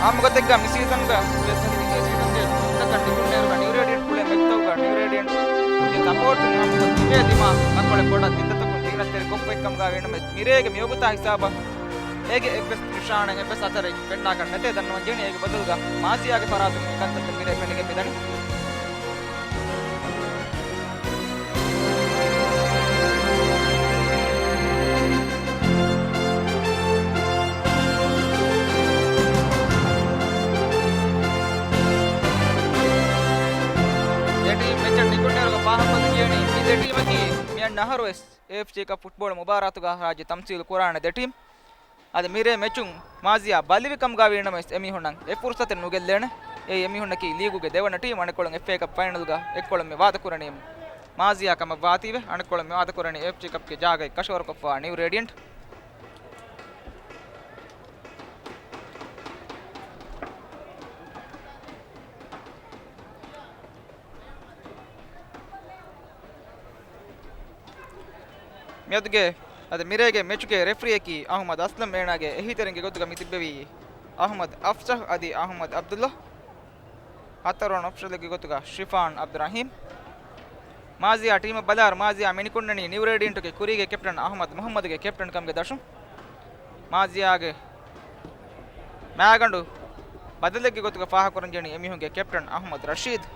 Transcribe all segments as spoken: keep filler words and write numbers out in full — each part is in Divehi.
އާއްމު ގޮތެއްގަ މި ސީޒަންގަ ވެސް އަދި މިދިޔަ ސީޒަންގެ ތަކަށް ނިކުންނޭރުގަ ނިއު ރޭޑިއަންޓް ކުޅޭ މެޗްތަކުގަ ނިއު ރޭޑިއަންޓްގެ ސަޕޯޓުން ހަމަ ތިބޭ ދިމާ ތަންކޮޅެއް ބޮޑަށް ތިން ދަތަކުން ތީރަތްތެރި ކޮށްފައިކަމުގަ ވެނިނަމެސް މިރޭގެ މިވަގުތާ ހިސާބަށް އޭގެ އެއްވެސް ނިޝާނެއް އެއްވެސް އަސަރެއް ފެންނާކަށް ނެތޭ ދަންނަވަން ޖެހެނީ. އޭގެ ބަދަލުގަ މާޒިޔާގެ ފަރާތުން އެ ކަންތައްތައް މިރޭ ފެނިގެން މިދަނީ. ދެ ޓީމް މެޗަށް ނިކުންނޭރުގަ ފާހަގަކޮށްލަން ޖެހެނީ މި ދެ ޓީމަކީ މިއަންނަ އަހަރުވެސް އޭއެފްސީ ކަޕް ފުޓްބޯޅަ މުބާރާތުގަ ރާއްޖެ ތަމްސީލު ކުރާނެ ދެ ޓީމް. އަދި މިރޭ މެޗުން މާޒިޔާ ބަލިވި ކަމުގަ ވީނަމަވެސް އެމީހުންނަށް އެ ފުރުސަތެއް ނުގެއްލޭނެ. އެއީ އެމީހުންނަކީ ލީގުގެ ދެވަނަ ޓީމް އަނެއްކޮޅުން އެފްއޭ ކަޕް ފައިނަލްގަ އެއްކޮޅުން މި ވާދަކުރަނީ މާޒިޔާ ކަމަށް ވާތީވެ އަނެއްކޮޅުން މި ވާދަކުރަނީ އޭއެފްސީ ކަޕްގެ ޖާގައެއް ކަށަވަރުކޮށްފަ ނިއު ރޭޑިއަންޓް. މިއަދުގެ އަދި މިރޭގެ މެޗުގެ ރެފްރީއަކީ އަހުމަދު އަސްލަމް، އޭނާގެ އެހީތެރިންގެ ގޮތުގަ މި ތިއްބެވީ އަހުމަދު އަފްސަހް އަދި އަހުމަދު އަބްދުއްލާ. ހަތަރުވަނަ އޮފިޝަލެއްގެ ގޮތުގަ ޝިފާން އަބްދުއްރަހީމް. މާޒިޔާ ޓީމަށް ބަލާއިރު މާޒިޔާ މިނިކުންނަނީ ނިއު ރޭޑިއަންޓުގެ ކުރީގެ ކެޕްޓަން އަހުމަދު މުހައްމަދުގެ ކެޕްޓަން ކަމުގެ ދަށުން. މާޒިޔާގެ މައިގަނޑު ބަދަލެއްގެ ގޮތުގަ ފާހަގަކުރަން ޖެހެނީ އެމީހުންގެ ކެޕްޓަން އަހުމަދު ރަޝީދު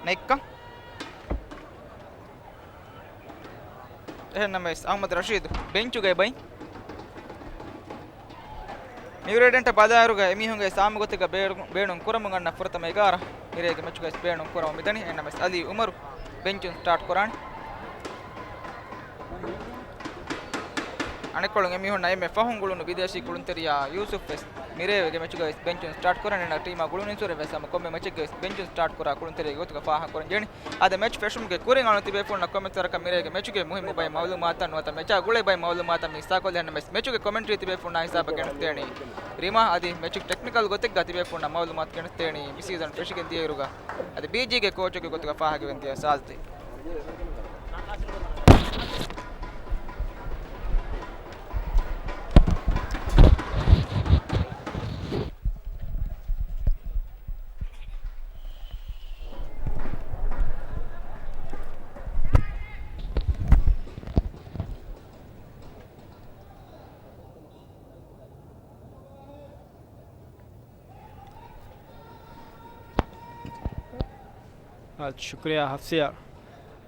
ނެތްކަން. އެހެންނަމަވެސް އަހުމަދު ރަޝީދު ބެންޗުގައި ބައި. ނިއު ރޭޑިއަންޓަށް ބަލާއިރުގަ އެމީހުންގެ އާއްމު ގޮތެއްގަ ބޭނު-، ބޭނުން ކުރަމުން އަންނަ ފުރަތަމަ އެގާރަ މިރޭގެ މެޗުގައި ބޭނުން ކުރަމުން މިދަނީ. އެހެންނަމަވެސް އަލީ އުމަރު ބެންޗުން ސްޓާޓް ކުރާނެ. އަނެއްކޮޅުން އެމީހުންނަށް އެންމެ ފަހުން ގުޅުނު ބިދޭސީ ކުޅުންތެރިޔާ ޔޫސުފް ވެސް މިރޭގެ މެޗުގައި ވެސް ބެންޗުން ސްޓާޓް ކުރަން. އޭނާ ޓީމާ ގުޅުނު އިންސުރެ ވެސް ހަމަ ކޮންމެ މެޗެއްގައި ވެސް ބެންޗުން ސްޓާޓް ކުރާ ކުޅުންތެރިޔާގެ ގޮތުގަ ފާހަގަކުރަން ޖެހެނީ. އަދި މެޗް ފެށުމުގެ ކުރިން އަޅުން ތިބޭފުޅުންނަށް ކޮމެންޓް ވަރަކަށް މިރޭގެ މެޗުގެ މުހިއްމު ބައެއް މައުލޫމާތުތައް ނުވަތަ މެޗާ ގުޅޭ ބައެއް މައުލޫމާތައް މި ހިއްސާކޮށްލި. އެހެންނަމަވެސް މެޗުގެ ކޮމެންޓްރީ ތިބޭފުޅުންނާ ހިސާބަށް ގެނެސްދޭނީ ރިމާ. އަދި މެޗުގެ ޓެކްނިކަލް ގޮތެއްގަ ތިބޭފުޅުންނަށް މައުލޫމާތު ގެނެސްދޭނީ މި ސީޒަން ފެށިގެން ދިޔައިރުގަ އަދި ބީޖީގެ ކޯޗެއްގެ ގޮތުގަ ފާހަގަވެން ދިޔަ ސާޒްދީ. އާ، ޝުކުރިއްޔާ ހަފްސިޔާ.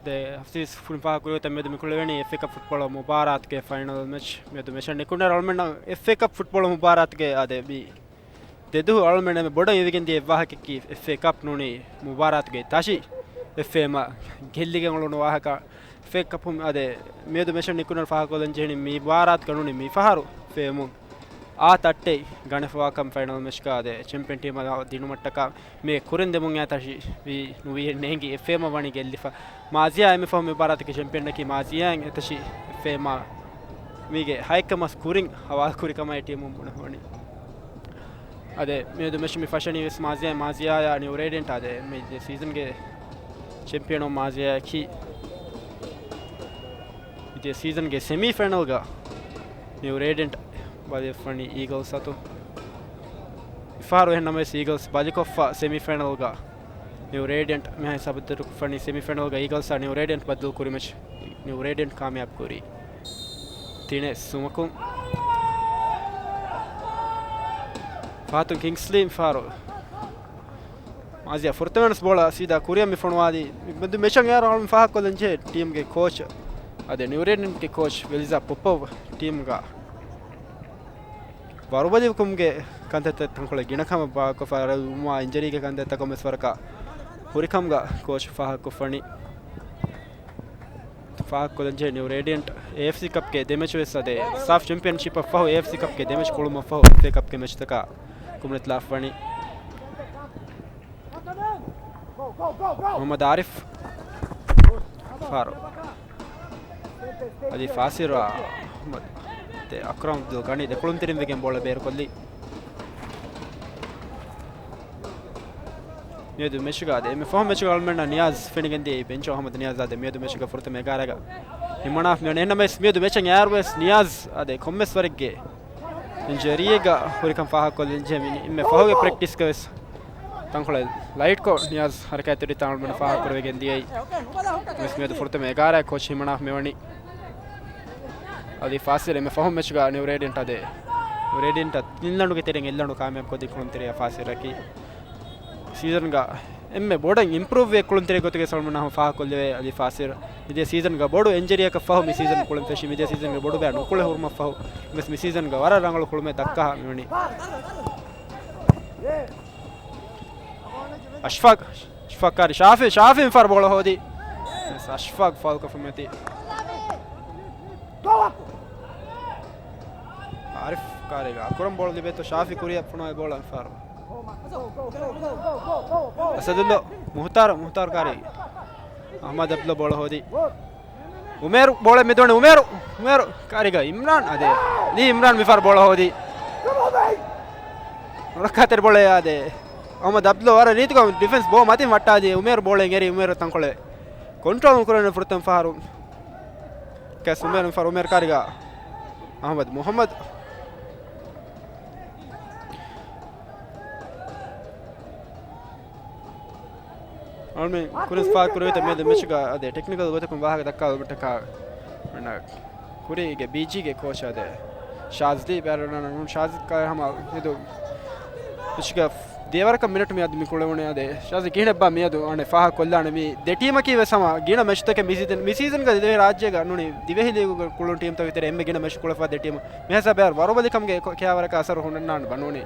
ދެ ހަފްސިޔާ ފުން ފާހަގަކުރި ގޮތަށް މިއަދު މި ކުޅެވެނީ އެފްއޭ ކަޕް ފުޓްބޯޅަ މުބާރާތުގެ ފައިނަލް މެޗް. މިއަދު މެޗަށް ނިކުންނަ އަޅުމެންނަށް އެފްއޭ ކަޕް ފުޓްބޯޅަ މުބާރާތުގެ އާދެ މި ދެދުހު އަޅުމެން އެންމެ ބޮޑަށް އިވިގެން ދިޔަ އެއް ވާހަކައަކީ އެފްއޭ ކަޕް ނޫނީ މުބާރާތުގެ ތަށި އެފްއޭއެމާ ގެއްލިގެން އުޅުނު ވާހަކަ. އެފްއޭ ކަޕު އާދެ މިއަދު މެޗަށް ނިކުންނަ ފާހަގަކޮށްލަން ޖެހެނީ މި މުބާރާތުގަ ނޫނީ މިފަހަރު އެފްއޭއެމުން އާ ތައްޓެއް ގަނެފަވާކަން ފައިނަލް މެޗްގަ އާދެ ޗެމްޕިއަން ޓީމަށް ދިނުމަށްޓަކާ މި ކުރިން ދެމުން އާ ތަށި ވީ ނުވީ ނޭނގި އެފްއޭއެމާ ވަނީ ގެއްލިފަ. މާޒިޔާ އެންމެ ފަހު މި މުބާރާތުގެ ޗެމްޕިއަންއަކީ މާޒިޔާ އެތަށި އެފްއޭއެމާ މީގެ ހައެއްކަ މަސް ކުރިން ހަވާލުކުރި ކަމަށް އެ ޓީމުން ބުނެފަވަނީ. އާދެ މިއަދު މެޗު މި ފަށަނީ ވެސް މާޒިޔާ، މާޒިޔާއާ ނިއު ރޭޑިއަންޓް. އާދެ މި ދިޔަ ސީޒަންގެ ޗެމްޕިއަން މާޒިޔާއަކީ މި ދިޔަ ސީޒަންގެ ސެމީ ފައިނަލްގަ ނިއު ރޭޑިއަންޓް ބަލިވެފަނީ އީގަލްސް އަތު. މިފަހަރު އެހެންނަމަވެސް އީގަލްސް ބަލިކޮށްފަ ސެމީ ފައިނަލްގަ ނިއު ރޭޑިއަންޓް މިހާ ހިސާބަށް ދަތުރުކޮށްފަނީ ސެމީ ފައިނަލްގަ އީގަލްސްއާ ނިއު ރޭޑިއަންޓް ބައްދަލު ކުރި މެޗް. ނިއު ރޭޑިއަންޓް ކާމިޔާބު ކުރީ ތިނެއް ސުމަކުން. ފަހަތުން ކިންގްސްލީ މިފަހަރު މާޒިޔާ ފުރަތަމަ ވެސް ބޯޅަ ސީދާ ކުރިއަށް މި ފޮނުވާލީ. މި މެދު މެޗަށް އެއާރު އަޅުން ފާހަގަކޮށްލަން ޖެހޭ ޓީމްގެ ކޯޗް އާދެ ނިއު ރޭޑިއަންޓްގެ ކޯޗް ވެލިޒާ ޕޮޕޮވް ޓީމްގަ ވަރުބަލިވުމުގެ ކަންތައްތައް ތަންކޮޅެއް ގިނަ ކަމަށް ބާކޮށްފަ ރައުމާ އިންޖަރީގެ ކަންތައްތައް ކޮންމެސް ވަރަކަށް ހުރިކަމުގަ ކޯޗް ފާހަގަކޮށްފަނީ. ފާހަގަކޮށްލަންޖެހޭ ނިއު ރޭޑިއަންޓް އޭއެފްސީ ކަޕްގެ ދެ މެޗު ވެސް އާދެ ސާފް ޗެމްޕިއަންޝިޕަށް ފަހު އޭއެފްސީ ކަޕްގެ ދެ މެޗު ކުޅުމަށް ފަހު އެފްއޭ ކަޕްގެ މެޗުތަކާ ކުނބުނެތިލާފަވަނީ. މުހައްމަދު އާރިފް ފާރު. އަދި ފާސިރު އަޙްމަދު އަކްރަމް އަބްދުލް ޣަނީ ދެކުޅުންތެރިން ވެގެން ބޯޅަ ބޭރުކޮށްލީ. މިއަދު މެޗުގަ އާދެ އެންމެ ފަހު މެޗުގަ އަޅުމެންނަށް ނިޔާޒް ފެނިގެންދިޔައީ ބެންޗު އަޙްމަދު ނިޔާޒް އާދެ މިއަދު މެޗުގަ ފުރަތަމަ އެގާރަގަ ހިމަނާފަ މިވަނީ. އެހެންނަމަވެސް މިއަދު މެޗަށް އެއާރުވެސް ނިޔާޒް އާދެ ކޮންމެސް ވަރެއްގެ ޖެރީގަ ހުރިކަން ފާހަގަކޮށްލިން ޖެމިނި އެންމެ ފަހުގެ ޕްރެކްޓިސްގަ ވެސް ތަންކޮޅެއް ލައިޓްކޮށް ނިޔާޒް ހަރަކާތްތެރި ތާޅުމަން ފާހަގަކުރެވިގެން ދިޔައީ. ވެސް މިއަދު ފުރަތަމަ އެގާރަ ކޯޗް ހިމަނާ މިވަނީ އަލީ ފާސިލް. އެންމެ ފަހުން މެޗުގަ ނިއު ރޭޑިއަންޓް އަދެ ނިއު ރޭޑިއަންޓް ތިން ލަނޑުގެ ތެރެއިން އެއްލަނޑު ކާމިޔާބު ކޮށްދިން ކުޅުންތެރިޔާ ފާސިލް ރަކީ ސީޒަންގަ އެންމެ ބޮޑަށް އިމްޕްރޫވް ވެ ކުޅުންތެރި ގޮތުގެ ސަލްމަން އަހު ފާހަގަކޮށްލެވޭ އަލީ ފާސިލް. މިދިޔަ ސީޒަންގަ ބޮޑު އިންޖަރީއަކަށް ފަހު މި ސީޒަން ކުޅެން ފެށި. މިދިޔަ ސީޒަންގަ ބޮޑު ބޭނުން އުކުޅެ ހުރުމަށް ފަހު ވެސް މި ސީޒަންގަ ވަރަށް ރަނގަޅު ކުޅުމެއް ދައްކާ މިވަނީ. އަޝްފާޤް، އަޝްފާޤް ކާރި ޝާފި، ޝާފި މިފަހަރު ބޯޅަ ހޯދި. އަޝްފާޤް ފައުލް ކޮށްފަ މިއޮތީ. އާރިފް ކާރީގަ އަކުރަމް ބޯޅަ ލިބޭތޯ ޝާފި ކުރިއަށް ފޮނުވާ ބޯޅަ މިފަހަރު. އަސަދުއްލޯ، މުހުތާރު، މުހުތާރު ކާރީ. އަޙްމަދު އަބްދުއްލޯ ބޯޅަ ހޯދި. އުމޭރު ބޯޅަ މެދުވަނީ އުމޭރު، އުމޭރު ކާރީގަ އިމްރާން އަދެ. ލީ އިމްރާން މިފަހަރު ބޯޅަ ހޯދި. ނުރައްކާތެރި ބޯޅަ އަދެ. އަޙްމަދު އަބްދުއްލޯ ވަރަށް ރީތިކޮށް ޑިފެންސް ބޯ މަތިން ވައްޓާލި އުމޭރު ބޯޅަ އެނގެރި އުމޭރު ތަންކޮޅެއް ކޮންޓްރޯލް ނުކުރެވޭނެ ފުރަތަމަ ފަހަރު. ކެސް އުމޭރު މިފަހަރު އުމޭރު ކާރީގަ. އަޙްމަދު މުޙައްމަދު. އަޅުމެން ކުރިން ފާހަގަކުރެވިތަ މިއަދު މެޗުގަ އަދެ ޓެކްނިކަލް ގޮތަކުން ވާހަކަ ދައްކާލުމަށްޓަކާ ކުރީގެ ބީޖީގެ ކޯޗް އަދެ ޝާޒްލީ ބޭރަނަން ޝާޒް ކާ ހަމަ މިއަދު މެޗުގަ ދިޔަވަރަކަށް މިނެޓު މިއަދު މި ކުޅެވުނީ އަދެ ޝާޒް ކިހިނެއްބާ މިއަދު އަނެ ފާހަގަކޮށްލާނެ މި ދެ ޓީމަކީ ވެސް ހަމަ ގިނަ މެޗުތަކެއް މި ސީޒަން، މި ސީޒަންގަ ދިވެހި ރާއްޖޭގަ ނޫނީ ދިވެހި ލީގުގަ ކުޅުނު ޓީމްތަކުގެ ތެރޭ އެންމެ ގިނަ މެޗު ކުޅެފަ ދެ ޓީމު. މިހިސާބަށް ވަރުބަލިކަމުގެ ކިޔާވަރަކަށް އަސަރު ހުންނާނެ ބަނޫނީ.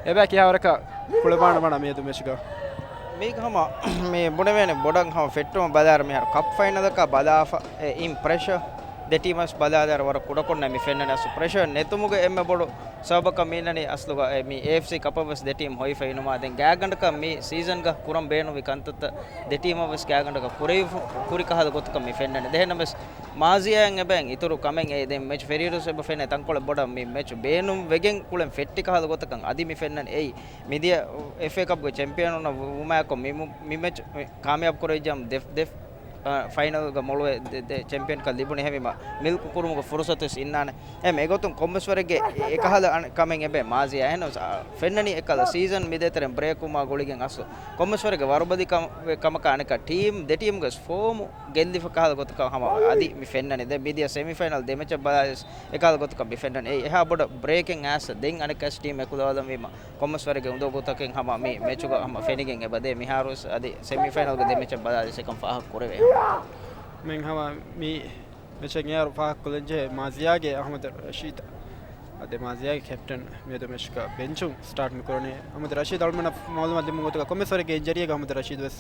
އެބަ ކިޔާވަރަކަށް ކުޅެވާނަމަ މިއަދު މެޗުގަ. މީގަ ހަމަ މި ބުނެވޭނެ ބޮޑަށް ހަމަ ފެއްޓުމަށް ބަލާއިރު މިހާރު ކަޕް ފައިނަލަކާ ބަލާފަ އެ އިން ޕްރެޝަރ ދެ ޓީމަށް ބަލާލާއިރު ވަރަށް ކުޑަކޮށްނަ މި ފެންނަނީ. އަސްލު ޕްރެޝަރ ނެތުމުގެ އެންމެ ބޮޑު ސަބަބަކަށް މި އިންނަނީ އަސްލުގަ އެ މި އޭއެފްސީ ކަޕަށް ވެސް ދެ ޓީމް ހޮވިފަ އިނުމާ ދެން ގާތްގަނޑަކަށް މި ސީޒަންގަ ކުރަން ބޭނުންވި ކަންތައްތައް ދެ ޓީމަށް ވެސް ގާތްގަނޑަކަށް ކުރެވިފަ، ކުރި ކަހަލަ ގޮތަކަށް މި ފެންނަނީ. ދެހެންނަމަވެސް މާޒިޔާއަށް އެބައިން އިތުރު ކަމެއް އެ ދެން މެޗު ފެށިއިރުވެސް އެބަ ފެނޭ ތަންކޮޅެއް ބޮޑަށް މި މެޗު ބޭނުން ވެގެން ކުޅެން ފެއްޓި ކަހަލަ ގޮތަކަށް އަދި މި ފެންނަނީ. އެއީ މިދިޔަ އެފްއޭ ކަޕްގެ ޗެމްޕިއަނުން ވުމާއެކު މި މު-، މި މެޗު ކާމިޔާބު ކުރެވިއްޖާމު ދެ، ދެ، އާ، ފައިނަލްގަ މޮޅުވެ ދެ، ދެ ޗެމްޕިއަންކަން ލިބުނީ. އެހެންވީމަ މިލްކު ކުރުމުގެ ފުރުސަތުވެސް އިންނާނެ. އެހެން އެގޮތުން ކޮންމެސް ވަރެއްގެ އެކަހަލަ އަނެއް ކަމެއް އެބައި މާޒިޔާ. އެހެންނަމަވެސް، އާ، ފެންނަނީ އެކަހަލަ ސީޒަން މި ދޭތެރެން ބްރޭކް ވުމާ ގުޅިގެން އަސްލު ކޮންމެސް ވަރެއްގެ ވަރުބަލި ކަމަކާ އަނެކާ ޓީމް ދެ ޓީމްގެ ފޯމު ގެއްލިފަ ކަހަލަ ގޮތަކަށް ހަމަ އަދި މި ފެންނަނީ. ދެން މިދިޔަ ސެމިފައިނަލް ދެ މެޗަށް ބަލާލިޔަސް އެކަހަލަ ގޮތަކަށް މި ފެންނަނީ. އެއީ އެހާ ބޮޑަށް ބްރޭކެއް އައިސް ދެން އަނެއްކާވެސް ޓީމް އެކުލަވާލަންވީމަ ކޮންމެސް ވަރެއްގެ އުނދަގޫތަކެއް ހަމަ މި މެޗުގަ ހަމަ ފެނިގެން އެބަދޭ. މިހާރުވެސް އަދި ސެމިފައިނަލްގެ ދެ މެޗަށް ބަލާލިޔަސް އެކަން ފާހަގަ ކުރެވޭ. މެން ހަމަ މި މެޗަށް އެއާރު ފާހަގަކޮށްލަންޖެހޭ މާޒިޔާގެ އަޙްމަދު ރަޝީދު. އަދި މާޒިޔާގެ ކެޕްޓަން މިއަދު މެޗުގަ ބެންޗުން ސްޓާޓް މިކުރަނީ. އަޙްމަދު ރަޝީދު އަޅުމެންނަށް މަޢުލޫމާތު ދިނުމުގެ ގޮތުގަ ކޮންމެސް ވަރެއްގެ އިންޖަރީއެއްގަ އަޙްމަދު ރަޝީދު ވެސް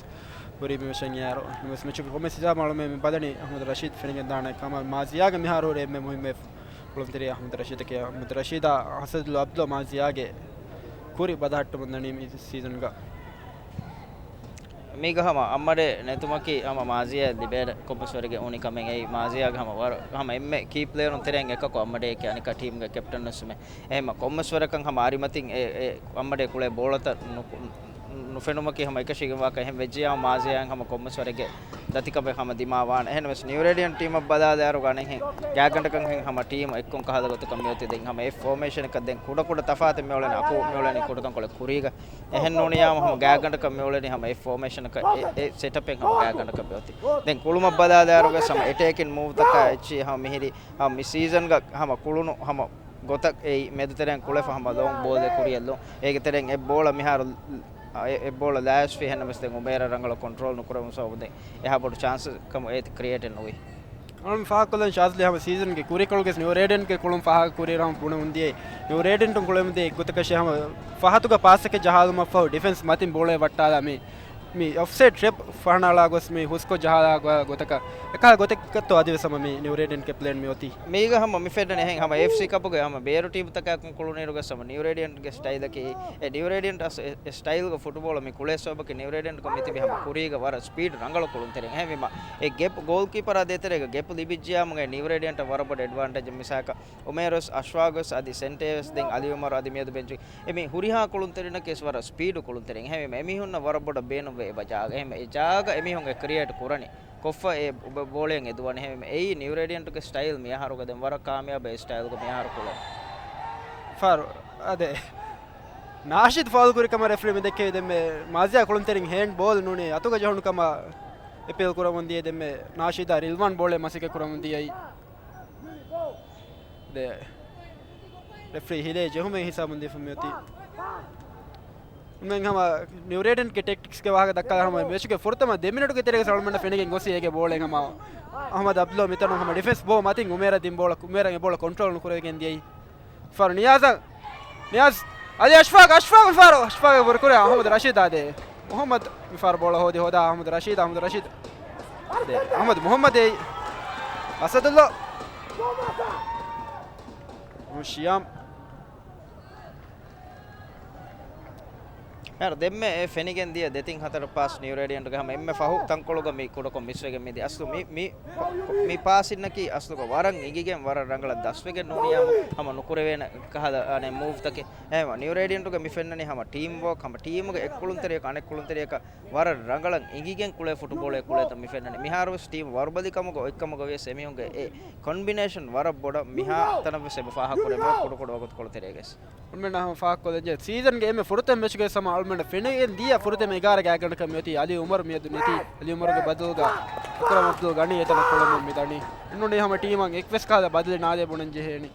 ހުރީ މި މެޗަށް އެއާރު. ނަމަވެސް މެޗުގެ ކޮންމެސް ހިސާބަށް އަޅުމެން މި ބަލަނީ އަޙްމަދު ރަޝީދު ފެނިގެން ދާނެ ކަމަށް. މާޒިޔާގެ މިހާރު ހުރި އެންމެ މުހިއްމު ކުޅުންތެރިޔާ އަޙްމަދު ރަޝީދަކީ. އަޙްމަދު ރަޝީދާ އަސަދުއްލާ އަބްދުއްލާ މާޒިޔާގެ ކުރި ބަދަހައްޓަމުން ދަނީ މި ސީޒަންގަ. މީގަ ހަމަ އައްމަޑޭ ނެތުމަކީ ހަމަ މާޒިޔާ ލިބޭނެ ކޮންމެސް ވަރެއްގެ އުނި ކަމެއް. އެއީ މާޒިޔާގެ ހަމަ ވަރަށް ހަމަ އެންމެ ކީ ޕްލޭޔަރުން ތެރެއިން އެކަކު އައްމަޑޭ އެކި އަނެކާ ޓީމްގެ ކެޕްޓަން ވެސް މެ. އެހެންމަ ކޮންމެސް ވަރަކަށް ހަމަ އަރިމަތިން އެ، އެ އައްމަޑޭ ކުޅޭ ބޯޅަތައް ނު-، ނުފެނުމަކީ ހަމަ އެކަށީގެންވާކަށް. އެހެން ވެއްޖިއްޔާ މާޒިޔާއަށް ހަމަ ކޮންމެސް ވަރެއްގެ ދަތިކަމެއް ހަމަ ދިމާވާނެ. އެހެންވެސް ނިއު ރޭޑިއަންޓް ޓީމަށް ބަލާލާއިރު ގަނެހެން ގާތްގަނޑަކަށް ހެން ހަމަ ޓީމު އެއްކޮން ކަހަލަ ގޮތަކަށް މިއޮތީ. ދެން ހަމަ އެއް ފޯމޭޝަނަކަށް ދެން ކުޑަކުޑަ ތަފާތެއް މިއުޅެނީ އަކު މިއުޅެނީ ކުޑަތަންކޮޅެއް ކުރީގަ. އެހެން ނޫނިއްޔާމު ހަމަ ގާތްގަނޑަކަށް މިއުޅެނީ ހަމަ އެއް ފޯމޭޝަނަކަށް އެ، އެ ސެޓަޕެއް ހަމަ ގާތްގަނޑަކަށް މިއޮތީ. ދެން ކުޅުމަށް ބަލާލާއިރުވެސް ހަމަ އެޓޭކިން މޫވްތަކާ އެއްޗިހި ހަމަ މިހިރީ ހަމަ މި ސީޒަންގަ ހަމަ ކުޅުނު ހަމަ ގޮތަށް އެއީ މެދުތެރެއިން ކުޅެފަ ހަމަ ލޯންގް ބޯލްއެއް ކުރިއަށް ލޯން. އޭގެ ތެރެއިން އެއް ބޯޅަ މިހާރު އެ، އެއް ބޯޅަ ލާސްވި. އެހެންނަމަވެސް ދެން އުމޭރަށް ރަނގަޅަށް ކޮންޓްރޯލް ނުކުރެވުނު ސަބަބުން ދެން އެހާ ބޮޑު ޗާންސެއް ކަމަށް އޭތި ކްރިއޭޓެއް ނުވި. އަޅުން ފާހަގަކޮށްލަން ޝާޒްލީ ހަމަ ސީޒަންގެ ކުރިކޮޅުގެ ނިއު ރޭޑިއަންޓްގެ ކުޅުން ފާހަގަ ކުރިއިރު ހަމަ ބުނެ އުނދިޔޭ. ނިއު ރޭޑިއަންޓުން ކުޅެމުންދިޔަ އެއްގޮތަކަށް ހަމަ ފަހަތުގަ ޕާސްއެކެއް ޖަހާލުމަށްފަހު ޑިފެންސް މަތިން ބޯޅައެއް ވައްޓާލާ މި، މި އޮފްސައިޑް ޓްރެޕް ފަހަނައަޅާ ގޮސް މި ހުސްކޮށް ޖަހާލާ ގޮ-، ގޮތަކަށް އެކަހަލަ ގޮތެއްގަތޯ އަދިވެސް ހަމަ މި ނިއު ރޭޑިއަންޓްގެ ޕްލޭން މި އޮތީ. މީގަ ހަމަ މި ފެންނަނީ އެހެން ހަމަ އެފްސީ ކަޕުގެ ހަމަ ބޭރު ޓީމުތަކާ ކުޅުނުއިރުގަސް ހަމަ ނިއު ރޭޑިއަންޓްގެ ސްޓައިލަކީ އެ ނިއު ރޭޑިއަންޓް އަސް އެ، އެ ސްޓައިލްގަ ފުޓުބޯޅަ މި ކުޅޭ ސަބަބަކީ ނިއު ރޭޑިއަންޓްގަ މިތިބީ ހަމަ ކުރީގަ ވަރަށް ސްޕީޑް ރަނގަޅު ކުޅުންތެރިން. އެހެންވީމަ އެ ގެޕް ގޯލްކީޕަރާ ދޭތެރޭގަ ގެޕް ލިބިއްޖިޔާމުގެ ނިއު ރޭޑިއަންޓަށް ވަރަށް ބޮޑު އެޑްވާންޓޭޖެއް. މިސާލަކަށް އުމޭރު ވެސް އަޝްވާގު ވެސް އަދި ސެންޓޭ ވެސް ދެން އަލީ އުމަރު އަދި މިއަދު ބެންޗު އެ މި ހުރިހާ ކުޅުންތެރިންނަކީ ވެސް ވަރަށް ސްޕީޑު ކުޅުންތެރިން. އެހެންވީމަ އެމީހުންނަށް ވަރަށް ބޮޑަށް ބޭނުންވޭ އެބަ ޖާގަ. އެހެންވެ އެ ޖާގަ އެމީހުން އެ ކްރިއޭޓް ކުރަނީ. ކޮށްފަ އެ ބ-، ބޯޅައިން އެދުވަނީ. އެހެންވީމަ އެއީ ނިއު ރޭޑިއަންޓުގެ ސްޓައިލް މިއަހަރުގަ ދެން ވަރަށް ކާމިޔާބު އެ ސްޓައިލްގަ މިއަހަރު ކުޅެން. ފާރު. އާދެ. ނާޝިދު ފައުލު ކުރި ކަމަށް ރެފްރީ މި ދެއްކެވި. ދެންމެ މާޒިޔާ ކުޅުންތެރިން ހޭންޑް ބޯލް ނޫނީ އަތުގަ ޖެހުނު ކަމަށް އެޕީލް ކުރަމުން ދިޔަ. ދެންމެ ނާޝިދާ ރިލްވާން ބޯޅަ މަސައްކަތް ކުރަމުން ދިޔައީ. ދެ ރެފްރީ ހިލޭ ޖެހުމެއް ހިސާބުން ދީފަ މިއޮތީ. މެން ހަމަ ނިއު ރޭޑިއަންޓްގެ ޓެކްޓިކްސްގެ ވާހަކަ ދައްކާލާ ހަމަ މެޗުގެ ފުރަތަމަ ދެ މިނެޓުގެ ތެރޭގަ އަޅުމެންނަށް ފެނިގެން ގޮސް އޭގެ ބޯޅައެއް ހަމަ އަހްމަދު އަބްދުﷲ މިތަނުން ހަމަ ޑިފެންސް ބޯ މަތިން އުމޭރަށް ދިން ބޯޅަ އުމޭރަށް އެ ބޯޅަ ކޮންޓްރޯލް ނުކުރެވިގެން ދިޔައީ. ފާރު ނިޔާޒަށް. ނިޔާޒް. އަލި އަޝްފާގް، އަޝްފާގް މިފާރު، އަޝްފާގް ވުރެ ކުރޭ އަހްމަދު ރަޝީދާ ދޭ. މުހައްމަދު މިފާރު ބޯޅަ ހޯދި ހޯދާ އަހްމަދު ރަޝީދް، އަހްމަދު ރަޝީދް. ދޭ. އަހްމަދު މުހައްމަދު އެއީ. އަސަދުﷲ. ޝިޔާމް. އޭރު ދެންމެ އެ ފެނިގެން ދިޔަ ދެތިން ހަތަރު ޕާސް ނިއު ރޭޑިއަންޓުގެ ހަމަ އެންމެ ފަހު ތަންކޮޅުގަ މި ކުޑަކޮށް މިސްވެގެން މިދި. އަސްލު މި، މި، މި ޕާސިންނަކީ އަސްލުގަ ވަރަށް އިނގިގެން ވަރަށް ރަނގަޅަށް ދަސްވެގެން ނޫނިއްޔާމު ހަމަ ނުކުރެވޭނެ ކަހަލަ އަނެއް މޫވްތަކެއް. އެހެންވެ، ނިއު ރޭޑިއަންޓުގަ މި ފެންނަނީ ހަމަ ޓީމް ވޯކް، ހަމަ ޓީމުގެ އެއްކުޅުންތެރިޔަކަށް އަނެއްކުޅުންތެރިޔަކަށް ވަރަށް ރަނގަޅަށް އިނގިގެން ކުޅޭ ފުޓުބޯޅައެއް ކުޅޭތަން މި ފެންނަނީ. މިހާރުވެސް ޓީމް ވަރުބަލިކަމުގަ އޮތްކަމުގަ ވިޔަސް އެމީހުންގެ އެ ކޮންބިނޭޝަން ވަރަށް ބޮޑަށް މިހާ ތަނަށްވެސް އެބަ ފާހަގަކުރެވޭ ކުޑަކުޑަ ވަގުތުކޮޅު ތެރޭގައި. އުންމެންނަށް ހަމަ ފާހަގަކޮށްލަންޖެހޭ ސީޒަންގެ އެންމެ ފުރަތަމަ މެޗުގައި ހަމަ އަޅުމެންނަށް ފެނިގެން ދިޔަ ފުރަތަމަ އެގާރަ ގާތްގަނޑަކަށް މިއޮތީ އަލީ އުމަރު މިއަދު ނެތި. އަލީ އުމަރުގެ ބަދަލުގަ އަކްރަމް އަބްދުލް ޣަނީ އެތަނަށް ކުޅަމުން މިދަނީ. އެންނޫނީ ހަމަ ޓީމަށް އެއްވެސް ކަހަލަ ބަދަލެއް ނާދޭ ބުނަން ޖެހޭނީ.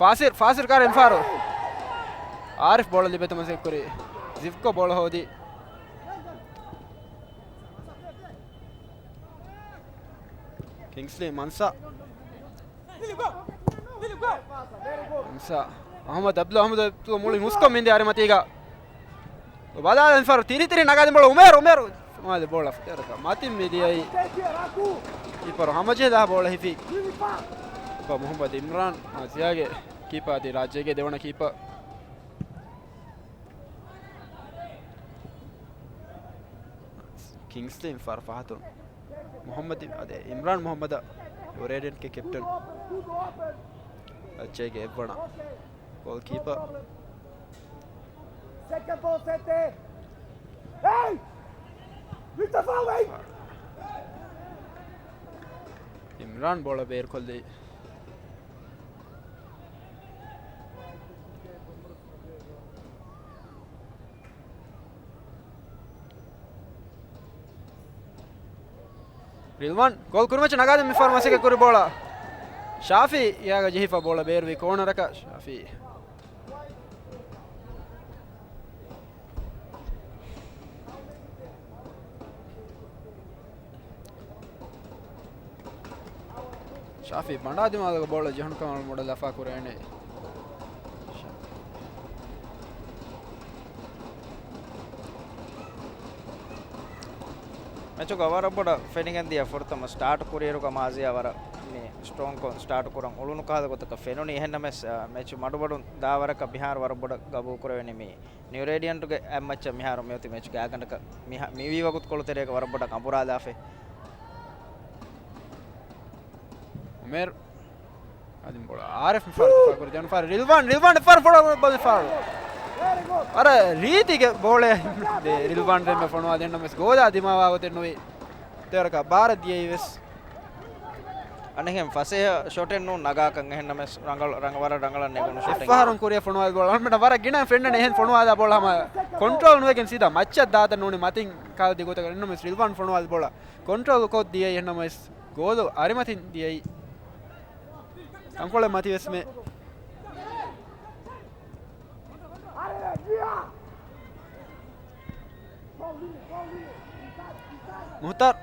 ފާސިރް، ފާސިރް ކާރި މިފާރު. އާރިފް ބޯޅަ ލިބޭތަން މަސައްކަތް ކުރި. ޒިފްކޯ ބޯޅަ ހޯދި. ކިންގްސްލީ މަންސާ. މަންސާ. އަހްމަދު އަބްދުﷲ، އަހްމަދު އަބްދުﷲ މުޅި ހުސްކޮށް މިންދި އަރިމަތީގަ. ބަލާލަން ފާރު ތިރި ތިރި ނަގާދިން ބޯޅަ އުމޭރު، އުމޭރު. އުމޭރު ބޯޅަ ފުޓޭރަކަށް މަތިން މިދިޔައީ. ކީޕަރު ހަމަޖެހިލާ ބޯޅަ ހިފި. ކީޕަ މުހައްމަދު އިމްރާން، މާޒިޔާގެ ކީޕަ އަދި ރާއްޖޭގެ ދެވަނަ ކީޕަ. ކިންގްސްލީ ފާރު ފަހަތުން. މުހައްމަދު އަދެ އިމްރާން މުހައްމަދަށް އޮރިއެންޓްގެ ކެޕްޓަން ރާއްޖޭގެ އެއްވަނަ ގޯލްކީޕަރ. ސެކަންޑް ބޯލް ސެޓް. އޭ! މިތަފާވެ! އިމްރާން ބޯޅަ ބޭރުކޮށްލީ. ރިލްވާން ގޯލް ކުރިމައްޗަށް ނަގާދިން މިފަހަރު މަސައްކަތް ކުރި ބޯޅަ. ޝާފީ އެއާގަ ޖެހިފަ ބޯޅަ ބޭރުވި ކޯނަރަކަށް ޝާފީ. ޝާފީ ބަނޑާ ދިމާލަކަށް ބޯޅަ ޖެހުނު ކަމަށް މޮޑަލް ލަފާ ކުރޭނެ. މެޗުގަ ވަރަށް ބޮޑަށް ފެނިގެން ދިޔަ ފުރަތަމަ ސްޓާޓް ކުރިއިރުގަ މާޒިޔާ ވަރަށް މި ސްޓްރޮންކޮށް ސްޓާޓް ކުރަން އުޅުނު ކަހަލަ ގޮތަކަށް ފެނުނީ. އެހެންނަމަވެސް، އަ، މެޗު މަޑުމަޑުން ދާވަރަކަށް މިހާރު ވަރަށް ބޮޑަށް ގަބޫލު ކުރެވެނީ މި ނިއު ރޭޑިއަންޓުގެ އެއްމައްޗަށް މިހާރު މިއޮތީ މެޗުގެ އާގަނޑަކަށް މިހާ-، މިވީ ވަގުތުކޮޅު ތެރޭގަ ވަރަށް ބޮޑަށް އަނބުރާލާފައި. އުމޭރު. އަދި ބޯޅަ އާރިފް މިފަހަރު ދިފާ ކުރި ޖަން ފާރު ރިލްވާން، ރިލްވާން ފާރު ފޮޅާ ބަލި ފާރު. އަރަ ރީތިގެ ބޯޅަ ދޭ ރިލްވާން ދެންމެ ފޮނުވާ ދެންނަމެސް ގޯލާ ދިމާވާ ގޮތެއް ނުވި. ތެރަކަ ބާރަ ދިޔައީ ވެސް. އަނެހެން ފަސޭހަ ޝޮޓެއް ނޫން ނަގާކަން އެހެންނަމެސް ރަނގަޅ، ރަނގަ-، ވަރަށް ރަނގަޅަށް ނެގުނު ޝޮޓެއް. އެއްފަހަރުން ކުރިޔަށް ފޮނުވާލި ބޯޅަ. އަޅުމެން ވަރަށް ގިނަ ފެންނަން އެހެން ފޮނުވާލާ ބޯޅަ ހަމަ ކޮންޓްރޯލް ނުވެގެން ސީދާ މައްޗަށް ދާތަން ނޫނީ މަތިން ކާލް ދިގުތަކަށް އެންނަމެސް ރިލްވާން ފޮނުވާލި ބޯޅަ ކޮންޓްރޯލް ކޮށް ދިޔައީ އެހެންނަމަވެސް ގޯލު އަރިމަތިން ދިޔައީ. ތަންކޮޅެއް މަތިވެސް މެ. މުހުތާރު.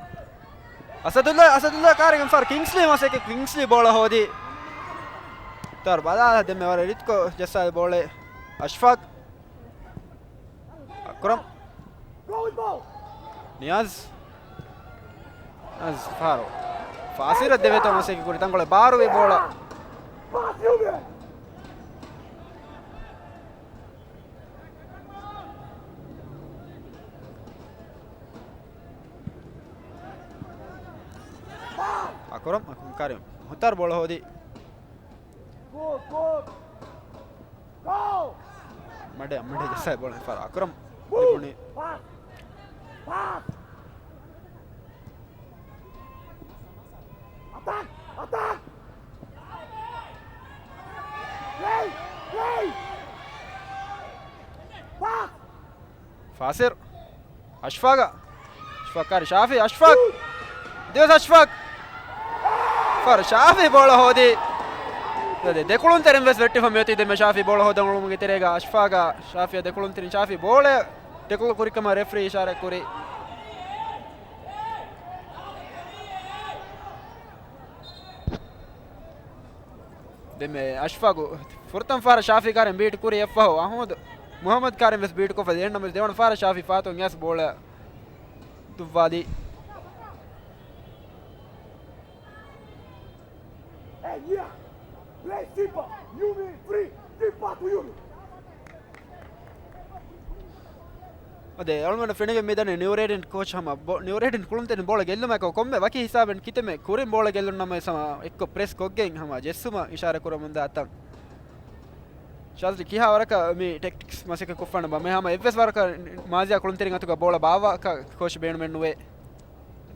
އަސަދުﷲ، އަސަދުﷲ ކާރިގެން ފާރު ކިންގްސްލީ މަސައްކަތް ކިންގްސްލީ ބޯޅަ ހޯދި. ތާރު ބަލާލާ ދެންމެ ވަރަށް ރީތިކޮށް ޖައްސާލި ބޯޅަ. އަޝްފާޤް. އަކްރަމް. ނިޔާޒް. ނިޔާޒް ފާރު. ފާސިރަށް ދެވޭތޯ މަސައްކަތް ކުރި ތަންކޮޅެއް ބާރުވި ބޯޅަ. އަކްރަމް، އަކްރަމް ކާރި. މުހުތާރު ބޯޅަ ހޯދި. މަޑެ، މަޑެ ޖައްސާ ބޯޅަ ފާރު. އަކްރަމް ލިބުނީ. އަތާކް! އަތާކް! އާސިރް. އަޝްފާގަ. އަޝްފާގް ކާރި ޝާފީ. އަޝްފާގް. ދިވެސް އަޝްފާގް. ފާރު ޝާފީ ބޯޅަ ހޯދީ. ދެ-، ދެކުޅުންތެރިން ވެސް ވެއްޓިފަ މިއޮތީ ދެންމެ ޝާފީ ބޯޅަ ހޯދަން އުޅުމުގެ ތެރޭގަ އަޝްފާގަ. ޝާފީއަށް ދެކުޅުންތެރިން ޝާފީ ބޯޅަ ޓެކްލް ކުރިކަމަށް ރެފްރީ އިޝާރަތް ކުރި. ދެންމެ އަޝްފާގު ފުރަތަމަ ފަހަރަށް ޝާފީ ކާރިން ބީޓް ކުރި އެއްފަހު އަހުމަދު މުހައްމަދު ކާރިން ވެސް ބީޓް ކޮށްފަ ދެންނަމަ ދެވަނަ ފަހަރަށް ޝާފީ ފަހަތުން އެސް ބޯޅަ ދުއްވާލީ. Hey, yeah. Play simple. You mean free. Give back to you. އަދި އަޅުގަނޑަށް ފެނިގެން މިދަނީ ނިއު ރޭޑިއަންޓް ކޯޗް ހަމަ ބޯ-، ނިއު ރޭޑިއަންޓް ކުޅުންތެރިން ބޯޅަ ގެއްލުމަކަށް ކޮންމެ ވަކި ހިސާބެއް ކިތަންމެ ކުރިން ބޯޅަ ގެއްލުން ނަމަވެސް ހަމަ އެއްކޮށް ޕްރެސް ކޮށްގެން ހަމަ ޖެއްސުމަށް އިޝާރަ ކުރަމުންދާ ތަން. ޝާޒްލީ ކިހާ ވަރަކަށް މި ޓެކްޓިކްސް މަސައްކަތް ކޮށްފާނަ ބާ މި ހަމަ އެއްވެސް ވަރަކަށް މާޒިޔާ ކުޅުންތެރިން އަތުގަ ބޯޅަ ބާއްވާކަށް ކޯޗް ބޭނުމެއް ނުވޭ.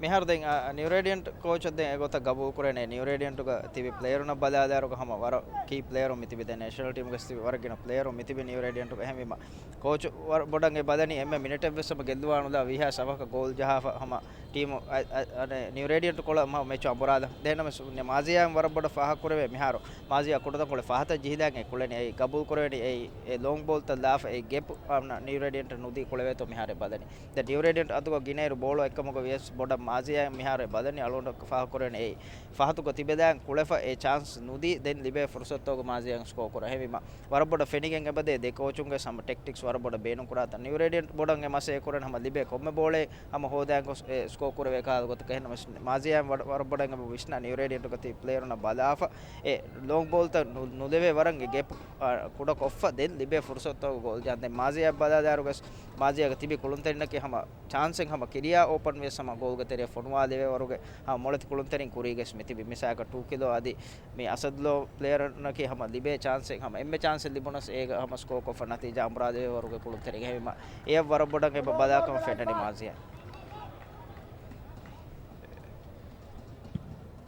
މިހާރު ދެން، އަ، އަ، ނިއު ރޭޑިއަންޓް ކޯޗަށް ދެން އެގޮތަށް ގަބޫލު ކުރޭނެ. ނިއު ރޭޑިއަންޓުގަ ތިބި ޕްލޭޔަރުންނަށް ބަލާލާއިރުގަ ހަމަ ވަރަށް ކީ ޕްލޭޔަރުން މިތިބި ދެން ނޭޝަނަލް ޓީމުގަ ތިބި ވަރަށް ގިނަ ޕްލޭޔަރުން މިތިބި ނިއު ރޭޑިއަންޓުގަ. އެހެންވީމަ ކޯޗު ވަރަށް ބޮޑަށް އެ ބަލަނީ އެންމެ މިނެޓެއްވެސް ހަމަ ގެއްލުވާނުލާ ވީހާ ސަމަކަށް ގޯލް ޖަހާފަ ހަމަ ޓީމު އަ-، އަ-، އަނެ، ނިއު ރޭޑިއަންޓް ކޮޅަށް މަ-، މެޗު އަނބުރާލަން. ދެންނަމެސް މާޒިޔާއިން ވަރަށް ބޮޑަށް ފާހަގަކުރެވޭ މިހާރު މާޒިޔާ ކުޑަތަންކޮޅެއް ފަހަތަށް ޖެހިލާން އެ ކުޅެނީ އެއީ ގަބޫލު ކުރެވެނީ އެއީ އެ ލޯންގް ބޯލްތައް ލާފަ އެ ގެޕް ނިއު ރޭޑިއަންޓަށް ނުދީ ކުޅެވޭތޯ މިހާރު އެ ބަލަނީ. ދެން ނިއު ރޭޑިއަންޓް އަތުގަ ގިނައިރު ބޯޅަ އެއްކަމުގަ ވިޔަސް ބޮޑަށް މާޒިޔާއިން މިހާރު އެ ބަލަނީ އަޅުގަނޑަށް ފާހަގަކުރެވެނީ އެއީ ފަހަތުގަ ތިބެދާން ކުޅެފަ އެ ޗާންސް ނުދީ ދެން ލިބޭ ފުރުސަތުތަކުގަ މާޒިޔާއިން ސްކޯ ކުރާ. އެހެންވީމަ ވަރަށް ބޮޑަށް ފެނިގެން އެބަދޭ ދެ ކޯޗުންގެ ހަމަ ޓެކްޓިކްސް ވަރަށް ބޮޑަށް ބޭނުން ކުރާތަން. ނިއު ރޭޑިއަންޓް ބޮޑަށް އެ މަސައްކަތް ކުރަން ހަމަ ލިބޭ ކޮންމެ ބޯޅައެއް ހަމަ ހޯދާން ގޮސް އެ ސްކޯ ކުރެވޭ ކަހަލަ ގޮތަކަށް. އެހެންނަމަވެސް މާޒިޔާއިން ވަރަށް، ވަރަށް ބޮޑަށް އެބަ ވިސްނާ ނިއު ރޭޑިއަންޓުގަ ތިބި ޕްލޭޔަރުންނަށް ބަލާފަ އެ ލޯންގް ބޯލްތައް ނު-، ނުލެވޭ ވަރަށް އެ ގެޕް، އަ، ކުޑަކޮށްފަ ދެން ލިބޭ ފުރުސަތުތަކުގަ ގޯލް ޖަހަން. ދެން މާޒިޔާއަށް ބަލާލާއިރުވެސް މާޒިޔާގަ ތިބި ކުޅުންތެރިންނަކީ ހަމަ ޗާންސެއް ހަމަ ކިރިޔާ އޯޕަން ވިޔަސް ހަމަ ގޯލްގެ ތެރެއަށް ފޮނުވާލެވޭ ވަރުގެ ހަމަ މޮޅެތި ކުޅުންތެރިން ކުރީގަސް މިތިބި. މިސާލަކަށް ޓޫކިލޯ އަދި މި އަސަދުލޯ ޕްލޭޔަރުންނަކީ ހަމަ ލިބޭ ޗާންސެއް ހަމަ އެންމެ ޗާންސެއް ލިބުނަސް އޭގަ ހަމަ ސްކޯ ކޮށްފަ ނަތީޖާ އަނބުރާލެވޭ ވަރުގެ ކުޅުންތެރިން. އެހެންވީމަ އެޔަށް ވަރަށް ބޮޑަށް އެބަ ބަލާކަމަށް ފެންނަނީ މާޒިޔާ.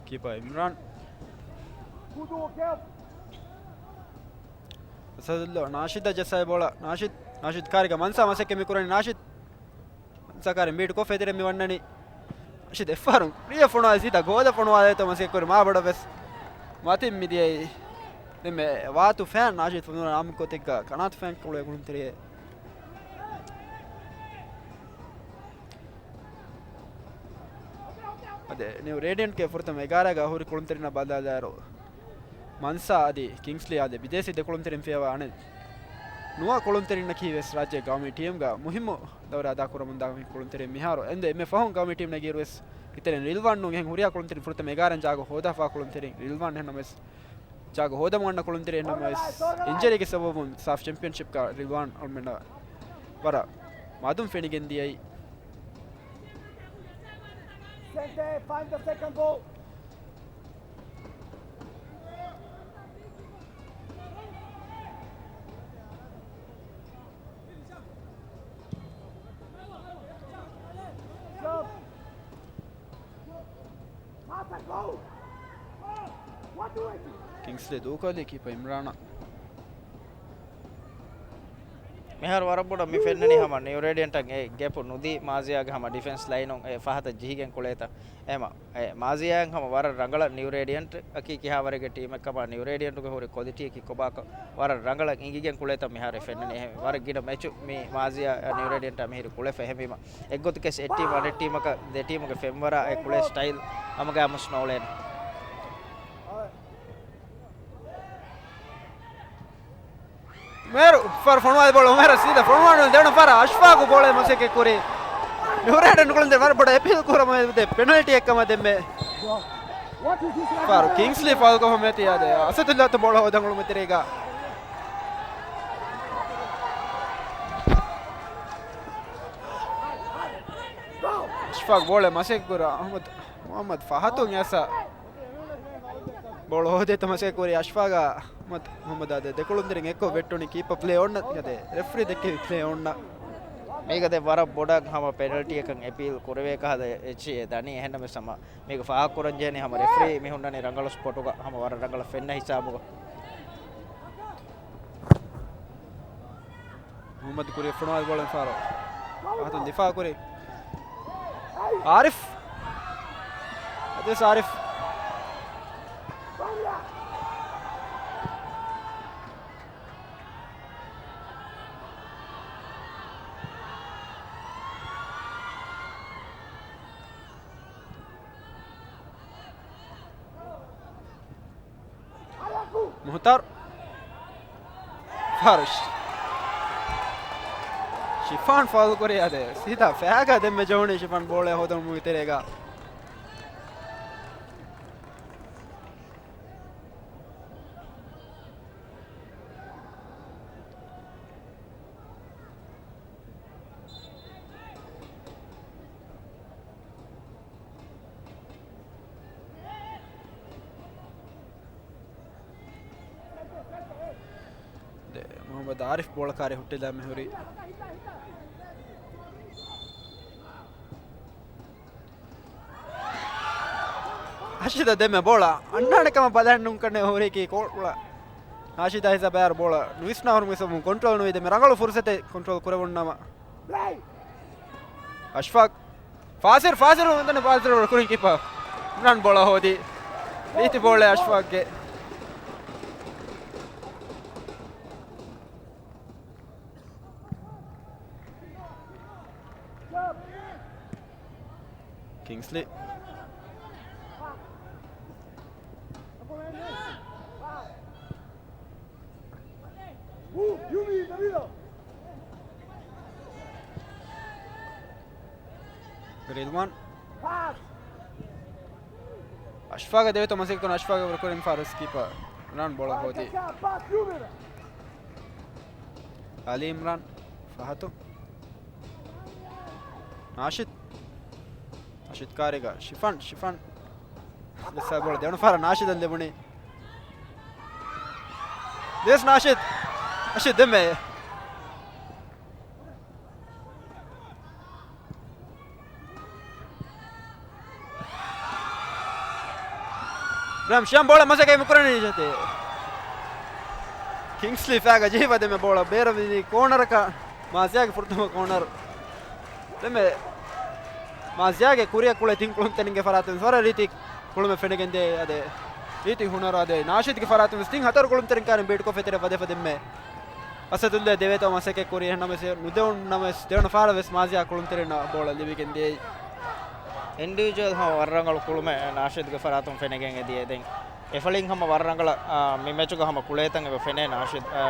ކީޕާ އިމްރާން. އަސަދުއްލާ ނާޝިދަށް ޖައްސާ ބޯޅަ. ނާޝިދް، ނާޝިދް ކާރިގަ މަންސާ މަސައްކަތް މިކުރަނީ ނާޝިދް. މަންސާ ކާރި މީޓް ކޮށް ފެތިރެ މި ވަންނަނީ. ނާޝިދް އެއްފަހަރު ކުރިޔަށް ފޮނުވާލި ސީދާ ގޯލަށް ފޮނުވާލޭތޯ މަސައްކަތް ކުރި މާ ބޮޑަށް ވެސް މަތިން މިދިޔައީ. ދެންމެ ވާތު ފޭން ނާޝިދް ފުނުރަ ނާމު ކޮތެއްގަ ކަނާތު ފޭން ކުޅޭ ކުޅުންތެރިއެއް. އަދި ނިއު ރޭޑިއަންޓްގެ ފުރަތަމަ އެގާރައިގަ ހުރި ކުޅުންތެރިންނަށް ބަލާލާއިރު، މަންސާ އަދި ކިންގްސްލީ އަދި ބިދޭސީ ދެ ކުޅުންތެރިން ފިޔަވާ އަނެއް ނުވަ ކުޅުންތެރިންނަކީ ވެސް ރާއްޖޭ ގައުމީ ޓީމްގަ މުހިއްމު ދައުރެއް އަދާކުރަމުންދާ ކުޅުންތެރިން. މިހާރު އެނދު އެންމެ ފަހުން ގައުމީ ޓީމް ނެގިއިރު ވެސް ކިތެރެން ރިލްވާން ނޫން. އެހެން ހުރިހާ ކުޅުންތެރިން ފުރަތަމަ އެގާރައިން ޖާގަ ހޯދާފާ ކުޅުންތެރިން ރިލްވާން. އެހެންނަމަވެސް ޖާގަ ހޯދަމުން އަންނަ ކުޅުންތެރި އެހެންނަމަވެސް އިންޖަރީގެ ސަބަބުން ސާފް ޗެމްޕިއަންޝިޕްގަ ރިލްވާން އަޅުމެންނަށް ވަރަށް މަދުން ފެނިގެން ދިޔައީ. Sente, find the second ball. ކިންގްސްލީ ދޫކޮށްލީ ކީޕަ އިމްރާނަށް. މިހާރު ވަރަށް ބޮޑަށް މި ފެންނަނީ ހަމަ ނިއު ރޭޑިއަންޓަށް އެ ގެޕު ނުދީ މާޒިޔާގެ ހަމަ ޑިފެންސް ލައިނުން އެ ފަހަތަށް ޖެހިގެން ކުޅޭތަ. އެހެމަ އެ މާޒިޔާއަށް ހަމަ ވަރަށް ރަނގަޅަށް ނިއު ރޭޑިއަންޓް އަކީ ކިހާވަރެއްގެ ޓީމެއް ކަމާ، ނިއު ރޭޑިއަންޓުގެ ހުރި ކޮލިޓީއަކީ ކޮބާކަން ވަރަށް ރަނގަޅަށް އިނގިގެން ކުޅޭތަ މިހާރު އެ ފެންނަނީ. އެހެން ވަރަށް ގިނަ މެޗު މި މާޒިޔާ ނިއު ރޭޑިއަންޓާ މިހިރި ކުޅެފަ. އެހެންވީމަ އެއްގޮތަކަސް އެއް ޓީމް އަނެއް ޓީމަކަށް ދެ ޓީމުގެ ފެންވަރާ އެ ކުޅޭ ސްޓައިލް ހަމަގައިމުސް ނޯޅޭނެ. މޭރު ފަރު ފޮނުވާލި ބޯޅަ އުމޭރަށް ސީދާ ފޮނުވާނު ދެވަނަ ފަރަށް އަޝްފާގު ބޯޅަ މަސައްކަތް ކުރި. ނިއުރޭޑަން ކުޅުންތެރިން ވަރަށް ބޮޑަށް އެޕީލް ކުރަމުން ދެ ޕެނަލްޓީއެއް ކަމަށް ދެންމެ. ފަރު ކިންގްސްލީ ފައުލް ކޮށްފަ މެތި އާދެ. އަސަދުއްލާތު ބޯޅަ ހޯދަން އުޅުމު ތެރޭގަ. އަޝްފާގު ބޯޅަ މަސައްކަތް ކުރާ އަހްމަދު މުހައްމަދު ފަހަތުން އެއަސަ. ބޯޅަ ހޯދޭތޯ މަސައްކަތް ކުރީ އަޝްފާގަ. މަ-، މުހައްމަދާ ދެ ދެކުޅުންތެރިން އެއްކޮށް ވެއްޓުނީ ކީޕަ ޕްލޭ އޮންނަ ގަދޭ ރެފްރީ ދެއްކެވި ޕްލޭ އޮންނަ. މީގަ ދެ ވަރަށް ބޮޑަށް ހަމަ ޕެނަލްޓީއަކަށް އެޕީލް ކުރެވޭ ކަހަލަ އެއްޗެއް ދަނީ. އެހެންނަމަވެސް ހަމަ މީގަ ފާހަގަކުރަން ޖެހެނީ ހަމަ ރެފްރީ މި ހުންނަނީ ރަނގަޅު ސްޕޮޓުގަ ހަމަ ވަރަށް ރަނގަޅަށް ފެންނަ ހިސާބުގަ. މުހައްމަދު ކުރިއަށް ފޮނުވާލި ބޯޅަ ފާރޯ. ފަހަތުން ދިފާ ކުރި އާރިފް. އަދިވެސް އާރިފް. މުހުތާރު. ފާރު. ޝިފާން ފައުލު ކުރި އާދެ. ސީދާ ފައިގާ ދެންމެ ޖެހުނީ ޝިފާން ބޯޅަ ހޯދުމުގެ ތެރޭގަ. ދެ، މުޙައްމަދު އާރިފް ބޯޅަ ކާރި ހުއްޓިލާ މިހުރީ. ނާޝިދަށް ދެންމެ ބޯޅަ އަންނާނެ ކަމަށް ބަލަން ނުކަންނެ ހުރީކީ ކޯޅުޅަ. ނާޝިދާ ހިސާބަށް އާރު ބޯޅަ ނުވިސްނާ ހުރުމުގެ ސަބަބުން ކޮންޓްރޯލް ނުވި ދެންމެ ރަނގަޅު ފުރުސަތެއް ކޮންޓްރޯލް ކުރެވުނު ނަމަ. އަޝްފާޤް. ފާސިރު، ފާސިރު އުނދަނީ ފާސިރު ކުރިން ކީޕަރ އިމްރާން ބޯޅަ ހޯދި. ރީތި ބޯޅަ އަޝްފާޤްގެ. ކިންގްސްލީ. ރިލްވާން. އަޝްފާގެ ދެވޭތޯ މަސައްކަތް ކުރަން އަޝްފާގެ ވަރު ކުރިން ފާރުސް ކީޕަރ އިމްރާން ބޯޅަ ހޯދި. އަލީ އިމްރާން ފަހަތު. ނާޝިދް. ނާޝިދް ކާރީގަ ޝިފާން، ޝިފާން. ލެއްސާ ބޯޅަ ދެވަނަ ފަހަރަށް ނާޝިދަށް ލިބުނީ. ދޭސް ނާޝިދް. ނާޝިދް ދެންމެ. ބްރަހިމް ޝިޔާމް ބޯޅަ މަސައްކަތް މި ކުރަނީ ޖެހޭ. ކިންގްސްލީ ފައިގަ ޖެހިފަ ދެންމެ ބޯޅަ ބޭރަށް ވީ ކޯނަރަކަށް. މާޒިޔާގެ ފުރަތަމަ ކޯނަރު. ދެންމެ މާޒިޔާގެ ކުރިއަށް ކުޅޭ ތިން ކުޅުންތެރިންގެ ފަރާތުން ވަރަށް ރީތި ކުޅުމެއް ފެނިގެން ދިޔައީ އާދެ. ރީތި ހުނަރު އާދެ. ނާޝިދްގެ ފަރާތުން ވެސް ތިން ހަތަރު ކުޅުންތެރިން ކާރިން ބީޓްކޮށްފަ ތެރެ ވަދެފަ ދެންމެ. އަސަދުއްލާ ދެވޭތޯ މަސައްކަތް ކުރި އެހެންނަމަވެސް ނުދެވުނު ނަމަވެސް ދެވަނަ ފަހަރަށް ވެސް މާޒިޔާ ކުޅުންތެރިންނަށް ބޯޅަ ލިބިގެން ދިޔައީ. އިންޑިވިޖުއަލް ހަމަ ވަރަށް ރަނގަޅު ކުޅުމެއް ނާޝިދްގެ ފަރާތުން ފެނިގެން އެދިޔަ. ދެން އެފަޅިން ހަމަ ވަރަށް ރަނގަޅަށް، އާ، މި މެޗުގަ ހަމަ ކުޅޭތަން އެބަ ފެނޭ ނާޝިދް، އާ،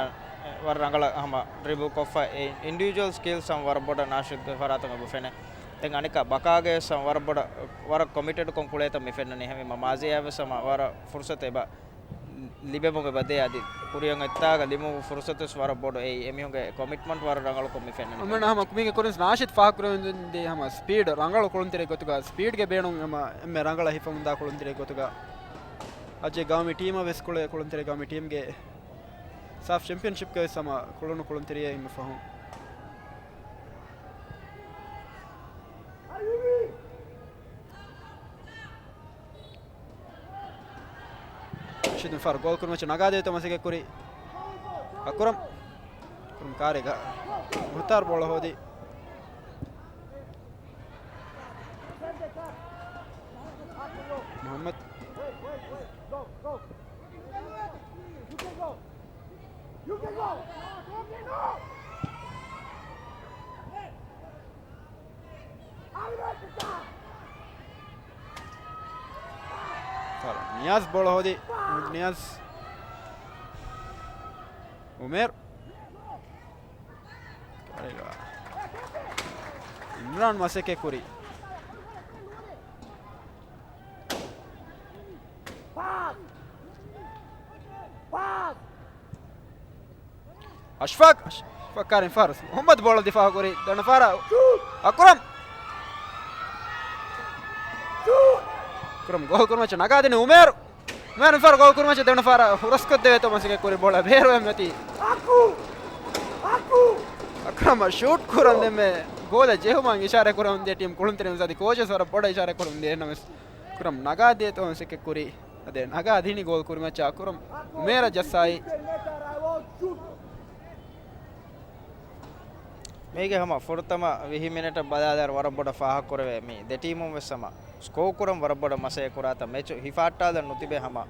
ވަރަށް ރަނގަޅަށް ހަމަ ޑްރިބުލް ކޮށްފަ އެ އިންޑިވިޖުއަލް ސްކިލްސް ހަމަ ވަރަށް ބޮޑަށް ނާޝިދްގެ ފަރާތުން އެބަ ފެނޭ. ދެން އަނެއްކާ ބަކާގެ ވެސް ހަމަ ވަރަށް ބޮޑަށް، ވަރަށް ކޮމިޓެޑްކޮށް ކުޅޭތަން މި ފެންނަނީ. އެހެންވީމަ މާޒިޔާ ވެސް ހަމަ ވަރަށް ފުރުސަތު އެބަ ލިބެމުން އެބަ ދޭ އަދި ކުރިއަށް އޮތްތާގަ ލިބުމު ފުރުސަތުވެސް ވަރަށް ބޮޑު. އެއީ އެމީހުންގެ ކޮމިޓްމަންޓް ވަރަށް ރަނގަޅުކޮށް މި ފެންނަނީ. އަމަން ހަމަ ކުމީގެ ކުރިން ނާޝިދް ފާހަގަކުރެވެން ދޭ ހަމަ ސްޕީޑް ރަނގަޅު ކުޅުންތެރި ގޮތުގަ ސްޕީޑްގެ ބޭނުން ހަމަ އެންމެ ރަނގަޅަށް ހިފަމުންދާ ކުޅުންތެރި ގޮތުގަ. އަޖެ ގައުމީ ޓީމަށް ވެސް ކުޅޭ ކުޅުންތެރި ގައުމީ ޓީމްގެ ސާފް ޗެމްޕިއަންޝިޕްގަ ވެސް ހަމަ ކުޅުނު ކުޅުންތެރިއެއް އިންމެ ފަހުން. ނާޝިދު ފާރު ގޯލް ކުރިމައްޗަށް ނަގާދޭތޯ މަސައްކަތް ކުރި. އަކުރަމް. އަކުރަމް ކާރީގަ މުހުތާރު ބޯޅަ ހޯދި. މުޙައްމަދު. ނިޔާޒް ބޯޅަ ހޯދި. ނިޔާޒް. އުމޭރު. އިމްރާން މަސައްކަތް ކުރި. އަޝްފާޤް، އަޝްފާޤް ކާރިން ފާރުސް. މުޙައްމަދު ބޯޅަ ދިފާޢު ކުރި. ދެވަނަ ފަހަރަށް އަކުރަމް. އަކުރަމް ގޯލް ކުރިމައްޗަށް ނަގާދިނީ އުމޭރު. އުމޭރު ފާރު ގޯލް ކުރިމައްޗަށް ދެވަނަ ފަހަރަށް ހުރަސްކޮށްދެވޭތޯ މަސައްކަތް ކުރި ބޯޅަ ބޭރުވެމެތި. އަކުރަމަށް ޝޫޓް ކުރަން ދެންމެ ގޯލަށް ޖެހުމަށް އިޝާރާތް ކުރަމުން ދިޔަ ޓީމް ކުޅުންތެރިން އަދި ކޯޗަސް ވަރަށް ބޮޑަށް އިޝާރާތް ކުރަމުން ދިޔަ ނަމަވެސް. އަކުރަމް ނަގާދޭތޯ މަސައްކަތް ކުރި. އާދެ، ނަގާ ދިނީ ގޯލް ކުރިމައްޗަށް އަކުރަމް އުމޭރަށް ޖައްސާއި. މީގެ ހަމަ ފުރަތަމަ ވިހި މިނެޓަށް ބަލާލާއިރު ވަރަށް ބޮޑަށް ފާހަގަކުރެވޭ މި ދެ ޓީމުން ވެސް ހަމަ ސްކޯ ކުރަން ވަރަށް ބޮޑަށް މަސައްކަތް ކުރާތަން މެޗު ހިފާއްޓާލަން ނުތިބޭ ހަމަ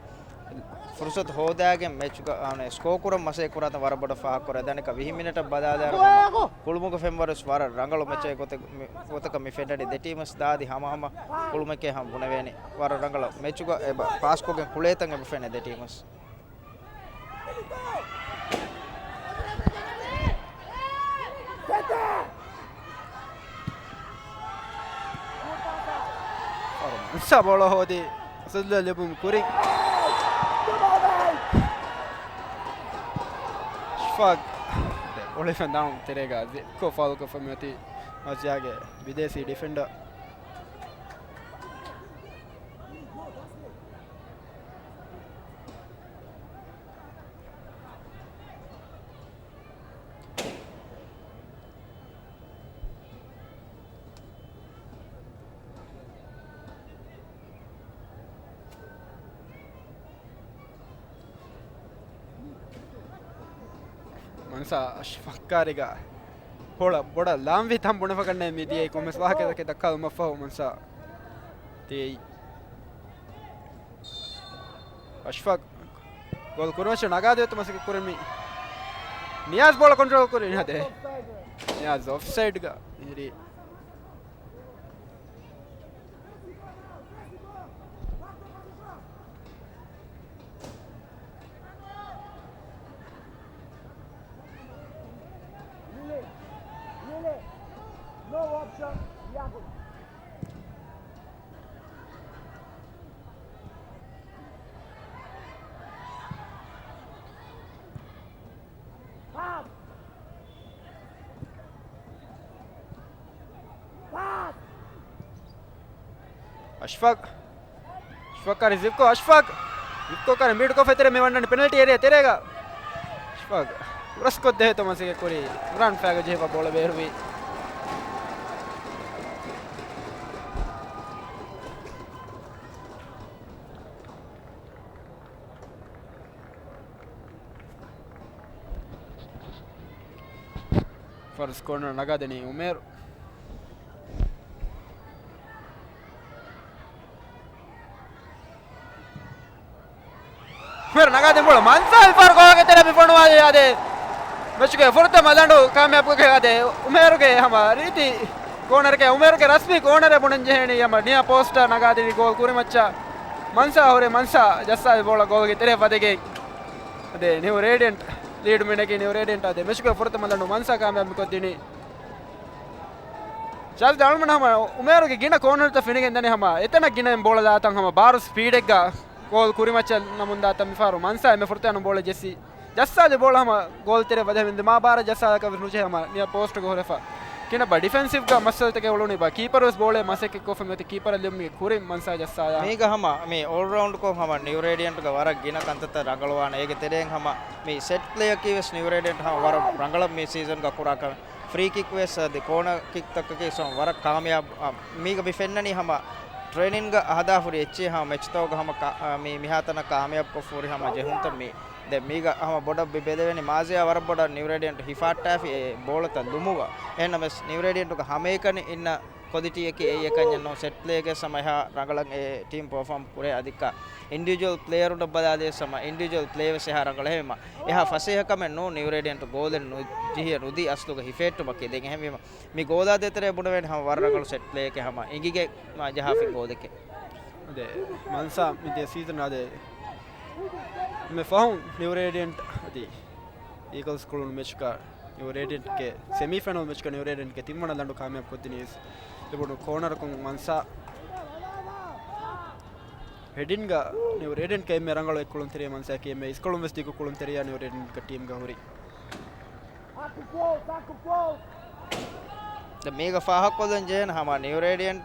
ފުރުސަތު ހޯދާގެން މެޗުގަ، އާނ، ސްކޯ ކުރަން މަސައްކަތް ކުރާތަން ވަރަށް ބޮޑަށް ފާހަގަކުރޭ. ދަނެކަ ވިހި މިނެޓަށް ބަލާލާއިރު ހަމަ ކުޅުމުގެ ފެންވަރު ވެސް ވަރަށް ރަނގަޅު މެޗެއް ގޮތެއް މި، ގޮތަކަށް މި ފެންނަނީ. ދެ ޓީމު ވެސް ދާދި ހަމަހަމަ ކުޅުމެކޭ ހަމަ ބުނެވޭނެ. ވަރަށް ރަނގަޅަށް މެޗުގަ އެބަ ޕާސްކޮށްގެން ކުޅޭތަން އެބަ ފެނޭ ދެ ޓީމު ވެސް. އަންސާ ބޯޅަ ހޯދި ސަދުލަ ލިބުން ކުރިން. އަޝްފާގް އޮޅިފަން ދާން ތެރޭގަ ޒިކްކޮ ފާލުކޮށްފަ މިއޮތީ މާޒިޔާގެ ބިދޭސީ ޑިފެންޑަރ. މަންސާ އަޝްފަޤާރިގަ ހޮޅަ ބޮޑަށް ލާންވީ ތަން ބުނެފަކަންނޭ މި ދިޔައީ ކޮންމެސް ވާހަކަތަކެއް ދައްކާލުމަށްފަހު މަންސާ ދިޔައީ. އަޝްފާގް ގޯލް ކުރިމައްޗަށް ނަގާދެވޭތޯ މަސައްކަތް ކުރި މި ނިޔާޒް ބޯޅަ ކޮންޓްރޯލް ކުރި ނިހާދެ. ނިޔާޒް އޮފްސައިޑްގަ ހިރީ. އަޝްފާގް. އަޝްފާގް ކާރި ޒިކްކޮ، އަޝްފާގް. ޒިކްކޮ ކާރި މީޑް ކޮށްފަ ތެރޭ މި ވަންނަނީ ޕެނަލްޓީ އޭރިއާ ތެރޭގަ. އަޝްފާގް ކްރޮސް ކޮށްދެވޭތޯ މަސައްކަތް ކުރީ. އިމްރާން ފައިގަ ޖެހިފަ ބޯޅަ ބޭރުވި. ފަރުސް ކޯނަރ ނަގާދެނީ އުމޭރު. އުމޭރު ނަގާދިން ބޯޅަ މަންސާ މިފަހަރު ގޯލްގެ ތެރެ މި ފޮނުވާލީ އާދެ. މެޗުގެ ފުރަތަމަ ލަނޑު ކާމިޔާބުގެ އާދެ. އުމޭރުގެ ހަމަ ރީތި ކޯނަރެކޭ އުމޭރުގެ ރަސްމީ ކޯނަރެއް ބުނަން ޖެހޭނީ ހަމަ ނިޔާ ޕޯސްޓަށް ނަގާދިނީ ގޯލް ކުރިމައްޗަށް. މަންސާ ހުރެ މަންސާ ޖައްސާލި ބޯޅަ ގޯލްގެ ތެރެ ވަދެގެން. އާދެ ނިއު ރޭޑިއަންޓް ލީޑް މިނެގި ނިއު ރޭޑިއަންޓް އާދެ މެޗުގެ ފުރަތަމަ ލަނޑު މަންސާ ކާމިޔާބު ކޮށްދިނީ. ޝާޒް ދާޅުމަން ހަމަ އުމޭރުގެ ގިނަ ކޯނަރުތައް ފެނިގެން ދަނީ ހަމަ އެތަނަށް ގިނައިން ބޯޅަ ދާތަން ހަމަ ބާރު ސްޕީޑެއްގަ ގޯލް ކުރިމައްޗަށް ނަމުން ދާތަން މިފަހަރު މަންސާ އެންމެ ފުރަތަމަ ބޯޅަ ޖެއްސި ޖައްސާލި ބޯޅަ ހަމަ ގޯލް ތެރެ ވަދެ މި މާ ބާރަށް ޖައްސާލަކަށް ވެސް ނުޖެހޭ ހަމަ ނިޔަ ޕޯސްޓުގަ ހުރެފަ. ކިނަބަ ޑިފެންސިވްގަ މައްސަލަތަކެއް އުޅުނީ ބާ ކީޕަރު ވެސް ބޯޅަ މަސައްކަތް ކޮށްފަ މިއޮތީ ކީޕަރަށް ލިޔުމުގެ ކުރިން މަންސާ ޖައްސާލާ. މީގަ ހަމަ މި އޯލްރައުންޑްކޮށް ހަމަ ނިއު ރޭޑިއަންޓްގަ ވަރަށް ގިނަ ކަންތައްތައް ރަނގަޅުވާނެ. އޭގެ ތެރެއިން ހަމަ މި ސެޓް ޕްލޭއަކީ ވެސް ނިއު ރޭޑިއަންޓް ހަމަ ވަރަށް ރަނގަޅަށް މި ސީޒަންގަ ކުރާ ކަމެއް. ފްރީ ކިކް ވެސް އަދި ކޯނަރ ކިކްތަކަކީ ސޮ ވަރަށް ކާމިޔާބު. އަ، މީގަ މި ފެންނަނީ ހަމަ ޓްރޭނިންގ ހަދާފުރި އެއްޗެއް ހަމަ މެޗްތަކުގަ ހަމަ ކާ-، އަ، މި މިހާތަނަށް ކާމިޔާބުކޮށްފަ ހުރި ހަމަ ޖެހުންތައް މި ދެ މީގަ ހަމަ ބޮޑަށް ބި ބެލެވެނީ މާޒިޔާ ވަރަށް ބޮޑަށް ނިއު ރޭޑިއަންޓް ހިފާއްޓާފި އެ ބޯޅަތައް ލުމުގަ. އެހެންނަމަވެސް ނިއު ރޭޑިއަންޓުގަ ހަމައެކަނި އިންނަ ކޮލިޓީއަކީ އެއީ އެކަންޏެއް ނޫން. ސެޓް ޕްލޭގެ ހަމަ އެހާ ރަނގަޅަށް އެ ޓީމް ޕަރފޯމް ކުރޭ އަދިކާ އިންޑިވިޖުއަލް ޕްލޭޔަރުންނަށް ބަލާލިޔަސް ހަމަ އިންޑިވިޖުއަލް ޕްލޭ ވެސް އެހާ ރަނގަޅަށް ހެވީމަ. އެހާ ފަސޭހަކަމެއް ނޫން ނިއު ރޭޑިއަންޓް ގޯލެއް ނުޖެހިޔަ ނުދީ އަސްލުގަ ހިފެހެއްޓުމަކީ. ދެން އެހެންވީމަ މި ގޯލާ ދޭތެރޭ ބުނެވޭނެ ހަމަ ވަރަށް ރަނގަޅު ސެޓް ޕްލޭއެކޭ ހަމަ އިނގިގެން މާ ޖަހާފި ގޯލެކޭ. އަދެ މަންސާ މިދިޔަ ސީޒަން އަދެ މި ފަހުން ނިއު ރޭޑިއަންޓް އަދި އީގަލްސް ކުޅުނު މެޗުގަ ނިއު ރޭޑިއަންޓްގެ ސެމީ ފައިނަލް މެޗުގަ ނިއު ރޭޑިއަންޓްގެ ތިންވަނަ ލަނޑު ކާމިޔާބު ކޮށްދިނީ ލިބުނު ކޯނަރަކުން މަންސާ. ހެޑިންގ ނިއު ރޭޑިއަންޓްގެ އެންމެ ރަނގަޅު އެއް ކުޅުންތެރިޔާ މަންސާއަކީ އެންމެ އިސްކޮޅުން ވެސް ދިގު ކުޅުންތެރިޔާ ނިއު ރޭޑިއަންޓްގެ ޓީމްގަ ހުރި. ދެން މީގަ ފާހަގަކޮށްލަން ޖެހޭނެ ހަމަ ނިއު ރޭޑިއަންޓް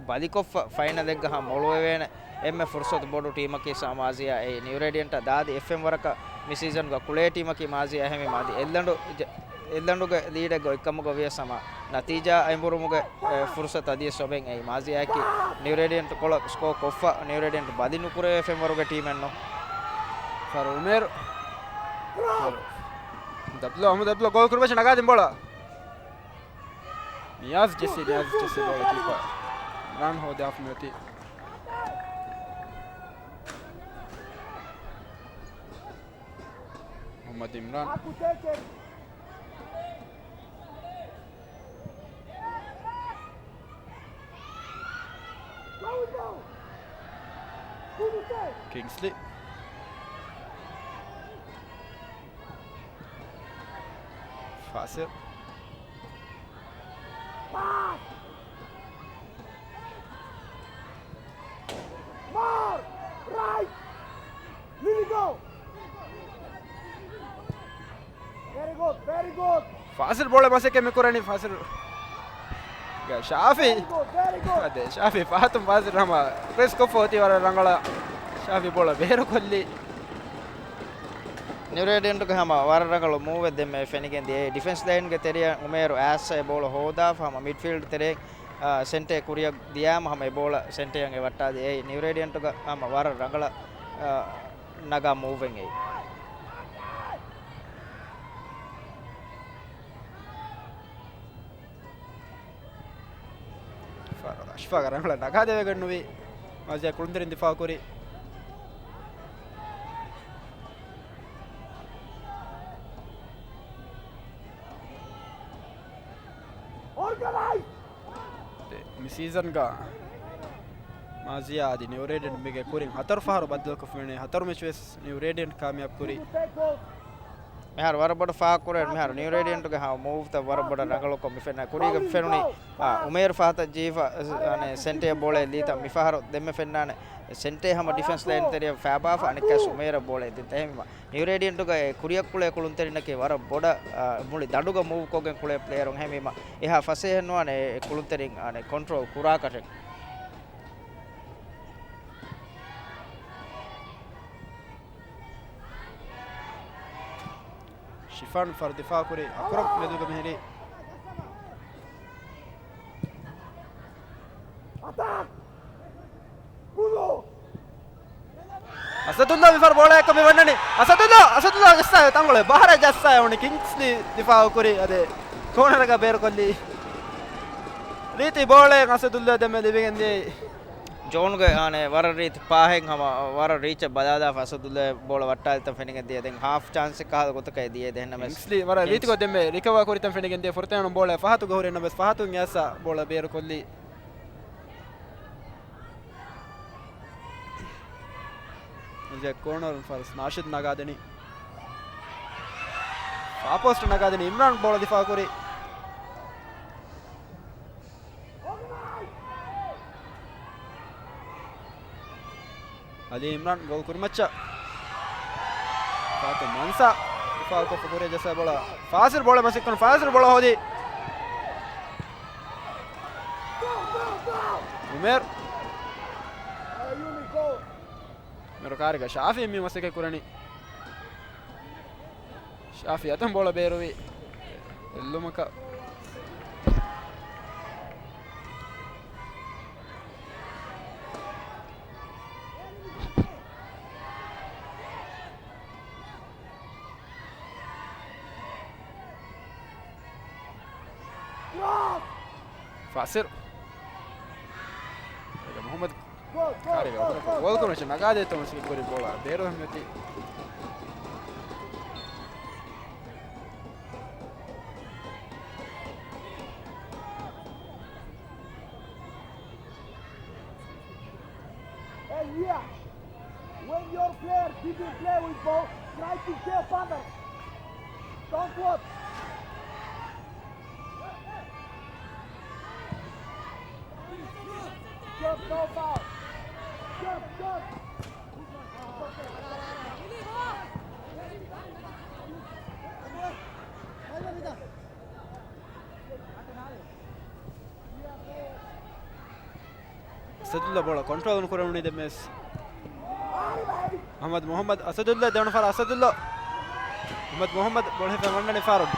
ބަލިކޮށްފަ ފައިނަލެއްގަ ހަމަ މޮޅުވެވޭނެ އެންމެ ފުރުސަތު ބޮޑު ޓީމަކީ ސަމާޒިޔާ. އެއީ ނިއު ރޭޑިއަންޓަށް ދާދި އެފްއެމް ވަރަކަށް މި ސީޒަންގަ ކުޅޭ ޓީމަކީ މާޒިޔާ އެހެންވީމަ އަދި އެއްލަނޑު ޖެ-، އެއްލަނޑުގެ ލީޑެއްގަ އޮތްކަމުގަ ވިޔަސް ހަމަ ނަތީޖާ އެނބުރުމުގެ، އެ، ފުރުސަތު އަދިވެސް އޮބެން އެއީ މާޒިޔާއަކީ ނިއު ރޭޑިއަންޓް ކޮޅަށް ސްކޯ ކޮށްފަ ނިއު ރޭޑިއަންޓް ބަލި ނުކުރެވޭ އެފްއެމް ވަރުގެ ޓީމެއް ނޫން. ފަރު އުމޭރު. ދަބްލޯ އަހުމަދު ދަބްލޯ ގޯލް ކުރިމައްޗަށް ނަގާދިން ބޯޅަ. ނިޔާޒް ޖެއްސި، ނިޔާޒް ޖެއްސި ބޯޅަ ތިއްބާ. ރަން ހޯދާފަ މިއޮތީ. މުހައްމަދު އިމްރާން. ކިންގްސްލީ. ފާސިލް. ފާސިލް ބޯޅަ މަސައްކަތް މި ކުރަނީ ފާސިލް. ޝާފި. އަދެ، ޝާފި ފަހަތުން ފާސިލް ހަމަ ޕްރެސް ކޮށްފަ އޮތީ ވަރަށް ރަނގަޅަށް. ޝާފި ބޯޅަ ބޭރުކޮށްލީ. ނިއު ރޭޑިއަންޓުގެ ހަމަ ވަރަށް ރަނގަޅު މޫވެއް ދެންމެ ފެނިގެން ދިޔައީ. ޑިފެންސް ލައިންގެ ތެރެއަށް އުމޭރު އައިސް އެ ބޯޅަ ހޯދާފަ ހަމަ މިޑްފީލްޑް ތެރޭ، އާ، ސެންޓަރ ކުރިއަށް ދިޔާމަ ހަމަ އެ ބޯޅަ ސެންޓަރަށް އެ ވައްޓާލި. އެއީ ނިއު ރޭޑިއަންޓުގަ ހަމަ ވަރަށް ރަނގަޅަށް، އާ، ނަގާ މޫވެއް އެއީ. އަޝްފާގަ ރަނގަޅަށް ނަގާދެވިގެންނުވި. މާޒިޔާ ކުޅުންތެރިން ދިފާއު ކުރި. މި ސީޒަންގަ މާޒިޔާ އަދި ނިއު ރޭޑިއަންޓް މީގެ ކުރިން ހަތަރު ފަހަރު ބައްދަލުކޮށްފަ ވަނީ ހަތަރު މެޗު ވެސް ނިއު ރޭޑިއަންޓް ކާމިޔާބު ކުރި. މިހާރު ވަރަށް ބޮޑަށް ފާހަގަކުރެވެން މިހާރު ނިއު ރޭޑިއަންޓުގެ ހަމަ މޫވްތައް ވަރަށް ބޮޑަށް ރަނގަޅުކޮށް މި ފެންނަ ކުރީގަ ފެނުނީ، އާ، އުމޭރު ފަހަތަށް ޖީފަ، އަނެ، ސެންޓަރ ބޯޅައެއް ލީތަ މިފަހަރު ދެންމެ ފެންނާނެ. ސެންޓަރ ހަމަ ޑިފެންސް ލައިން ތެރެއަށް ފައިބާފަ އަނެއްކާސް އުމޭރަށް ބޯޅައެއް ދިން ތެހެމީމަ. ނިއު ރޭޑިއަންޓުގައި ކުރިއަށް ކުޅޭ ކުޅުންތެރިންނަކީ ވަރަށް ބޮޑަށް، އާ، މުޅި ދަނޑުގަ މޫވް ކޮށްގެން ކުޅޭ ޕްލޭޔަރުން ހެމީމަ އެހާ ފަސޭހަ ނުވާނެ އެ ކުޅުންތެރިން އަނެއް ކޮންޓްރޯލް ކުރާކަށެއް. ޝިފާން ފަރު ދިފާ ކުރި އަކްރަމް މެދުގަ މިހިރީ. އަސަދުއްލާ މިފަރު ބޯޅައަކަށް މި ވަންނަނީ. އަސަދުއްލާ، އަސަދުއްލާ ޖައްސާ ތަންގޮޅެއް ބަހަރަށް ޖައްސާ އުނި ކިންގްސްލީ ދިފާއު ކުރި އަދެ ކޯނަރަކަށް ބޭރުކޮށްލީ. ރީތި ބޯޅައެއް އަސަދުއްލާ ދެމެ ލިބިގެން ދިޔައީ. ޖޯންގެ އާނެ ވަރަށް ރީތި ޕާހެއް ހަމަ ވަރަށް ރީޗަށް ބަލާލާފަ އަސަދުއްލާ ބޯޅަ ވައްޓާލިތަން ފެނިގެން ދިޔަ. ދެން ހާފް ޗާންސެއް ކަހަލަ ގޮތަކަށް ދިޔަ ދެންނަމެސް. ކިންގްސްލީ ވަރަށް ރީތިކޮށް ދެންމެ ރިކަވާ ކުރިތަން ފެނިގެން ދިޔަ ފުރަތަމަ ބޯޅަ ފަހަތުގަ ހުރި ނަމެސް ފަހަތުން އެއަސް ބޯޅަ ބޭރުކޮށްލީ. ކޯނަރުން ފާސް ނާޝިދު ނަގާދެނީ. ފާ ޕޯސްޓް ނަގާދެނީ އިމްރާން ބޯޅަ ދިފާ ކުރި. އަލީ އިމްރާން ގޯލް ކުރިމައްޗަށް. ފާތު މަންސާ ދިފާއުކޮށްފަ ކުރިއަށް ޖައްސާ ބޯޅަ. ފާސިލް ބޯޅަ މަސައްކަތް ކުރަން. ފާސިލް ބޯޅަ ހޯދީ. އުމޭރު. އުމޭރު ކާރިގަ ޝާފީ މި މަސައްކަތް ކުރަނީ. ޝާފީ އަތުން ބޯޅަ ބޭރުވި އެއްލުމަކަށް. ފާސިލް. މުހައްމަދު ކާރިގަ ގޯލް ކުރުމަށް ނަގާދޭތޯ މަސައްކަތް ކުރި ބޯޅަ ބޭރު ހަމަތި. Hey, yeah. When your player didn't play with ball, try to save others. Don't what? Jump, no foul. Jump, jump. އަސަދުއްލާ ބޯޅަ ކޮންޓްރޯލް ނުކުރެވުނީ ދެންމެސް. މުހައްމަދު މުހައްމަދު އަސަދުއްލާ ދެވަނަ ފަހަރަށް އަސަދުއްލާ. މުހައްމަދު މުހައްމަދު ބޯޅަ ހިފެން ވަންނަނީ ފާރުން.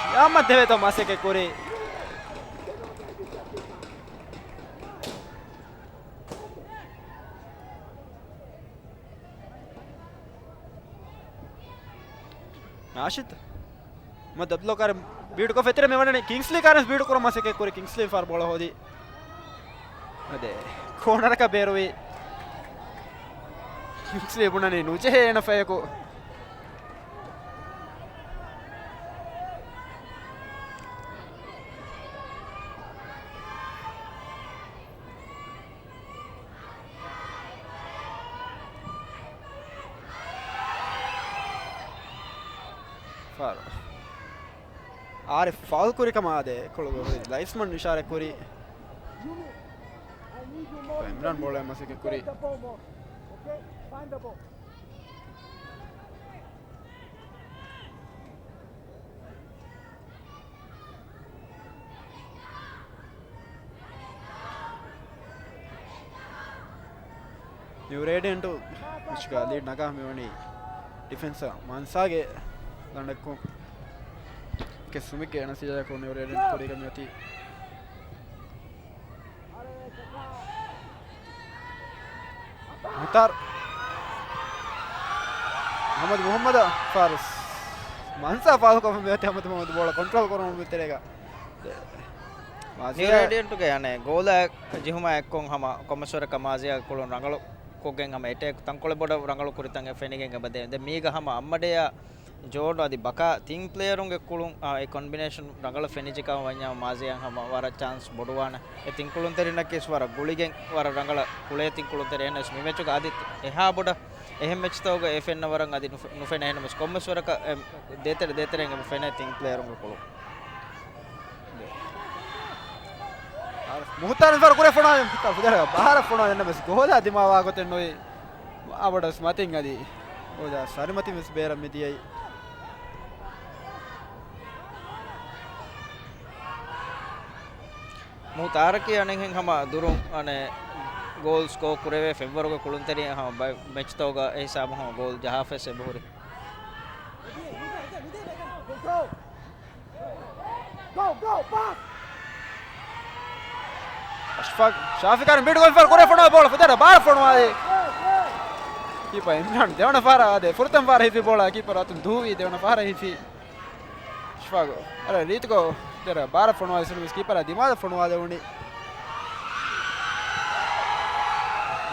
ޝިޔާމަށް ދެވޭތޯ މަސައްކަތް ކުރީ. ނާޝިދު. މުހައްމަދު އަބްދުﷲ ކާރި ބީޑުކޮށް ފެތިރެ މިވަނީ ކިންގްސްލީ ކާރިން ބީޑު ކުރުން މަސައްކަތް ކުރި ކިންގްސްލީ ފާރު ބޯޅަ ހޯދި. އަދެ ކޯނަރަކަށް ބޭރުވި. ކިންގްސްލީ ބުނަނީ ނުޖެހޭ އޭނަ ފަޔަކު. ފާރު. އާރިފް ފައުލް ކުރި ކަމަށް އާދެ، ކޮޅުގަ ހުރި ލައިސްމަން އިޝާރަތް ކުރި. އިމްރާން ބޯޅައި މަސައްކަތް ކުރި. ނިއު ރޭޑިއަންޓު މެޗުގަ ލީޑް ނަގާ މިވަނީ ޑިފެންސަރ މަންސާގެ ލަނޑަކުން. ކެ ސުމިކްގެ ނަސީލަކު ނިއު ރޭޑިއަންޓު ކުރީގަ މިއޮތީ. މުހުތާރު. މުހައްމަދު މުހައްމަދަށް ފާރު. މަންސާ ފާލުކޮށް މިއޮތީ އަހްމަދު މުހައްމަދު ބޯޅަ ކޮންޓްރޯލް ކުރުމުގެ ތެރޭގަ. ނިއު ރޭޑިއަންޓުގެ އަނެއް ގޯލާ ޖެހުމާ އެއްކޮށް ހަމަ ކޮންމެސްވަރަކަށް މާޒިޔާގެ ކުޅުން ރަނގަޅު ކޮށްގެން ހަމަ އެޓޭކް ތަންކޮޅެއް ބޮޑަށް ރަނގަޅު ކުރިތަން އެ ފެނިގެން އެބަދޭ. ދެން މީގަ ހަމަ އައްމަޑޭއާ ޖޯޑު އަދި ބަކާ ތިން ޕްލޭޔަރުންގެ ކުޅުން، އާ، އެ ކޮންބިނޭޝަން ރަނގަޅަށް ފެނިއްޖެ ކަމަށް ވަންޏާ މާޒިޔާ ހަމަ ވަރަށް ޗާންސް ބޮޑުވާނެ. އެ ތިން ކުޅުންތެރިންނަކީ ވަރަށް ގުޅިގެން ވަރަށް ރަނގަޅަށް ކުޅޭ ތިން ކުޅުންތެރި. އެހެނަސް މި މެޗުގަ އަދި އެހާ ބޮޑަށް އެހެން މެޗްތަކުގަ އެ ފެންނަ ވަރަށް އަދި ނުފެ-، ނުފެނޭ. އެހެނަސް ކޮންމެސް ވަރަކަށް އެ ދޭތެރެ ދޭތެރެއިން އެބަ ފެނޭ ތިން ޕްލޭޔަރުންގެ ކުޅުން. މުހުތާރު ފާރު ކުރޭ ފޮނުވާލި. މުހުތާރު ފުދޭ ބާރަށް ފޮނުވާލި އެންނަމެސް ގޯލާ ދިމާވާ ގޮތެއް ނުވި. އާބޮޑަސް މަތިން އަދި ގޯލާ ސަރިމަތިން ވެސް ބޭރަށް މިދިޔައީ. މުހުތާރަކީ އަނެއްހެން ހަމަ ދުރުން އަނެއް ގޯލް ސްކޯ ކުރެވޭ ފެންވަރުގެ ކުޅުންތެރިއެއް ހަމަ ބައެއް މެޗްތަކުގަ އެ ހިސާބުން ހަމަ ގޯލް ޖަހާފަވެސް އެބަހުރި. އަޝްފާގް، ޝާފި ކާރިން ބީޑު ކޮށް ފަރު ކުރޭ ފޮނުވާ ބޯޅަ ފުދޭ ބާރަށް ފޮނުވާލި. ކީޕަރ އިމްރާން ދެވަނަ ފަހަރަށް އާދެ. ފުރަތަމަ ފަހަރަށް ހިފި ބޯޅަ ކީޕަރ އަތުން ދޫވީ ދެވަނަ ފަހަރަށް ހިފި. އަޝްފާގް އަރަ ރީތިކޮށް ދެރަ ބާރަށް ފޮނުވާލި ސުނުމިސް ކީޕަރ ދިމާލަށް ފޮނުވާލެވުނީ.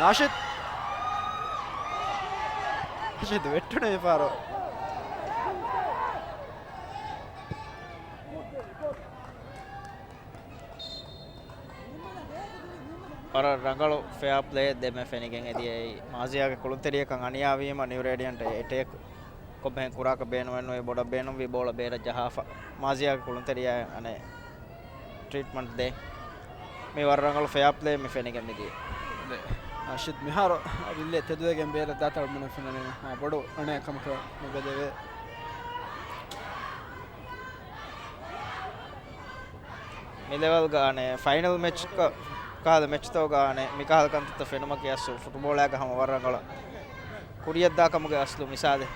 ނާޝިދް. ނާޝިދް ވެއްޓުނެ ފާރު. ވަރަށް ރަނގަޅު ފެއާ ޕްލޭ ދެމެ ފެނިގެން އެދިޔައީ. މާޒިޔާގެ ކުޅުންތެރިޔަކަށް އަނިޔާވީމަ ނިއު ރޭޑިއންޓް އެޓޭކް ކޮށްބަހެން ކުރާކަށް ބޭނުމެއްނުވޭ. ބޮޑަށް ބޭނުންވީ ބޯޅަ ބޭރަށް ޖަހާފަ މާޒިޔާގެ ކުޅުންތެރިޔާ އަނެއް ޓްރީޓްމަންޓް ދޭ. މި ވަރަށް ރަނގަޅު ފެއާ ޕްލޭ މި ފެނިގެން މިދިޔަ. ނާޝިދް މިހާރު ވިއްލެއް ތެދުވެގެން ބޭރަށް ދާތަޅު މުނެފިނަނީ މާ ބޮޑު އަނެއް ކަމަކަށް ނުބެލެވޭ. މި ލެވެލްގަ އަނެއް ފައިނަލް މެޗް ކަ-، ކަހަލަ މެޗްތަކުގަ އަނެއް މިކަހަލަ ކަންތައްތައް ފެނުމަކީ އަސްލު ފުޓްބޯޅައިގަ ހަމަ ވަރަށް ރަނގަޅަށް ކުރިޔަށްދާ ކަމުގެ އަސްލު މިސާލެއް.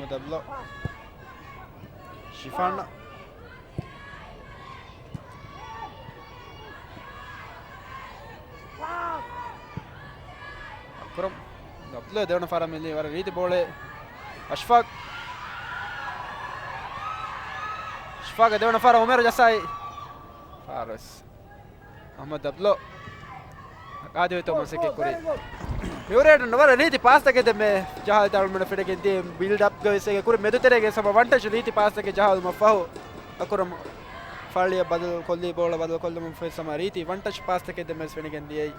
މުހައްމަދު އަބްދުﷲ. ޝިފާން. އަކްރަމް. އަބްދުﷲ ދެވަނަ ފަހަރަށް މިލީ ވަރަށް ރީތި ބޯޅައެއް. އަޝްފާގް. އަޝްފާގް ދެވަނަ ފަހަރަށް އުމޭރު ޖައްސައި. ފާރުވެސް. އަހްމަދު އަބްދުﷲ. ގާދިވެތޯ މަސައްކަތް ކުރި. މިއުރޭޓަށް ވަރަށް ރީތި ޕާސްތަކެއް ދެމެ ޖަހާލި ތަޅުމެނަށް ފެނިގެން ދިޔަ ބިލްޑް އަޕްގަ ވެސް އޭގެ ކުރި މެދުތެރޭގެ ސަމަ ވަންޓަޗް ރީތި ޕާސްތަކެއް ޖަހާލުމަށް ފަހު އަކުރަމް ފަޅިއަށް ބަދަލު ކޮށްލީ ބޯޅަ ބަދަލު ކޮށްލުމަށް ފެ ސަމަ ރީތި ވަންޓަޗް ޕާސްތަކެއް ދެމެ ވެސް ފެނިގެން ދިޔައީ.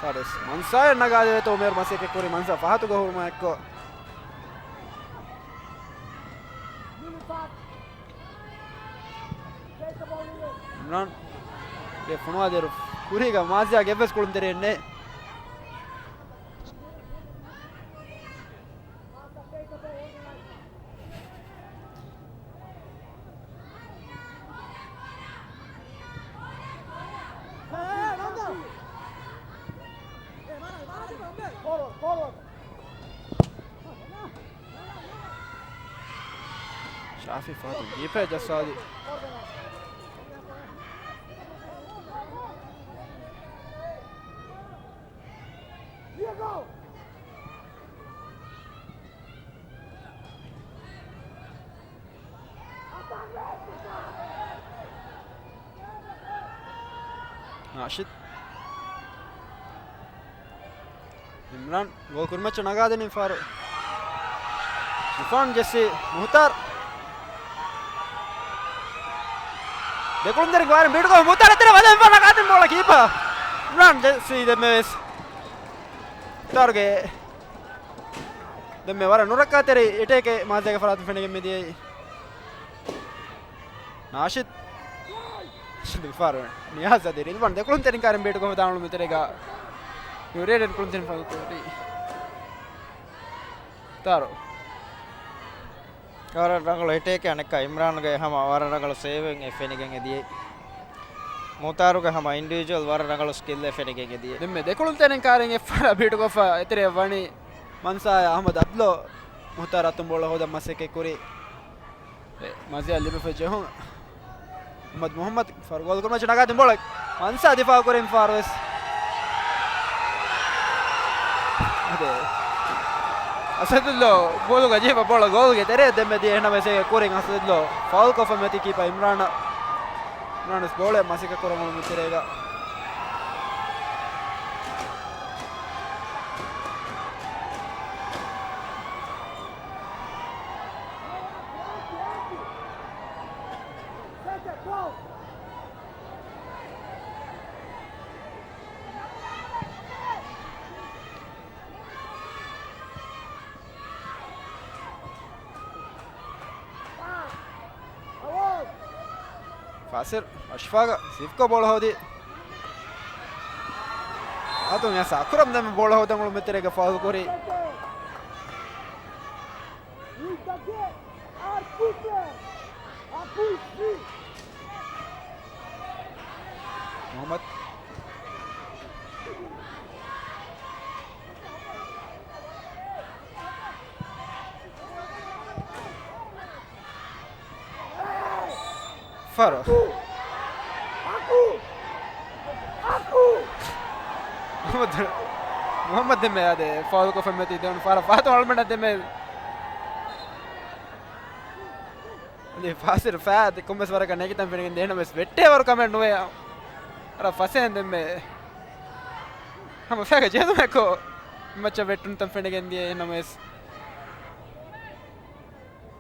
ފާރުވެސް މަންސާއަށް ނަގާލެވޭތޯ އުމޭރު މަސައްކަތް ކުރި މަންސާ ފަހަތުގަ ހުރުމާ އެއްކޮށް. އިމްރާން ގެ ފޮނުވާދޭރު ކުރީގަ މާޒިޔާ ގެއްވެސް ކުޅުންތެރިއެއް ނެތް. އާފި ފަހަތުން ކީޕަރ ޖައްސާލި. ނާޝިދް. އިމްރާން ގޯލް ކުރިމައްޗަށް ނަގާދެނީ ފާރު. ޝިފާން ޖެއްސި މުހުތާރު. ދެކުޅުންތެރިން ވާރިން ބީޑުކޮށް މުހުތާރު އެތެރެ ވަދެ ފާ ނަގާދިން ބޯޅަ ކީޕަ. އިމްރާން ޖެއްސި ދެންމެވެސް. މުހުތާރުގެ ދެންމެ ވަރަށް ނުރައްކާތެރި އެޓޭކެއް މާޒޭގެ ފަރާތުން ފެނިގެން މިދިޔައީ. ނާޝިދް. ނާޝިދު މިފަހަރު ނިޔާޒް އަދި ރިލްވާން ދެ ކުޅުންތެރިން ކާރިން ބީޑުކޮށް ދާން އުޅުމު ތެރޭގަ ޔުރޭޑެން ކުޅުންތެރިން ފަހު ކުރި. ތާރު. ވަރަށް ރަނގަޅު އެޓޭކެއް އަނެއްކާ އިމްރާންގެ ހަމަ ވަރަށް ރަނގަޅު ސޭވެއް އެ ފެނިގެން އެދިޔައީ. މުހުތާރުގެ ހަމަ އިންޑިވިޖުއަލް ވަރަށް ރަނގަޅު ސްކިލްއެއް ފެނިގެން އެދިޔައީ. ދެންމެ ދެ ކުޅުންތެރިން ކާރިން އެއްފަހަރާ ބީޑުކޮށްފަ އެތެރެ ވަނީ މަންސާޔާ އަހްމަދު އަބްލޯ މުހުތާރު އަތުން ބޯޅަ ހޯދަން މަސައްކަތް ކުރި. މާޒިޔާ ލިބިފަ ޖެހުން. މުހައްމަދު މުހައްމަދު ފަރު ގޯލް ކުރުމަށް ނަގާދިން ބޯޅަ. މަންސާ ދިފާ ކުރިން ފާރުވެސް. އަދެ. އަސަދުއްލޯ ބޯލުގަ ޖެހިފަ ބޯޅަ ގޯލްގެ ތެރޭ ދެންމެ ދިޔަ އެހެންނަމަ އެސޭގެ ކުރިން އަސަދުއްލޯ ފައުލް ކޮށްފަ މެތި ކީޕަ އިމްރާނަށް. އިމްރާން ވެސް ބޯޅަ މަސައްކަތް ކުރަމުން މިތެރޭގަ. ފާސިލް އަޝްފާގަ ސިފްކޮށް ބޯޅަ ހޯދި. އަތުން އެސް އަކުރަމް ދެން ބޯޅަ ހޯދަން އުޅުމެތެރޭގަ ފައުލް ކުރި. މުހައްމަދު. ފަރު. މުހައްމަދު، މުހައްމަދު ދެންމެ އާދެ، ފައުލް ކޮށްފަ މެތި ދެވަނަ ފަރަށް ފަހަތު އަޅުމެންނަށް ދެންމެ. އަދި ފާސިލް ފާ އަދި ކޮންމެސް ވަރަކަށް ނެގިތަން ފެނިގެން ދޭނަމެސް ވެއްޓޭ ވަރު ކަމެއް ނުވޭ. އަރަ ފަސޭން ދެންމެ. ހަމަ ފޭގަ ޖެހުމެކޯ މައްޗަށް ވެއްޓުންތަން ފެނިގެން ދިޔަ އެހެންނަމަވެސް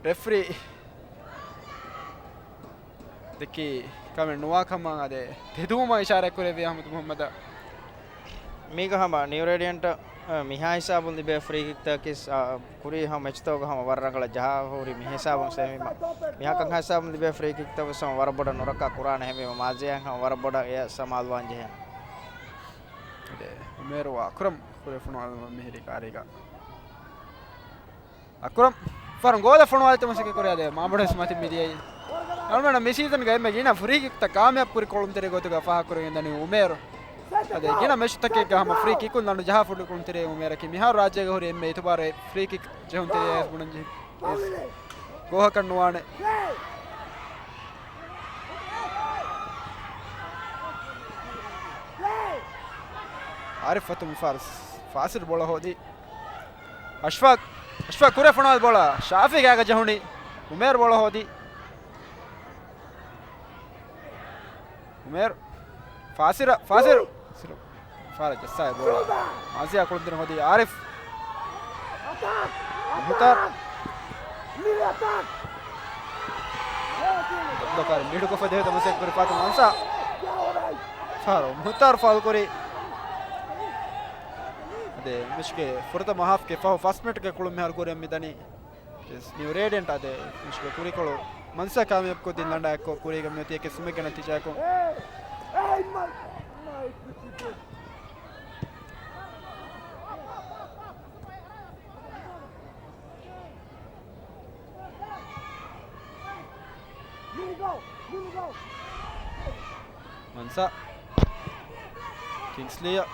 ރެފްރީ ދެއްކި ކަމެއް ނުވާ ކަމަށް އަދެ ތެދުވުމަށް އިޝާރާތް ކުރެއްވި އަހްމަދު މުހައްމަދަށް. މީގަ ހަމަ ނިއު ރޭޑިއަންޓަށް، އަ، މިހާ ހިސާބުން ލިބޭ ފްރީ ކިކްތަކީސް، އަ، ކުރީ ހަމަ މެޗްތަކުގަ ހަމަ ވަރަށް ރަނގަޅަށް ޖަހާ ހުރި މި ހިސާބުން ސެމީމަ. މިހާކަން ހިސާބުން ލިބޭ ފްރީ ކިކްތައް ވެސް ހަމަ ވަރަށް ބޮޑަށް ނުރައްކާ ކުރާނެ ހެންވީމަ މާޒިޔާ ހަމަ ވަރަށް ބޮޑަށް އެއަށް ސަމާލުވާން ޖެހޭނެ. އަދެ، އުމޭރު އަކްރަމް ކުރެ ފޮނުވާލުމަށް މިހިރީ ކާރީގަ. އަކްރަމް ފަރުން ގޯލަށް ފޮނުވާލިތަ މަސައްކަތް ކުރި އަދެ މާބޮޑެސް މަތި މިދިޔައީ. އަޅުމެން މި ސީޒަންގަ އެންމެ ގިނަ ފްރީ ކިކްތައް ކާމިޔާބު ކުރި ކުޅުންތެރި ގޮތުގަ ފާހަގަކުރެވިގެން ދަނީ އުމޭރު. އަދެ ގިނަ މެޗުތަކެއްގަ ހަމަ ފްރީ ކިކުން ލަނޑު ޖަހާ ފުރި ކުޅުންތެރި އުމޭރަކީ މިހާރު ރާއްޖޭގަ ހުރި އެންމެ އިތުބާރު ފްރީ ކިކް ޖެހުންތެރި އަޔަސް ބުނަން ޖެހި. ގޯހަކަށް ނުވާނެ. އާރިފް ފަތު މި ފާސިލް ބޯޅަ ހޯދި. އަޝްފާޤް، އަޝްފާޤް ކުރެ ފޮނުވާލި ބޯޅަ ޝާފީގެ އާގަ ޖެހުނީ. އުމޭރު ބޯޅަ ހޯދި. އުމޭރު. ފާސިލަށް، ފާސިލް. ފާސިލް. ފާސިލަށް ޖައްސާ ބޯޅަ. މާޒިޔާ ކުޅުންތެރިން ހޯދީ އާރިފް. މުހުތާރު. ބަދަލުކާރި މީޑުކޮށްފަ ދެވޭތަ މަސައްކަތް ކުރި ފާތުމަ އަންސާ. ފާރު މުހުތާރު ފާލް ކުރި. އަދެ މެޗުގެ ފުރަތަމަ ހާފްގެ ފަހު ފަސް މިނިޓްގެ ކުޅުން މިހާރު ކުރިއަށް މިދަނީ. ނިއު ރޭޑިއަންޓް އަދެ މެޗުގެ ކުރިކޮޅު މަންސާ ކާމިޔާބުކޮށްދިން ލަނޑާއެއްކޮށް ކުރީގަ މިއޮތީ އެކެއް ސުމެއްގެ ނަތީޖާއަކުން. މަންސާ. ކިންސްލީއަށް.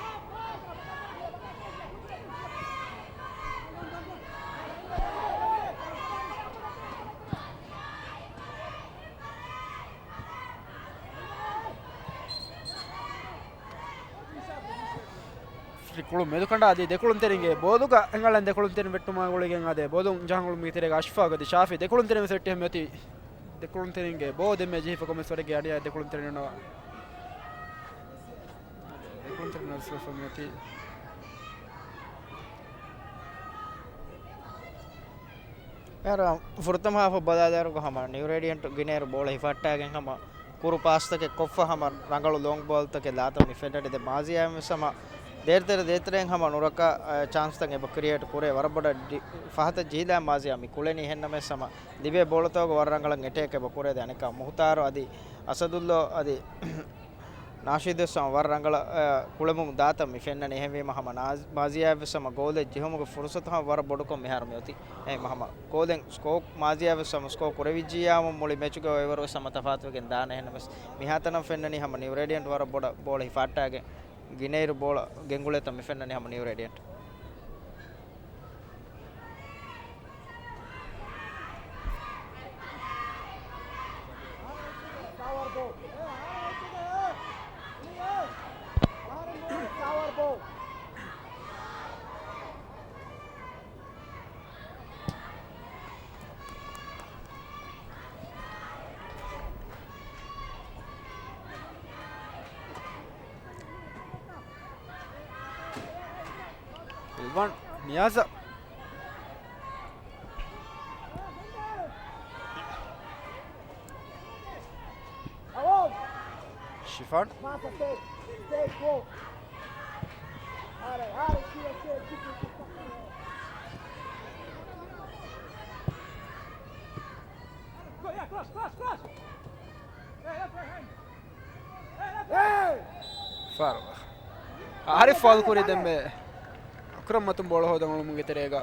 ކުޅުން މެދުކަނޑާ އަދި ދެކުޅުންތެރިންގެ ބޯލުގަ އެނގަޅަން ދެކުޅުންތެރިން ވެއްޓުމާ ގުޅިގެން އާދޭ ބޯލުން ޖަހަން ގުޅުމުގެ ތެރޭގަ އަޝްފާގު އަދި ޝާފި ދެކުޅުންތެރިން ވެސް ވެއްޓި ހަމަ އޮތީ. ދެކުޅުންތެރިންގެ ބޯ ދެންމެ ޖެހިފަ ކޮމެސް ވަރެއްގެ އަނިޔާ ދެކުޅުންތެރިން ނަވާ. ދެކުޅުންތެރިން ވެސް ވެފަ މިއޮތީ. އޭރު ފުރަތަމަ ހާފަށް ބަލާލާއިރުގަ ހަމަ ނިއު ރޭޑިއަންޓް ގިނައިރު ބޯޅަ ހިފަހައްޓާގެން ހަމަ ކުރު ޕާސްތަކެއް ކޮށްފަ ހަމަ ރަނގަޅު ލޯންގް ބޯލްތަކެއް ލާތަން މި ފެންނަނީ. ދެން މާޒިޔާ ވެސް ހަމަ ދޭތެރެ ދޭތެރެއިން ހަމަ ނުރައްކާ، އަ، ޗާންސްތައް އެބަ ކްރިއޭޓް ކުރޭ. ވަރަށް ބޮޑަށް ޑި-، ފަހަތަށް ޖެހިލާ މާޒިޔާ މި ކުޅެނީ. އެހެންނަމަވެސް ހަމަ ލިބޭ ބޯޅަތަކުގަ ވަރަށް ރަނގަޅަށް އެޓޭކް އެބަ ކުރޭ. ދެން އަނެއްކާ މުހުތާރު އަދި އަސަދުއްލޯ އަދި ނާޝިދު ވެސް ހަމަ ވަރަށް ރަނގަޅަށް، އަ، ކުޅެމުން ދާތަން މި ފެންނަނީ. އެހެންވީމަ ހަމަ ނާޒް-، މާޒިޔާ ވެސް ހަމަ ގޯލެއް ޖެހުމުގެ ފުރުސަތު ހަމަ ވަރަށް ބޮޑުކޮށް މިހާރު މި އޮތީ. އެހެން ހަމަ ގޯލެއް ސްކޯ، މާޒިޔާ ވެސް ހަމަ ސްކޯ ކުރެވިއްޖިއްޔާމު މުޅި މެޗުގެ އޮއިވަރު ވެސް ހަމަ ތަފާތުވެގެން ދާނެ. އެހެންނަމަވެސް މިހާތަނަށް ފެންނަނީ ހަމަ ނިއު ރޭޑިއަންޓް ވަރަށް ބޮޑަށް ބޯޅަ ހިފަހައްޓާގެން ގިނައިރު ބޯޅަ ގެންގުޅޭތަން މި ފެންނަނީ ހަމަ ނިއު ރޭޑިއަންޓް. ރިލްވާން ނިޔާޒަށް. ޝިފާން. ފާރު. އާރިފް ފާލު ކުރި ދެންމެ އަކްރަމް މަތުން ބޯޅަ ހޯދަން އުޅުމުގެ ތެރޭގަ.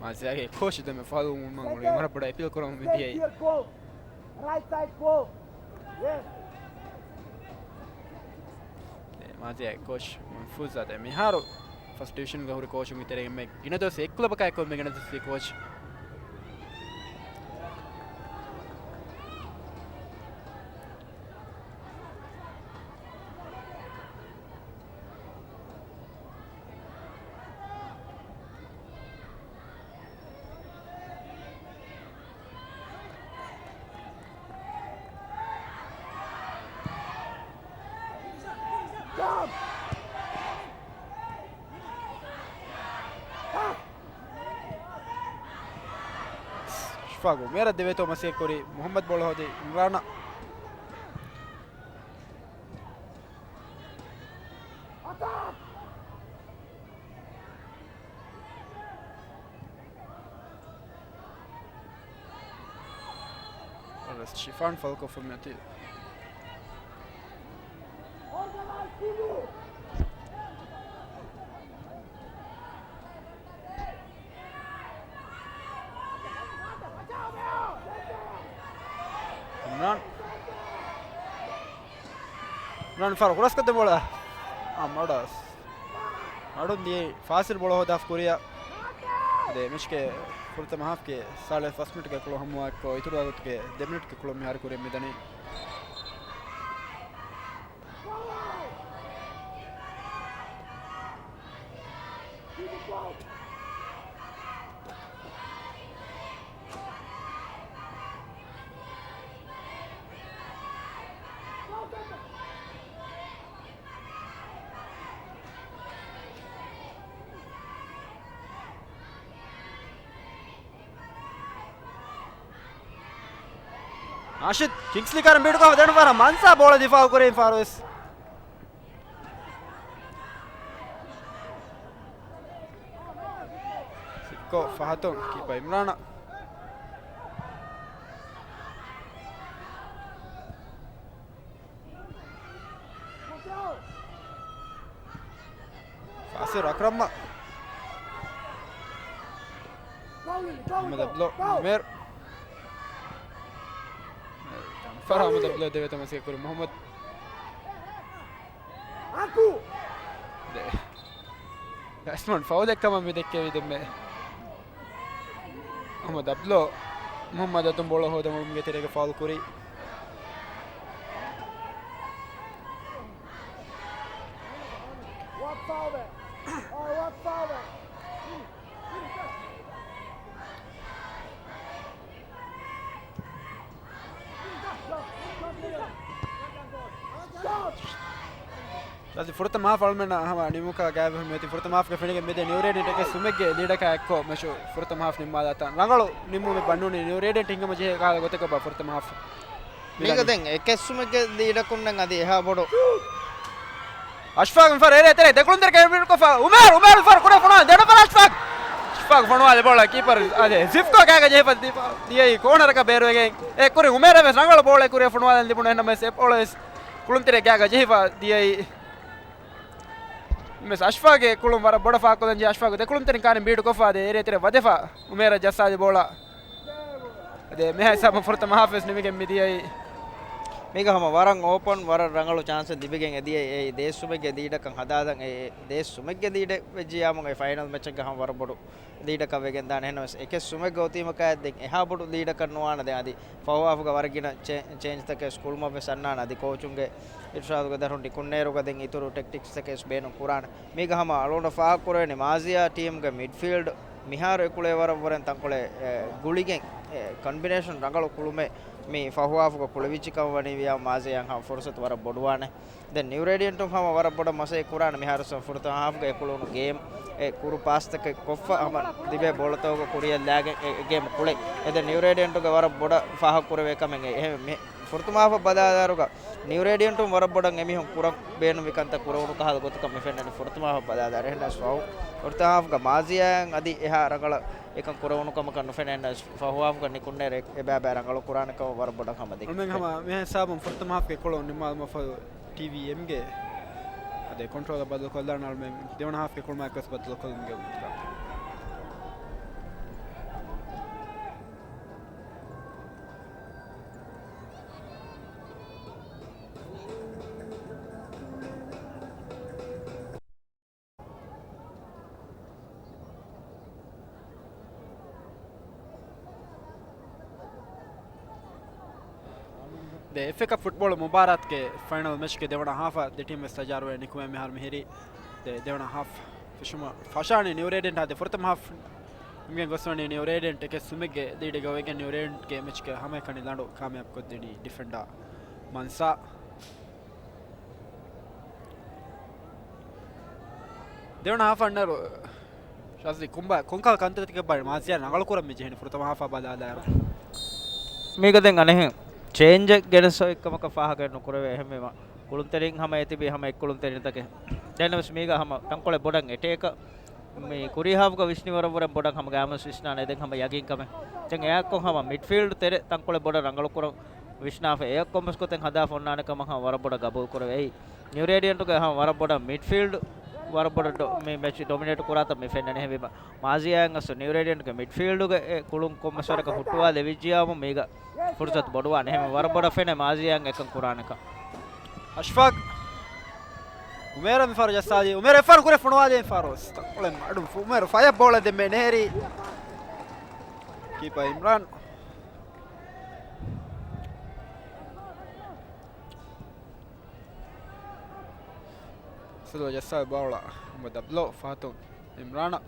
މާޒިޔާގެ ކޯޗު ދެންމެ ފާލު އުޅުމަށް އުޅި ވަރަށް ބޮޑަށް އެޕީލް ކުރަމުން މިދިޔައީ. މާޒިޔާގެ ކޯޗް މަހްފޫޒާ ދެ މިހާރު ފަސްޓް ޑިވިޝަންގަ ހުރި ކޯޗުންގެ ތެރެއިން މެ ގިނަ ދުވަސް އެއްކުލަބަކާއެކު މެ ގިނަ ދުވަސް ކޯޗް. ޝިފާގު މޭރަށް ދެވޭތޯ މަސައްކަތް ކުރި މުހައްމަދު ބޯޅަ ހޯދި އިމްރާނަށް. ޝިފާން ފައުލް ކޮށްފަ މިއޮތީ. އިމްރާން. އިމްރާން ފާރު ކުރަސްކޮށްދެ ބޯޅަ. އާ، މަޑަސް. މަޑުން ދިޔައީ ފާސިލް ބޯޅަ ހޯދާފަ ކުރިއަށް. ދެ މެޗްގެ ފުރަތަމަ ހާފްގެ ސާޅީސް ފަސް މިނިޓްގެ ކުޅުން ހަމަވާކޮށް، އިތުރު ވަގުތުގެ ދެ މިނިޓްގެ ކުޅުން މިހާރު ކުރިއަށް މިދަނީ. ނާޝިދު ކިންގްސްލީ ކާރަން ބީޓުކޮށް ދެން ފަހަރަށް މަންސާ ބޯޅަ ދިފާއު ކުރިން ފާރުވެސް. ސިއްކޮ ފަހަތުން ކީޕަ އިމްރާނަށް. ފާސިލް އަކްރަމަށް. އަހްމަދު އަބްދުﷲ ނުމޭރު. ފަރާ އަހްމަދު އަބްދުﷲ ދެވޭތޯ މަސައްކަތް ކުރި މުހައްމަދު. ދެ. ބޭޓްސްމަން ފައުލެއް ކަމަށް މި ދެއްކެވި ދެންމެ. މުހައްމަދު އަބްދުﷲ، މުހައްމަދު އަތުން ބޯޅަ ހޯދަން އުޅުމުގެ ތެރޭގަ ފައުލް ކުރި. އަދި ފުރަތަމަ ހާފް އަޅުމެންނަށް ހަމަ ނިމުމަކާ ގާތްވެފަ މިއޮތީ. ފުރަތަމަ ހާފްގެ ފެނިގެން މިދޭ ނިއު ރޭޑިއަންޓް އެކެއް ސުމެއްގެ ލީޑަކާ އެއްކޮށް މެޗު ފުރަތަމަ ހާފް ނިންމާލާތާން. ރަނގަޅު ނިންމުމެއް ބަންނޫނީ ނިއު ރޭޑިއަންޓް ހިނގަމަޖެހޭ ކަހަލަ ގޮތަކަށް ބާ ފުރަތަމަ ހާފް. މީގަ ދެން އެކެއް ސުމެއްގެ ލީޑަކުންނެއް އަދި އެހާ ބޮޑު. އަޝްފާގު މިފަހަރު އެރޭ ތެރޭ ދެކުޅުންތެރި ކެމިބިޑް ކޮށްފަ އުމޭރު، އުމޭރު މިފަހަރު ކުރެ ފޮނުވާލި ދެނަފަރ އަޝްފާގު. އަޝްފާގު ފޮނުވާލި ބޯޅަ ކީޕަރ އަދެ ޒިފްކޯ ކާގަ ޖެހިފަ ދީފަ ދިޔައީ ކޯނަރަކަށް ބޭރުވެގެން. އެ ކުރި އުމޭރަށް ވެސް ރަނގަޅު ބޯޅަ ކުރިއަށް ފޮނުވާލަން ލިބުނު އެހެންނަމަވެސް އެ ބޯޅަ ވެސް ކުޅުންތެރި ގާގަ ޖެހިފަ ދިޔައީ. މިސް އަޝްފާގެ ކުޅުން ވަރަށް ބޮޑަށް ފާކޮށްލަން ޖެހި އަޝްފާގު ދެކުޅުންތެރިން ކާނި ބީޑު ކޮށްފަ އަދެ އެރޭ ތެރެ ވަދެފަ އުމޭރަށް ޖައްސާލި ބޯޅަ. އަދެ މިހާ ހިސާބުން ފުރަތަމަ ހާފް ވެސް ނިމިގެން މިދިޔައީ. މީގަ ހަމަ ވަރަށް އޯޕަން، ވަރަށް ރަނގަޅު ޗާންސެއް ލިބިގެން އެދިޔައީ. އެއީ ދޭއްސުމެއްގެ ލީޑަކަށް ހަދާލަން އެ ދޭއްސުމެއްގެ ލީޑެއް ވެއްޖިޔާމު އެ ފައިނަލް މެޗެއްގަ ހަމަ ވަރަށް ބޮޑު ލީޑަކަށް ވެގެން ދާނެ. އެހެންނަމަވެސް އެކެއް ސުމެއްގެ އޮތީމަކާ ދެން އެހާ ބޮޑު ލީޑަކަށް ނުވާނެ. ދެން އަދި ފަހު ހާފުގަ ވަރަށް ގިނަ ޗޭ-، ޗޭންޖްތަކެއް ކުޅުމަށް ވެސް އަންނާނެ. އަދި ކޯޗުންގެ އިރުޝާދުގެ ދަށުން ނިކުންނޭރުގަ ދެން އިތުރު ޓެކްޓިކްސްތަކެއް ވެސް ބޭނުން ކުރާނެ. މީގަ ހަމަ އަޅުގަނޑަށް ފާހަގަކުރެވެނީ މާޒިޔާ ޓީމްގެ މިޑްފީލްޑް މިހާރު އެކުޅޭ ވަރަށް ވަރެން ތަންކޮޅެއް، އެ، ގުޅިގެން، އެ، ކޮންބިނޭޝަން ރަނގަޅު ކުޅުމެއް މި ފަހު ހާފުގަ ކުޅެވިއްޖި ކަމަށް ވަނީ ވިޔާ މާޒިޔާއަށް ހަމަ ފުރުސަތު ވަރަށް ބޮޑުވާނެ. ދެން ނިއު ރޭޑިއަންޓުން ހަމަ ވަރަށް ބޮޑަށް މަސައްކަތް ކުރާނެ މިހާރު ފުރަތަމަ ހާފްގަ އެ ކުޅުނު ގޭމް އެ ކުރު ޕާސްތަކެއް ކޮށްފަ ހަމަ ލިބޭ ބޯޅަތަކުގަ ކުރިއަށް ލާގެން އެ، އެ ގޭމް ކުޅެ. އެ ދެން ނިއު ރޭޑިއަންޓުގެ ވަރަށް ބޮޑަށް ފާހަގަ ކުރެވޭ ކަމެއް އެ. އެހެން މި ފުރަތަމަ ހާފަށް ބަލާލާއިރުގަ ނިއު ރޭޑިއަންޓުން ވަރަށް ބޮޑަށް އެމީހުން ކުރަން ބޭނުންވި ކަންތައް ކުރެވުނު ކަހަލަ ގޮތަކަށް މި ފެންނަނީ ފުރަތަމަ ހާފަށް ބަލާލާއިރު. އެހެންނަމަވެސް ފަހު ފުރަތަމަ ހާފްގަ މާޒިޔާއަށް އަދި އެހާ ރަނގަޅަށް އެކަން ކުރެވުނު ކަމަކަށް ނުފެނޭ. އެހެންނަމަވެސް ފަހު ހާފްގަ ނިކުންނޭރު އެ ބައި ބައި ރަނގަޅު ކުރާނެ ކަމަށް ވަރަށް ބޮޑަށް ހަމަ ދެއްކެވޭ. އަޅުމެން ހަމަ މިހާ ހިސާބުން ފުރަތަމަ ހާފްގެ ކުޅުން ނިންމާލުމަށްފަހު ޓީވީއެމްގެ އަދި ކޮންޓްރޯލަށް ބަދަލުކޮށްލާނަން އަޅުމެން ދެވަނަ ހާފްގެ ކުޅުމާއެކު ވެސް ބަދަލުކޮށްލަން ގެންދާނެ. ދެ އެފްއޭ ކަޕް ފުޓްބޯޅަ މުބާރާތުގެ ފައިނަލް މެޗްގެ ދެވަނަ ހާފަށް ދެ ޓީމް ވެސް ތައްޔާރުވެ ނިކުމެ މިހާރު މިހިރީ ދެ، ދެވަނަ ހާފް ފެށުމަށް ފަށާނީ ނިއު ރޭޑިއަންޓް. އަދި ފުރަތަމަ ހާފް ހިމެނިގެން ގޮސްވަނީ ނިއު ރޭޑިއަންޓް އެކެއް ސުމެއްގެ ލީޑެއްގަ ވެގެން ނިއު ރޭޑިއަންޓްގެ މެޗްގެ ހަމައެކަނި ލަނޑު ކާމިޔާބު ކޮށްދިނީ ޑިފެންޑާ މަންސާ. ދެވަނަ ހާފަށް އަންނައިރު ޝާޒްލީ ކުނބާ ކޮންކަހަލަ ކަންތައްތަކެއް ބާ މާޒިޔާ ރަނގަޅު ކުރަން މި ޖެހެނީ ފުރަތަމަ ހާފާ ބަލާލާއިރު. މީގަ ދެން އަނެއްހެން ޗޭންޖެއް ގެނެސް އޮތް ކަމަކަށް ފާހަގައެއް ނުކުރެވޭ. އެހެންވީމަ ކުޅުންތެރިން ހަމަ އެތިބީ ހަމަ އެއްކުޅުންތެރިންތަކެއް. ދެން ވެސް މީގަ ހަމަ ތަންކޮޅެއް ބޮޑަށް އެޓޭކަށް މި ކުރީ ހާފްގަ ވިސްނި ވަރަށް ވަރަށް ބޮޑަށް ހަމަ ގާމަސް ވިސްނާނެ ދެން ހަމަ ޔަގީންކަމެއް. ދެން އެއާއެއްކޮށް ހަމަ މިޑްފީލްޑް ތެރެ ތަންކޮޅެއް ބޮޑަށް ރަނގަޅުކުރަން ވިސްނާފަ އެއަށް ކޮންމެސް ގޮތެއް ހަދާފަ އޮންނާނެ ކަމަށް ހަމަ ވަރަށް ބޮޑަށް ގަބޫލު ކުރެވޭ. އެއީ ނިއު ރޭޑިއަންޓުގެ ހަމަ ވަރަށް ބޮޑަށް މިޑްފީލްޑް ވަރަށް ބޮޑަށް ޑޮ-، މި މެޗް ޑޮމިނޭޓް ކުރާތަން މި ފެންނަނީ. އެހެންވީމަ މާޒިޔާއަށް އަސްލު ނިއު ރޭޑިއަންޓުގެ މިޑްފީލްޑުގެ އެ ކުޅުން ކޮންމެސް ވަރަކަށް ހުއްޓުވާލެވިއްޖިޔާމު މީގަ ފުރުސަތު ބޮޑުވާނެ. އެހެން ވަރަށް ބޮޑަށް ފެނޭ މާޒިޔާއަށް އެކަން ކުރާނެކަން. އަޝްފާގް. އުމޭރަށް މިފަހަރު ޖައްސާލީ. އުމޭރު އެއްފަހަރު ކުރެ ފޮނުވާލީ އެއްފަހަރު. ތަންކޮޅެއް މަޑުން އުމޭރު ފަޔަށް ބޯޅަ ދެންމެ ނެހެރީ. ކީޕަ އިމްރާން. ސުލޯ ޖައްސާ ބޯޅަ. މުހައްމަދު އަބްދުﷲ ފަހަތުން އިމްރާނަށް.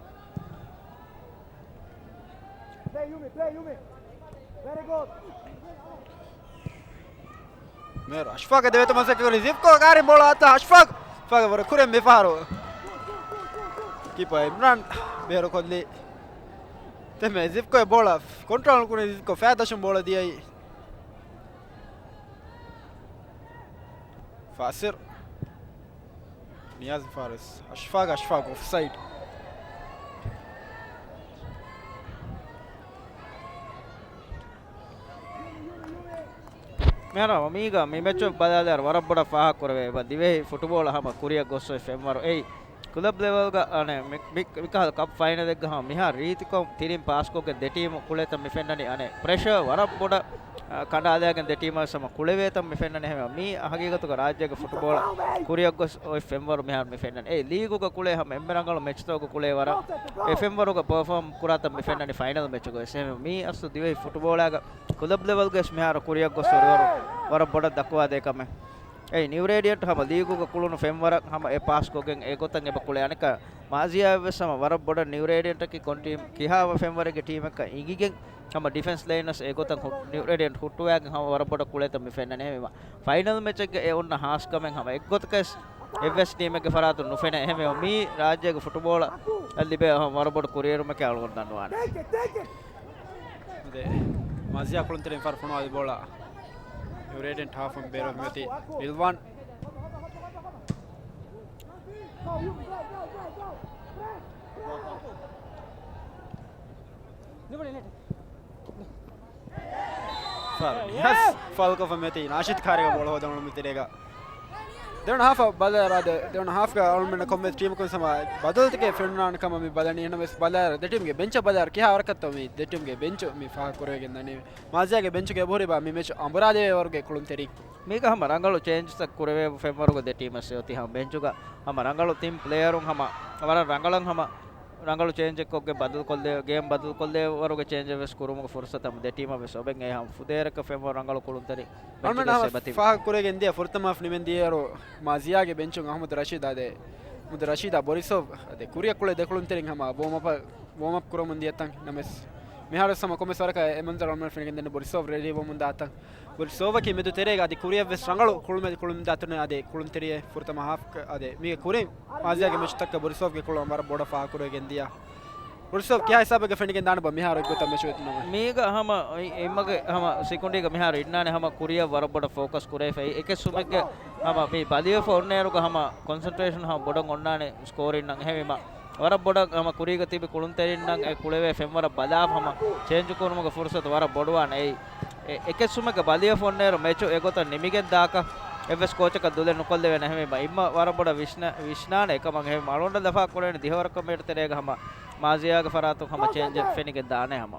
މޭރު އަޝްފާގެ ދެވޭތަ މަސައްކަތް ކުރި ޒިފްކޯ ގާރި ބޯޅަ އަތާ އަޝްފާގް. އަޝްފާގެ ވަރަށް ކުރިން މިފަހަރު. ކީޕަ އިމްރާން ބޭރު ކޮށްލީ. ތެމެ ޒިފްކޯ ބޯޅަ ކޮންޓްރޯލް ކުރި ޒިފްކޯ ފައި ދަށުން ބޯޅަ ދިޔައީ. ފާސިރް. ނިޔާޒް ފާރިސް. އަޝްފާގް، އަޝްފާގް އޮފްސައިޑް. މިހާރު މީގަ މި މެޗު ބަލާލާއިރު ވަރަށް ބޮޑަށް ފާހަގަކުރެވޭ. އެބަ ދިވެހި ފުޓުބޯޅަ ހަމަ ކުރިއަށް ގޮސް އޮތް ފެންވަރު. އެއީ ކުލަބް ލެވެލްގަ އަނެއް މި-، މި-، މިކަހަލަ ކަޕް ފައިނަލެއްގަ ހަމަ މިހާރު ރީތިކޮށް ތިނިން ޕާސްކޮށްގެން ދެ ޓީމު ކުޅޭތަން މި ފެންނަނީ. އަނެއް ޕްރެޝަރ ވަރަށް ބޮޑަށް، އަ، ކަނޑާލައިގެން ދެ ޓީމަށް ހަމަ ކުޅެވޭތަން މި ފެންނަނީ. ހަމަ މީ ހަގީގަތުގަ ރާއްޖޭގެ ފުޓުބޯޅަ ކުރިއަށް ގޮސް އޮތް ފެންވަރު މިހާރު މި ފެންނަނީ. އެ ލީގުގަ ކުޅޭ ހަމަ އެންމެ ރަނގަޅު މެޗްތަކުގަ ކުޅޭ ވަރަށް އެ ފެންވަރުގަ ޕަރފޯމް ކުރާތަން މި ފެންނަނީ ފައިނަލް މެޗުގަ ވެސް. އެހެން މީ އަސްލު ދިވެހި ފުޓުބޯޅައިގަ ކުލަބް ލެވެލްގަ ވެސް މިހާރު ކުރިއަށް ގޮސް އޮތްވަރު ވަރަށް ބޮޑަށް ދައްކަވާދޭ ކަމެއް. އެއީ، ނިއު ރޭޑިއަންޓް ހަމަ ލީގުގަ ކުޅުނު ފެންވަރަށް ހަމަ އެ ޕާސްކޮށްގެން އެ ގޮތަށް އެބަ ކުޅޭ. އަނެއްކާ، މާޒިޔާއަށް ވެސް ހަމަ ވަރަށް ބޮޑަށް ނިއު ރޭޑިއަންޓަކީ ކޮން ޓީމް ކިހާ ފެންވަރެއްގެ ޓީމެއްކަން އިނގިގެން ހަމަ ޑިފެންސް ލައިން ވެސް އެ ގޮތަށް ހު-، ނިއު ރޭޑިއަންޓް ހުއްޓުވާގެން ހަމަ ވަރަށް ބޮޑަށް ކުޅޭތަން މި ފެންނަނީ. އެހެންވީމަ، ފައިނަލް މެޗެއްގެ އެ އޮންނަ ހާސްކަމެއް ހަމަ އެއްގޮތަކަށް އެއްވެސް ޓީމެއްގެ ފަރާތުން ނުފެނޭ. އެހެންވީމަ، މީ ރާއްޖޭގެ ފުޓުބޯޅަ ލިބޭ ހަމަ ވަރަށް ބޮޑު ކުރިއެރުމެކޭ އަޅުގަނޑު ދަންނަވާނެ. އަދި މާޒިޔާ ކުޅުންތެރިން ފަރު ފޮނުވާލި ބޯޅަ ނިއު ރޭޑިއަންޓް ހާފުން ބޭރު މިއޮތީ ރިލްވާން. ފަރު ނިޔާޒް ފައުލްކޮށްފަ މިއޮތީ ނާޝިދް ކާރިގަ ބޯޅަ ހޯދަން އުޅުމު ތެރޭގަ. ދެވަނަ ހާފަށް ބަލާއިރު، އަދި ދެވަނަ ހާފްގަ އަޅުމެންނަށް ކޮންމެސް ޓީމަކުން ހަމަ ބަދަލުތަކެއް ފެނުނާނެ ކަމަށް މި ބަލަނީ. އެހެނަސް ބަލާއިރު، ދެ ޓީމްގެ ބެންޗަށް ބަލާއިރު ކިހާ ވަރަކަށްތޯ މި ދެ ޓީމްގެ ބެންޗު މި ފާހަގަ ކުރެވިގެން ދަނީ. މާޒިޔާގެ ބެންޗުގަ އެބަހުރި ބާ މި މެޗު އަނބުރާލެވޭ ވަރުގެ ކުޅުންތެރިން. މީގަ ހަމަ ރަނގަޅު ޗޭންޖްތައް ކުރެވޭ ފެންވަރުގެ ދެ ޓީމަށް އޮތީ ހަމަ ބެންޗުގަ ހަމަ ރަނގަޅު ތިން ޕްލޭޔަރުން ހަމަ ވަރަށް ރަނގަޅަށް ހަމަ ރަނގަޅު ޗޭންޖެއްކޮށްގެން ބަދަލުކޮށްލެވޭ، ގޭމް ބަދަލުކޮށްލެވޭ ވަރުގެ ޗޭންޖެއް ވެސް ކުރުމުގެ ފުރުސަތު ހަމަ ދެ ޓީމަށް ވެސް އޮވެން އެ ހަމަ ފުދޭވަރަކަށް ފެންވަރު ރަނގަޅު ކުޅުންތެރިން ބެންޗުގަ ހަމަ އެބަތިބި. ފާހަގަ ކުރެވިގެން ދިޔަ ފުރަތަމަ ހާފް ނިމެން ދިޔައިރު މާޒިޔާގެ ބެންޗުން އަހްމަދު ރަޝީދާ ދޭ. އަހްމަދު ރަޝީދާ ބޮރިސޯވް އަދި ކުރިއަށް ކުޅޭ ދެ ކުޅުންތެރިން ހަމަ ވޯމް އަޕް، ވޯމް އަޕް ކުރަމުން ދިޔަތަން ނަމަވެސް މިހާރު ވެސް ހަމަ ކޮންމެސް ވަރަކަށް އެ މަންޒަރު އަޅުމެން ފެނިގެން ދެން ބޮރިސޯވް ރެޑީ ވަމުން ދާތަން. ބޮރިސޯވަކީ މެދު ތެރޭގަ އަދި ކުރިއަށް ވެސް ރަނގަޅު ކުޅުމެއް ކުޅުން ދާތުނެ އަދި ކުޅުންތެރިއެއް ފުރަތަމަ ހާފް އަދި މީގެ ކުރިން މާޒިޔާގެ މެޗުތަކަށް ބޮރިސޯވްގެ ކުޅުން ވަރަށް ބޮޑަށް ފާހަގަކުރެވިގެން ދިޔަ. ބޮރިސޯވް ކިހާ ހިސާބެއްގަ ފެނިގެން ދާނެ ބާ މިހާރު އެއްގޮތަށް މެޗު އޮތް ނަމަ؟ މީގަ ހަމަ އި-، އެއްމަގެ ހަމަ ސިކުނޑީގަ މިހާރު އިންނާނެ ހަމަ ކުރިއަށް ވަރަށް ބޮޑަށް ފޯކަސް ކުރެވިފައި. އެކެއްސުމެއްގެ ހަމަ މި ބަލިވެފަ އޮންނައިރުގަ ހަމަ ކޮންސެންޓްރޭޝަން ހަމަ ބޮޑަށް އޮންނާނެ ސްކޯރިންނަށް. އެހެންވީމަ، ވަރަށް ބޮޑަށް ހަމަ ކުރީގަ ތިބި ކުޅުންތެރިންނަށް އެ ކުޅެވޭ ފެންވަރަށް ބަލާ ހަމަ ޗޭންޖު ކުރުމުގެ ފުރުސަތު ވަރަށް ބޮޑުވާނެ. އެއީ، އެ-، އެކެއްސުމެއްގަ ބަލިވެފަ އޮންނައިރު މެޗު އެގޮތަށް ނިމިގެން ދާކަށް އެއްވެސް ކޯޗަކަށް ދުލެއް ނުކޮށްލެވޭނެ. އެހެންވީމަ، އިއްމަ ވަރަށް ބޮޑަށް ވިސްނަ-، ވިސްނާނެ އެކަމަށް. އެހެންވީމަ، އަޅުގަނޑަށް ލަފާ ކުރެވެނީ ދިހަވަރަކަށް މީޓަރ ތެރޭގަ ހަމަ މާޒިޔާގެ ފަރާތުން ހަމަ ޗޭންޖެއް ފެނިގެން ދާނެ ހަމަ.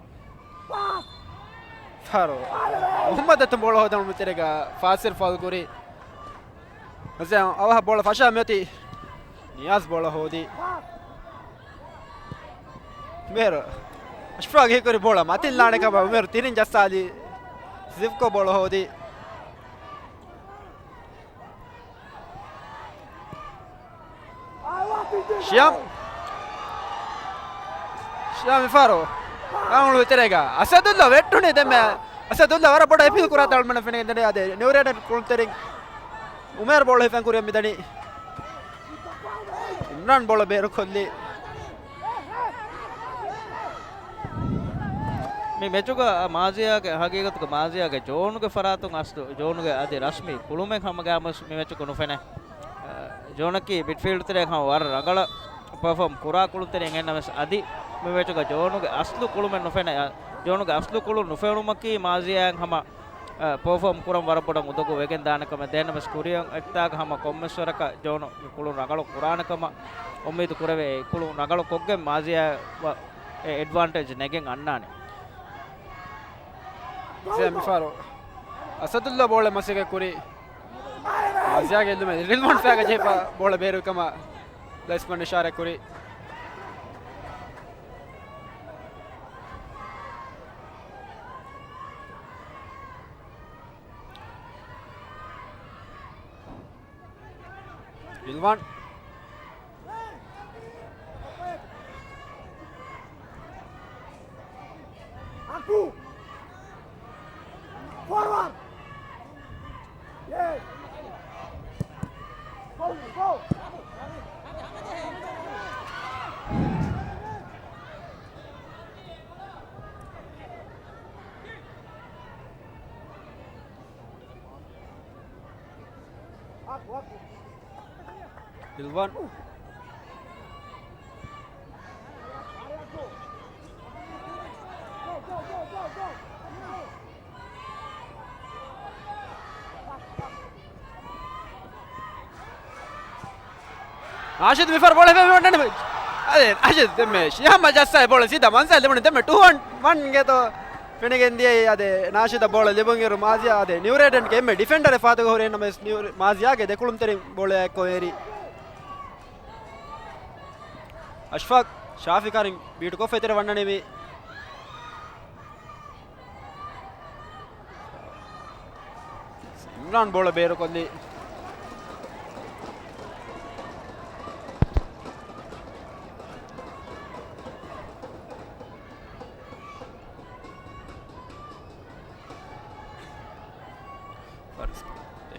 ފާރު މުހައްމަދު އަތުން ބޯޅަ ހޯދަން ތެރޭގަ ފާސިލް ފައުލް ކުރި. ނަޒީމް އަވަހަށް ބޯޅަ ފަށާ މިއޮތީ. ނިޔާޒް ބޯޅަ ހޯދި. މޭރު އަޝްފާގް ހީކުރި ބޯޅަ މަތިން ލާނެ ކަމަށް އުމޭރު ތިނިން ޖައްސާލި. ޒިވްކޯ ބޯޅަ ހޯދި. ޝިޔާމް. ޝިޔާމް މިފަހަރު ރާހުލް ތެރޭގަ. އަސަދުއްލާ ވެއްޓުނީ ދެންމެ. އަސަދުއްލާ ވަރަށް ބޮޑަށް އެޕީލް ކުރާތާ އަޅުމެންނަށް ފެނިގެންދަނީ އަދި ނިއުރޭޑަން ކުޅުންތެރިން އުމޭރު ބޯޅަ ހިފެން ކުރިއަށް މިދަނީ. އިމްރާން ބޯޅަ ބޭރުކޮށްލީ. މި މެޗުގަ މާޒިޔާގެ، ހަގީގަތުގަ މާޒިޔާގެ ޖޯނުގެ ފަރާތުން އަސްލު ޖޯނުގެ އަދި ރަސްމީ ކުޅުމެއް ހަމަގައިމުވެސް މި މެޗުގަ ނުފެނޭ. އަ، ޖޯނަކީ މިޑްފީލްޑް ތެރޭގަ ހަމަ ވަރަށް ރަނގަޅަށް ޕަރފޯމް ކުރާ ކުޅުންތެރިން އެހެންނަމަވެސް އަދި މި މެޗުގަ ޖޯނުގެ އަސްލު ކުޅުމެއް ނުފެނޭ. އަ، ޖޯނުގެ އަސްލު ކުޅުން ނުފެނުމަކީ މާޒިޔާއަށް ހަމަ އަ، ޕަރފޯމް ކުރަން ވަރަށް ބޮޑަށް އުނދަގޫ ވެގެން ދާނެ ކަމަށް. ދެންނަމަވެސް ކުރިއަށް އެއްތާގަ ހަމަ ކޮންމެސް ވަރަކަށް ޖޯނު މި ކުޅުން ރަނގަޅު ކުރާނެ ކަމަށް އުއްމީދު ކުރެވޭ. އެ ކުޅުން ރަނގަޅު ކޮށްގެން މާޒިޔާ އެ އެޑްވާންޓޭޖް ނެގެން އަންނާނެ. ޒޭ މިފާރު އަސަދުއްލާ ބޯޅަ މަސައްކަތް ކުރި. މާޒިޔާގެ އެއްލުމެއް ރިލްވާން ފައިގަ ޖެހިފަ ބޯޅަ ބޭރު ކަމަށް ލައިސްމަން އިޝާރާތް ކުރި. ރިލްވާން. ފޯވާޑް. ރިލްވާން. ނާޝިދު މިފަހަރު ބޯޅަ ހިފެވި ވަންނަނީ. އަދެ، ނާޝިދު ދެންމެ ޝިހާމް ޖައްސާ ބޯޅަ ސީދާ މަންސަލް ލިބުނީ ދެންމެ ޓޫ އޮން ވަންގެ ތޯ ފެނިގެން ދިޔައީ. އަދެ، ނާޝިދަށް ބޯޅަ ލިބުނުއިރު މާޒިޔާ އަދެ ނިއުރޭޑެންގެ އެންމެ ޑިފެންޑަރެއް ފާތުގަ ހުރި ނަމަވެސް ނިއުރޭ-، މާޒިޔާގެ ދެކުޅުންތެރިން ބޯޅައާ އެއްކޮށް އެރި. އަޝްފާޤް ޝާފި ކާރިން ބީޓުކޮށްފަ އެތެރެ ވަންނަނީ މި. އިމްރާން ބޯޅަ ބޭރުކޮށްލީ.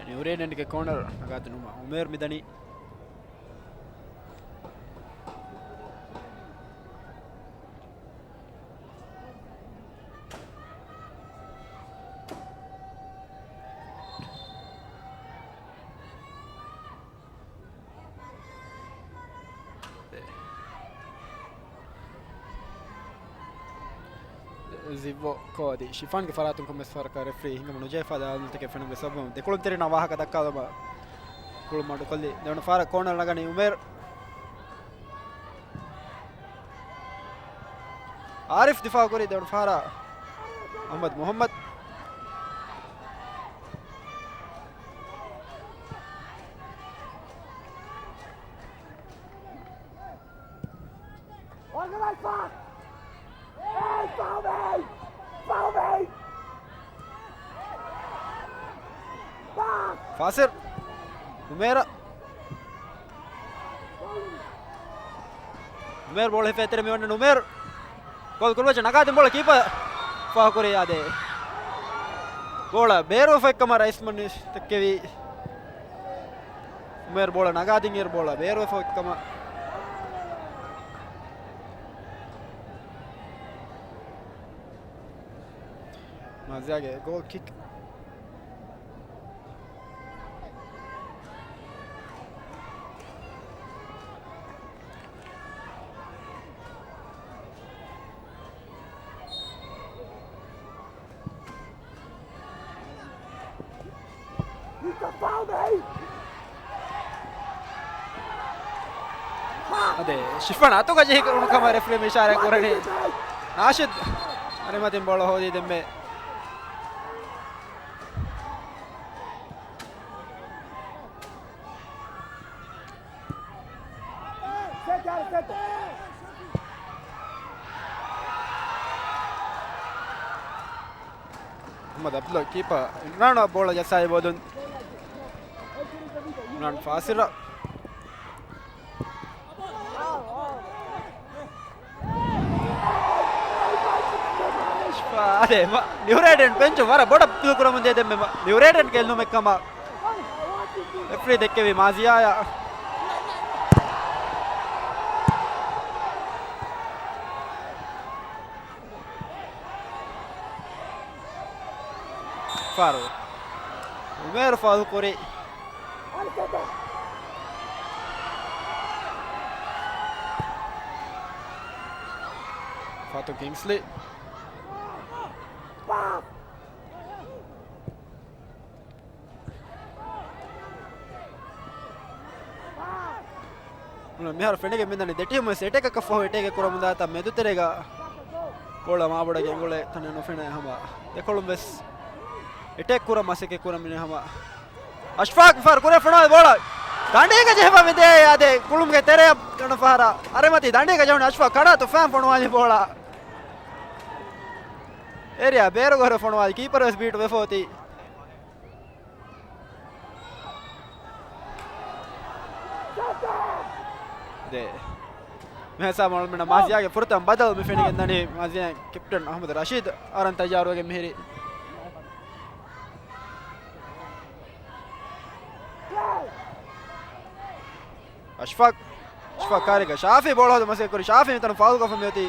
ނިއުރޭޑެންގެ ކޯނަރު ނަގާތެ ނުމަ އުމޭރު މިދަނީ. ޒިއްވޯ ކޯ އަދި ޝިފާންގެ ފަރާތުން ކޮންމެސް ފަހަރަކަށް ރެފްރީ ހިނގަމުން ނުޖެހިފަ އަދާލަތުގެ ފެނުމުގެ ސަބަބުން ދެކުޅުންތެރިންނާ ވާހަކަ ދައްކާލުމަށް ކުޅުން މަޑުކޮށްލި. ދެވަނަ ފަހަރަށް ކޯނަރު ނަގަނީ އުމޭރު. އާރިފް ދިފާއުކުރި ދެވަނަ ފަހަރަށް އަޙްމަދު މުޙައްމަދު. ފާސިރް. ނުމޭރަ. ނުމޭރު ބޯޅަ ހިފޭ ތެރެ މިވަންނަ ނުމޭރު. ގޯލް ކުރިމައްޗަށް ނަގާދިން ބޯޅަ ކީޕަރ ފާހަގަކުރި އާދެ. ބޯޅަ ބޭރުވެފައި ކަމަށް ރައީސް މަނީ ދެއްކެވި. ނުމޭރު ބޯޅަ ނަގާދިން އިރު ބޯޅަ ބޭރުވެފައި ކަމަށް. މާޒިޔާގެ ގޯލް ކިކް. އަދެ، ޝިފާން އަތުގަ ޖެހި ކުރުނު ކަމަށް ރެފްރީ އިޝާރާތް ކުރަނީ. ނާޝިދް އަރިމަތިން ބޯޅަ ހޯދީ ދެންމެ. މުޙައްމަދު ޢަބްދުﷲ ކީޕަރ އިމްރާން ބޯޅަ ޖައްސާލި ބޯލުން. އިމްރާން ފާސިރަށް. އާދެ، މަ-، ނިއުރޭޑެން ބެންޗު ވަރަށް ބޮޑަށް ދޫކުރަމުން ދޭ ދެންމެ މަ-، ނިއުރޭޑެން ގެއްލުމެއް ކަމަށް ރެފްރީ ދެއްކެވި މާޒިޔާޔާ. ފާރު. އުމޭރު ފައުލް ކުރި. ފާތު ކިންގްސްލީ. މިހާރު ފެނިގެން މިދަނީ ދެ ޓީމު ވެސް އެޓޭކަކަށް ފަހު އެޓޭކެއް ކުރަމުންދާތާ މެދުތެރޭގަ ބޯޅަ މާބޮޑަށް ގެންގުޅޭ ތަނެއް ނުފެނޭ ހަމަ ދެކޮޅުން ވެސް އެޓޭކް ކުރަން މަސައްކަތް ކުރަމުން ހަމަ އަޝްފާޤް މިފަހަރު ކުރެ ފޮނުވާލި ބޯޅަ ދަނޑީގަ ޖެހިފަ މިދޭ އާދެ ކުޅުމުގެ ތެރެއަށް ކަނޑަ ފަހަރަށް އަރިމަތި ދަނޑީގަ ޖެހުނު އަޝްފާޤް ކަޑާތު ފައިން ފޮނުވާލި ބޯޅަ އޭރިއާ ބޭރުގަ ހުރެ ފޮނުވާލި ކީޕަރު ވެސް ބީޓު ވެފަ އޮތީ. ދޭ. މިހާ ސާމަ އޮޅުމެންނަށް މާޒިޔާގެ ފުރަތަމަ ބަދަލު މި ފެނިގެންދަނީ މާޒިޔާ ކެޕްޓަން އަޙްމަދު ރަޝީދު އަރަން ތައްޔާރުވެގެން މިހިރީ. އަޝްފާޤް. އަޝްފާޤް ކާރިގަ ޝާފީ ބޯޅަ ހޯދުން މަސައްކަތް ކުރި. ޝާފީ މިތަނުން ފައުލްކޮށްފަ މިއޮތީ.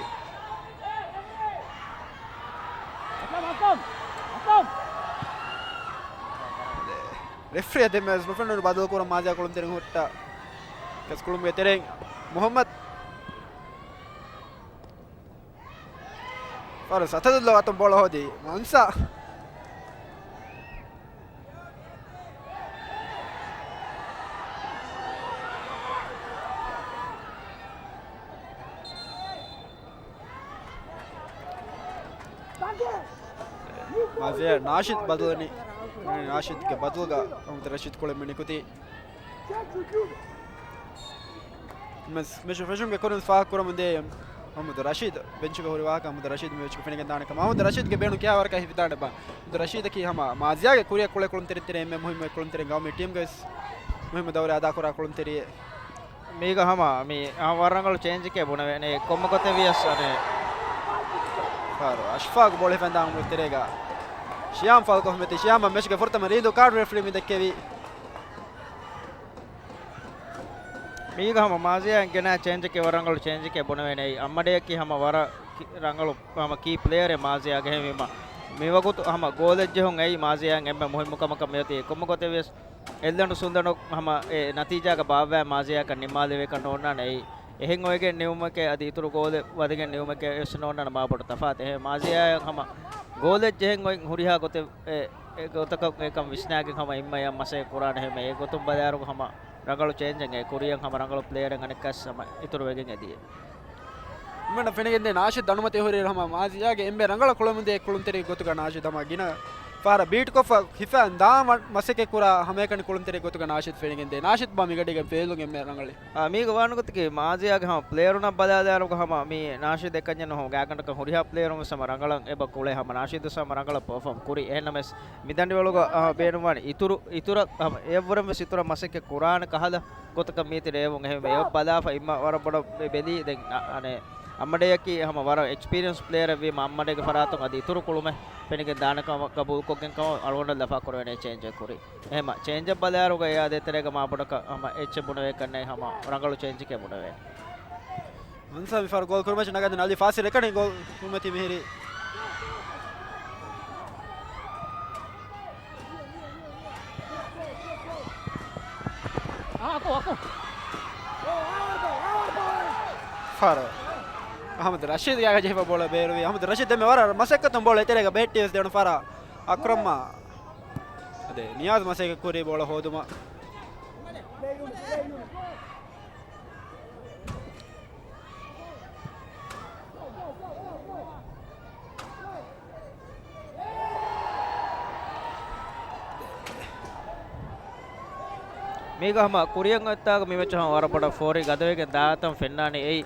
ރެފްރީ އަށް ދެންމެ ވެސް ނުފެނުނު ބަދަލު ކުރަން މާޒިޔާ ކުޅުންތެރިން ހުއްޓާ. ކެސް ކުޅުމުގެ ތެރެއިން މުޙައްމަދު. ފާރިސް އަތަދުއްލޯ އަތުން ބޯޅަ ހޯދީ މަންސާ. މާޒިޔާ ނާޝިދު ބަދަލުވަނީ. ނާޝިދުގެ ބަދަލުގަ މުހައްމަދު ރަޝީދު ކުޅެން މި ނިކުތީ. މެސް-، މެޗު ފެށުމުގެ ކުރިން ފާހަގަކުރަމުންދޭ މުހައްމަދު ރަޝީދު ބެންޗުގަ ހުރި ވާހަކަ މުހައްމަދު ރަޝީދު މި މެޗުގަ ފެނިގެން ދާނެ ކަމަށް. މުހައްމަދު ރަޝީދުގެ ބޭނުން ކިހާ ވަރަކަށް ހިފިދާނެބާ؟ މުހައްމަދު ރަޝީދަކީ ހަމަ މާޒިޔާގެ ކުރިއަށް ކުޅޭ ކުޅުންތެރިން ތެރޭ އެންމެ މުހިއްމު ކުޅުންތެރިން ގައުމީ ޓީމުގައި ވެސް މުހިއްމު ދައުރެއް އަދާކުރާ ކުޅުންތެރިއެއް. މީގަ ހަމަ މި ހަމަ ވަރަށް ރަނގަޅު ޗޭންޖެކޭ ބުނެވޭނެ. ކޮންމެ ގޮތެއް ވިޔަސް އަނެއް ފާރު އަޝްފާގު ބޯޅަ ހިފެން ދާން ތެރޭގަ ޝިޔާމް ފާލްކޮށް މެތި. ޝިޔާމް މެޗުގެ ފުރަތަމަ ރީނދޫ ކާޑު ރެފްރީ މި ދެއްކެވި. މީގަ ހަމަ މާޒިޔާ ގެނާ ޗޭންޖެކޭ ވަރަށް ރަނގަޅު ޗޭންޖެކޭ ބުނެވޭނެ. އައްމަޑޭއަކީ ހަމަ ވަރަށް ކި-، ރަނގަޅު ހަމަ ކީ ޕްލޭޔަރެއް މާޒިޔާގެ. އެހެންވީމަ މިވަގުތު ހަމަ ގޯލެއް ޖެހުން އެއީ މާޒިޔާ އެންމެ މުހިއްމު ކަމަކަށް މިއޮތީ. ކޮންމެ ގޮތެއް ވިޔަސް އެއްލަނޑު ސުންދަނޑު ހަމަ އެ ނަތީޖާގަ ބާއްވާ މާޒިޔާއަކަށް ނިންމާލެވޭކަށް ނޯންނާނެ. އެއީ އެހެން އޮވެގެން ނިމުމެކޭ އަދި އިތުރު ގޯލެއް ވަދެގެން ނިމުމެކޭ ވެސް ނޯންނާނެ މާބޮޑު ތަފާތެއް. އެހެން މާޒިޔާ ހަމަ ގޯލެއް ޖެހެން އޮތް ހުރިހާ ގޮތެއް އެ، އެ ގޮތަކަށް އެކަން ވިސްނާގެން ހަމަ އިންމަޔަށް މަސައްކަތް ކުރާނެ. އެހެން އެ ގޮތުން ބަލާއިރު ހަމަ ރަނގަޅު ޗޭންޖެއް އެ ކުރިއަށް ހަމަ ރަނގަޅު ޕްލޭޔަރެއް އަނެއްކާސް ހަމަ އިތުރުވެގެން އެދިޔަ. މިނަ ފެނިގެންދޭ ނާޝިދު އަނުމަތި ހުރި ހަމަ މާޒިޔާގެ އެންމެ ރަނގަޅަށް ކުޅެމުންދޭ ކުޅުންތެރި ގޮތުގަ ނާޝިދު ހަމަ ގިނަ ފަހަރަށް ބީޓްކޮށްފަ ހިފަން ދާން ވަ-، މަސައްކަތް ކުރާ ހަމައެކަނި ކުޅުންތެރި ގޮތުގަ ނާޝިދު ފެނިގެންދޭ. ނާޝިދު ބާ މިގަޑީގެ ފޭލުން އެންމެ ރަނގަޅީ. އާ، މީގަ ވާނުގޮތަކީ މާޒިޔާގެ ހަމަ ޕްލޭޔަރުންނަށް ބަލާލާއިރުގަ ހަމަ މީ ނާޝިދު އެކަންޏެއް ނޫން. ގާތްގަނޑަކަށް ހުރިހާ ޕްލޭޔަރުން ވެސް ހަމަ ރަނގަޅަށް އެބަ ކުޅޭ. ހަމަ ނާޝިދު ވެސް ހަމަ ރަނގަޅަށް ޕަރފޯމް ކުރި. އެހެންނަމަވެސް މިދަނޑިވަޅުގަ، އާ، ބޭނުންވާނެ އިތުރު، އިތުރަށް ހަމަ އެއަށްވުރެން ވެސް އިތުރަށް މަސައްކަތް ކުރާނެ ކަހަލަ ގޮތަކަށް މީތި ރޭވުން. އެހެންވެ އެ ބަލާފަ އިއްމަ ވަރަށް ބޮޑަށް ބެ-، ބެލީ. ދެން އަ-، އަނެއް އައްމަޑޭއަކީ ހަމަ ވަރަށް އެކްސްޕީރިއަންސް ޕްލޭޔަރެއް ވީމަ އައްމަޑޭގެ ފަރާތުން އަދި އިތުރު ކުޅުމެއް ފެނިގެން ދާނެ ކަމަށް ގަބޫލުކޮށްގެން ކަމަށް އަޅުގަނޑަށް ލަފާ ކުރެވޭނެ ޗޭންޖެއް ކުރި. އެހެމަ ޗޭންޖަށް ބަލާއިރުގަ އެއާ ދޭތެރޭގަ މާބޮޑަކަށް ހަމަ އެއްޗެއް ބުނެވޭކަށްނެތް ހަމަ ރަނގަޅު ޗޭންޖެކޭ ބުނެވޭނެ. މަންސާ މިފަހަރު ގޯލް ކުރިމައްޗަށް ނަގާދިން އަލީ ފާސިލް އެކަނި ގޯލް ކުރިމަތީ މިހިރީ. ފަރު. އަހްމަދު ރަޝީދު ގާގަ ޖެހިފަ ބޯޅަ ބޭރުވި. އަހްމަދު ރަޝީދު ދެންމެ ވަރަށް މަސައްކަތުން ބޯޅަ އެތެރޭގަ ބެހެއްޓި ވެސް ދެނު ފަރާ. އަކްރަމް އަދެ ނިޔާޒް މަސައްކަތް ކުރީ ބޯޅަ ހޯދުމަށް. މީގަ ހަމަ ކުރިއަށް އޮތްތާގަ މި މެޗު ހަމަ ވަރަށް ބޮޑަށް ފޯރި ގަދަވެގެން ދާތަން ފެންނާނީ. އެއީ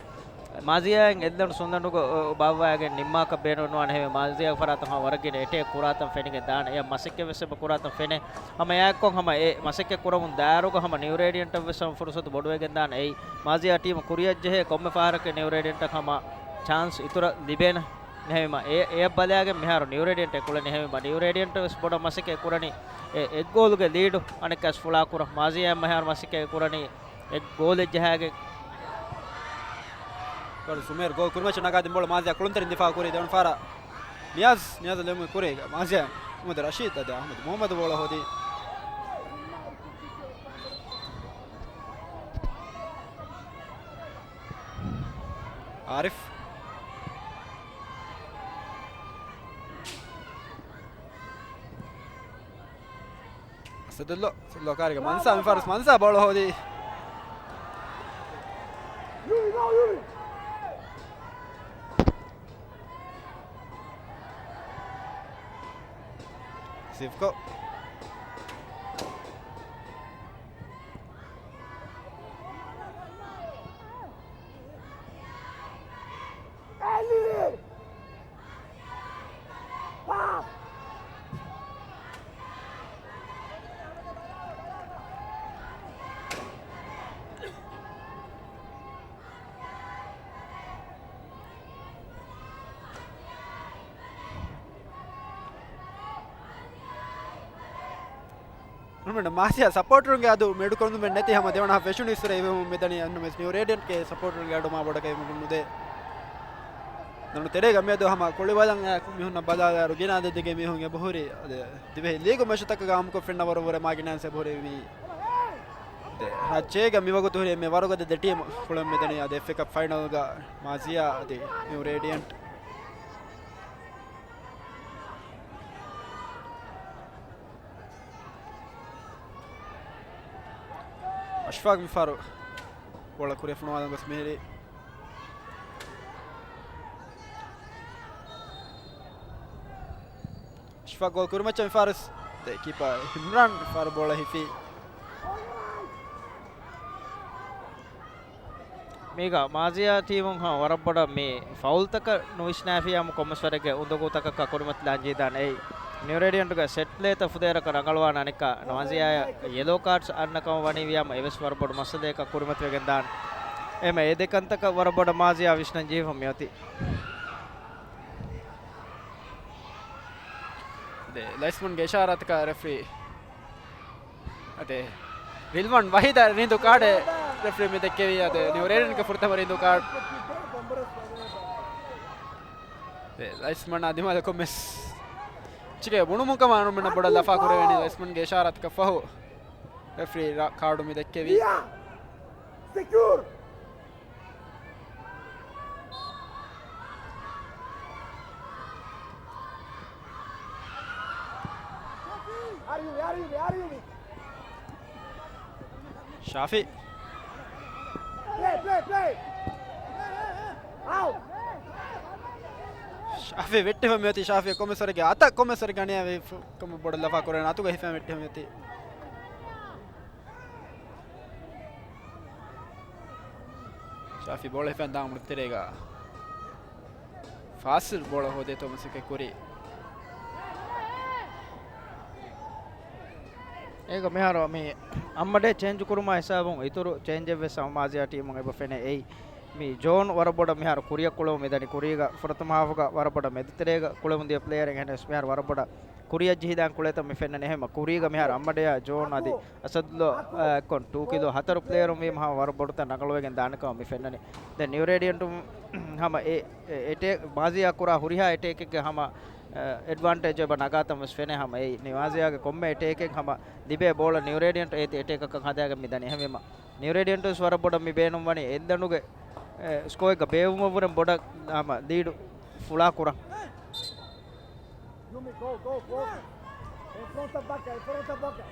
މާޒިޔާއިން އެއްލަނޑު ސުންދަނޑުގަ ބާއްވާގެން ނިންމާކަށް ބޭނުންވާނެ. ހެވެ މާޒިޔާގެ ފަރާތުން ހަމަ ވަރަށް ގިނަ އެޓޭކް ކުރާތަން ފެނިގެން ދާނެ. އެ މަސައްކަތް ވެސް އެބަ ކުރާތަން ފެނޭ. ހަމަ އެއާއެއްކޮށް ހަމަ އެ މަސައްކަތް ކުރަމުން ދާއިރުގަ ހަމަ ނިއު ރޭޑިއަންޓަށް ވެސް ހަމަ ފުރުސަތު ބޮޑުވެގެން ދާނެ. އެއީ މާޒިޔާ ޓީމު ކުރިއަށް ޖެހޭ ކޮންމެ ފަހަރަކަށް ނިއު ރޭޑިއަންޓަށް ހަމަ ޗާންސް އިތުރަށް ލިބޭނެ. އެހެންވީމަ އެ، އެއަށް ބަލާގެން މިހާރު ނިއު ރޭޑިއަންޓް އެ ކުޅެނީ. އެހެންވީމަ ނިއު ރޭޑިއަންޓް ވެސް ބޮޑަށް މަސައްކަތް ކުރަނީ އެ އެއް ގޯލުގެ ލީޑު އަނެއްކާސް ފުޅާކުރަން. މާޒިޔާ މިހާރު މަސައްކަތް ކުރަނީ އެއް ގޯލެއް ޖަހާގެން. ސުމޭރު ގޯލް ކުރިމައްޗަށް ނަގާދިން ބޯޅަ މާޒިޔާ ކުޅުންތެރިން ދިފާއު ކުރީ. ދެވަނަ ފަހަރަށް ނިޔާޒް، ނިޔާޒަށް ލެމުން ކުރީ މާޒިޔާ. މުހައްމަދު ރަޝީދު އަދި އަހްމަދު މުހައްމަދު ބޯޅަ ހޯދީ. އާރިފް. އަސަދުއްލޯ، އަސަދުއްލޯ ކާރިގަ މަންސާ މިފަރުސް މަންސާ ބޯޅަ ހޯދީ. ސިފްކޯ. މާޒިޔާ ސަޕޯޓަރުންގެ އަދު މެޑުކޮށްލުމެއް ނެތި ހަމަ ދެވަނަ ހާފް ފެށުނީއްސުރެ އިވެމުން މިދަނީ. އަންނަމެސް ނިއު ރޭޑިއަންޓްގެ ސަޕޯޓަރުންގެ އަޑު މާ ބޮޑަކަށް އިވެމުން ނުދޭ. ދަނޑު ތެރޭގަ މިއަދު ހަމަ ކުޅިވަލަން މީހުންނަށް ބަލާލާއިރު ގިނަ އަދަދެއްގެ މީހުން އެބަހުރި. އަދި ދިވެހި ލީގު މެޗުތަކަށް ހަމަކޮށް ފެންނަވަރު ވުރެ މާ ގިނަ އެބަހުރި މީ. އަދި ރާއްޖޭގަ މިވަގުތު ހުރި އެންމެ ވަރުގަދަ ދެ ޓީމު ކުޅެން މިދަނީ އަދި އެފްއޭ ކަޕް ފައިނަލްގަ މާޒިޔާ އަދި ނިއު ރޭޑިއަންޓް. އަޝްފާގް މިފަހަރު ބޯޅަ ކުރިއަށް ފޮނުވާލަން ގޮސް މިހިރީ. ގޯލް ކުރިމައްޗަށް މި ފާރު ދެ ކީޕާ އިމްރާން ފާރު ބޯޅަ ހިފީ. މީގަ މާޒިޔާ ޓީމުން ހަމަ ވަރަށް ބޮޑަށް މި ފައުލްތަކަށް ނުވިސްނާފިޔާމު ކޮންމެސް ވަރެއްގެ އުނދަގޫތަކަކާ ކުރިމަތިލާން ޖެހިދާނެ. އެއީ ނިއު ރޭޑިއަންޓުގެ ސެޓް ޕްލޭތައް ފުދޭވަރަކަށް ރަނގަޅުވާނެ. އަނެއްކާ މާޒިޔާއަށް ޔެލޯ ކާޑްސް އަންނަ ކަމަށް ވަނީ ވިޔާމު އެވެސް ވަރަށް ބޮޑު މައްސަލައަކަށް ކުރިމަތިވެގެން ދާނެ. އެހެންވެ އެ ދެ ކަންތަކަށް ވަރަށް ބޮޑަށް މާޒިޔާ ވިސްނަން ޖެހިފަ މިއޮތީ. އަދެ ލައިސްމަންގެ އިޝާރާތަކާ ރެފްރީ. އަދެ ރިލްވާން ވަހީދަށް ރިންދޫ ކާޑެއް ރެފްރީ މި ދެއްކެވީ. އަދެ ނިއު ރޭޑިއަންގެ ފުރަތަމަ ރިންދޫ ކާޑް. އަދެ ލައިސްމަނާ ދިމާލަށް ކޮންމެސް އެއްޗެއް ބުނުމުން ކަމަށް އަންނަ ބޮޑަށް ލަފާ ކުރެވެނީ. ލައިސްމަންގެ އިޝާރާތަކަށް ފަހު ރެފްރީ ކާޑު މި ދެއްކެވީ. ސެކިއުރ. ޝާފި. ޝާފި ވެއްޓިފަ މިއޮތީ. ޝާފި ކޮންމެސް ވަރެއްގެ އަތަށް ކޮންމެސް ވަރެއްގެ އަނިޔާވެ ކަމަށް ބޮޑަށް ލަފާ ކުރެވެނީ. އަތުގަ ހިފަން ވެއްޓިފަ މިއޮތީ. ޝާފި ބޯޅަ ހިފަން ދާން މުޅި ތެރޭގަ. ފާސިލް ބޯޅަ ހޯދޭތޯ މަސައްކަތް ކުރީ. އޭގަ މިހާރު މި އައްމަޑޭ ޗޭންޖް ކުރުމާ ހިސާބުން އިތުރު ޗޭންޖެއް ވެސް މާޒިޔާ ޓީމުން އެބަ ފެނޭ. އެއީ މި ޖޯން ވަރަށް ބޮޑަށް މިހާރު ކުރިއަށް ކުޅެވުން މިދަނީ. ކުރީގަ ފުރަތަމަ ހާފުގަ ވަރަށް ބޮޑަށް މެދުތެރޭގަ ކުޅެވުން ދިޔަ ޕްލޭޔަރެއް. އެހެނަސް މިހާރު ވަރަށް ބޮޑަށް ކުރިއަށް ޖެހިދާން ކުޅޭތަން މި ފެންނަނީ. އެހެންމަ ކުރީގަ މިހާރު އައްމަޑޭއާ ޖޯން އަދި އަސަދުލޯ އެއްކޮށް ޓޫ ކިލޯ ހަތަރު ޕްލޭޔަރުން ވީމަ ހަމަ ވަރަށް ބޮޑުތަން ރަނގަޅުވެގެން ދާނެ ކަމަށް މި ފެންނަނީ. ދެން ނިއު ރޭޑިއަންޓުން ހަމަ އެ، އެ އެޓޭ، މާޒިޔާ ކުރާ ހުރިހާ އެޓޭކެއްގެ ހަމަ، އެ، އެޑްވާންޓޭޖް އެބަ ނަގާތަން ވެސް ފެނޭ. ހަމަ އެއީ މާޒިޔާގެ ކޮންމެ އެޓޭކެއް ހަމަ ލިބޭ ބޯޅަ ނިއު ރޭޑިއަންޓް އޭތި އެޓޭކަކަށް ހަދާގެން މި ދަނީ. އެހެންވީމަ ނިއު ރޭޑިއަންޓު ވެސް ވަރަށް ބޮޑަށް މި ބޭނުން ވަނީ އެއްލަނޑުގެ، އެ، ސްކޯއެއްގަ ބޭއްވުމަށްވުރެން ބޮޑަށް ހަމަ ލީޑު ފުޅާ ކުރަން. Yumi, go, go, go. In front of Baka, in front of Baka.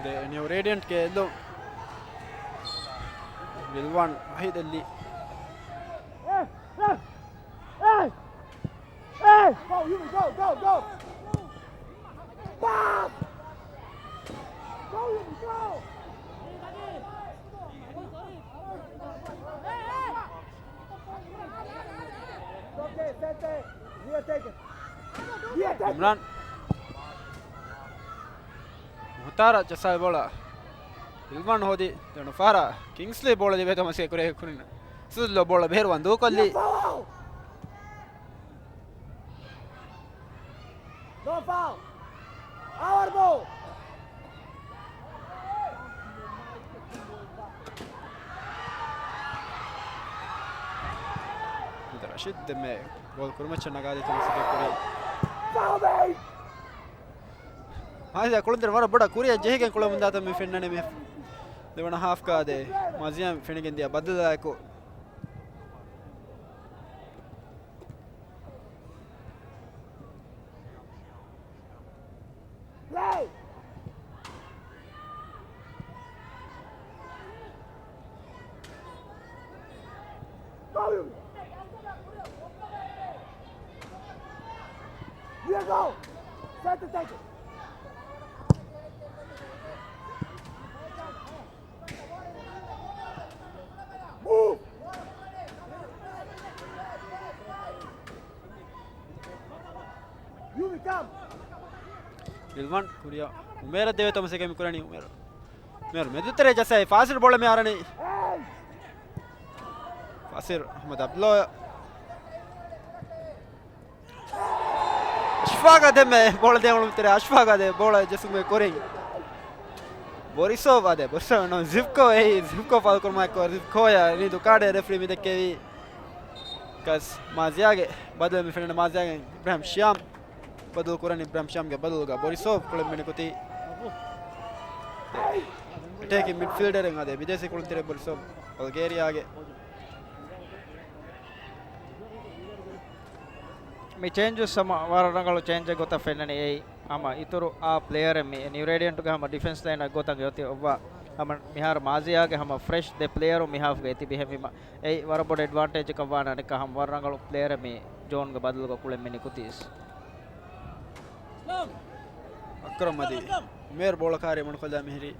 ދެ ނިއު ރޭޑިއަންޓްގެ އެއްލުން. ރިލްވާން ވަހީދަށް ލީޑް. Go, Yumi, go, go, go! Pass! Go, Yumi, go! Okay, sente. Here, take it. Here, take it. އިމްރާން. މުހުތާރަށް ޖައްސާލި ބޯޅަ. ރިލްވާން ހޯދި ދެން ފާރަށް ކިންގްސްލީ ބޯޅަ ލިބޭތޯ މަސައްކަތް ކުރޭ ކުރިން. ސުލްލޯ ބޯޅަ ބޭރުވަން ދޫކޮށްލީ. No foul. Our ball. ރަޝީދު ދެންމެ ގޯލް ކުރިމައްޗަށް ނަގާދީތޯ މަސައްކަތް ކުރީ. މާޒިޔާ ކުޅުންތެރި ވަރަށް ބޮޑަށް ކުރިއަށް ޖެހިގެން ކުޅެމުންދާތަން މި ފެންނަނީ މި ދެވަނަ ހާފްގަ ދެ މާޒިޔާ ފެނިގެން ދިޔަ ބަދަލާއެކު. Diego! Set the table! Move! ރިލްވާން ކުރިއަށް އުމޭރަށް ދެވޭތޯ މަސައްކަތް މި ކުރަނީ. އުމޭރު، އުމޭރު މެދުތެރޭ ޖައްސައި ފާސިލް ބޯޅަ މި އަރަނީ. ފާސިލް އަހްމަދު އަބްދުﷲ. އަޝްފާގަ ދެންމެ ބޯޅަ ދޭ އުޅުންތެރޭ. އަޝްފާގަ ދެ ބޯޅަ ޖެއްސުމުގެ ކުރިން ބޮރިސޯވް އަދެ ބޮރިސޯވް ނޫން ޒިވްކޯ އެއީ ޒިވްކޯ ފާލު ކުރުމާއެކު ޒިވްކޯޔާ ރީ ދުކާޑެ ރެފްރީ މި ދެއްކެވީ. ކަސް މާޒިޔާގެ ބަދަލު މި ފެންނަނީ މާޒިޔާގެ އިބްރާހިމް ޝިޔާމް ބަދަލު ކުރަނީ. އިބްރާހިމް ޝިޔާމްގެ ބަދަލުގަ ބޮރިސޯވް ކުޅެން މިނިކުތީ. އެޓޭކިން މިޑްފީލްޑަރެއް އަދެ ބިދޭސީ ކުޅުންތެރި ބޮރިސޯވް ބަލްގޭރިޔާގެ. މި ޗޭންޖު ސަމަ ވަރަށް ރަނގަޅު ޗޭންޖެއް ގޮތަށް ފެންނަނީ. އެއީ ހަމަ އިތުރު އާ ޕްލޭޔަރެއް މި ނިއު ރޭޑިއަންޓުގެ ހަމަ ޑިފެންސް ލައިނަށް ގޮތަށް އޮތީ އޮއްވާ. ހަމަ މިހާރު މާޒިޔާގެ ހަމަ ފްރެޝް ދެ ޕްލޭޔަރު މިހާފުގަ އެތިބި ހެންވީމަ، އެއީ ވަރަށް ބޮޑު އެޑްވާންޓޭޖަކަށް ވާނެ އަނެއްކާ ހަމަ ވަރަށް ރަނގަޅު ޕްލޭޔަރެއް މި ޖޯންގެ ބަދަލުގަ ކުޅެން މި ނިކުތީސް. އަކްރަމް އަދި އުމޭރު ބޯޅަ ކާރި މަޑުކޮށްލާ މިހިރީ.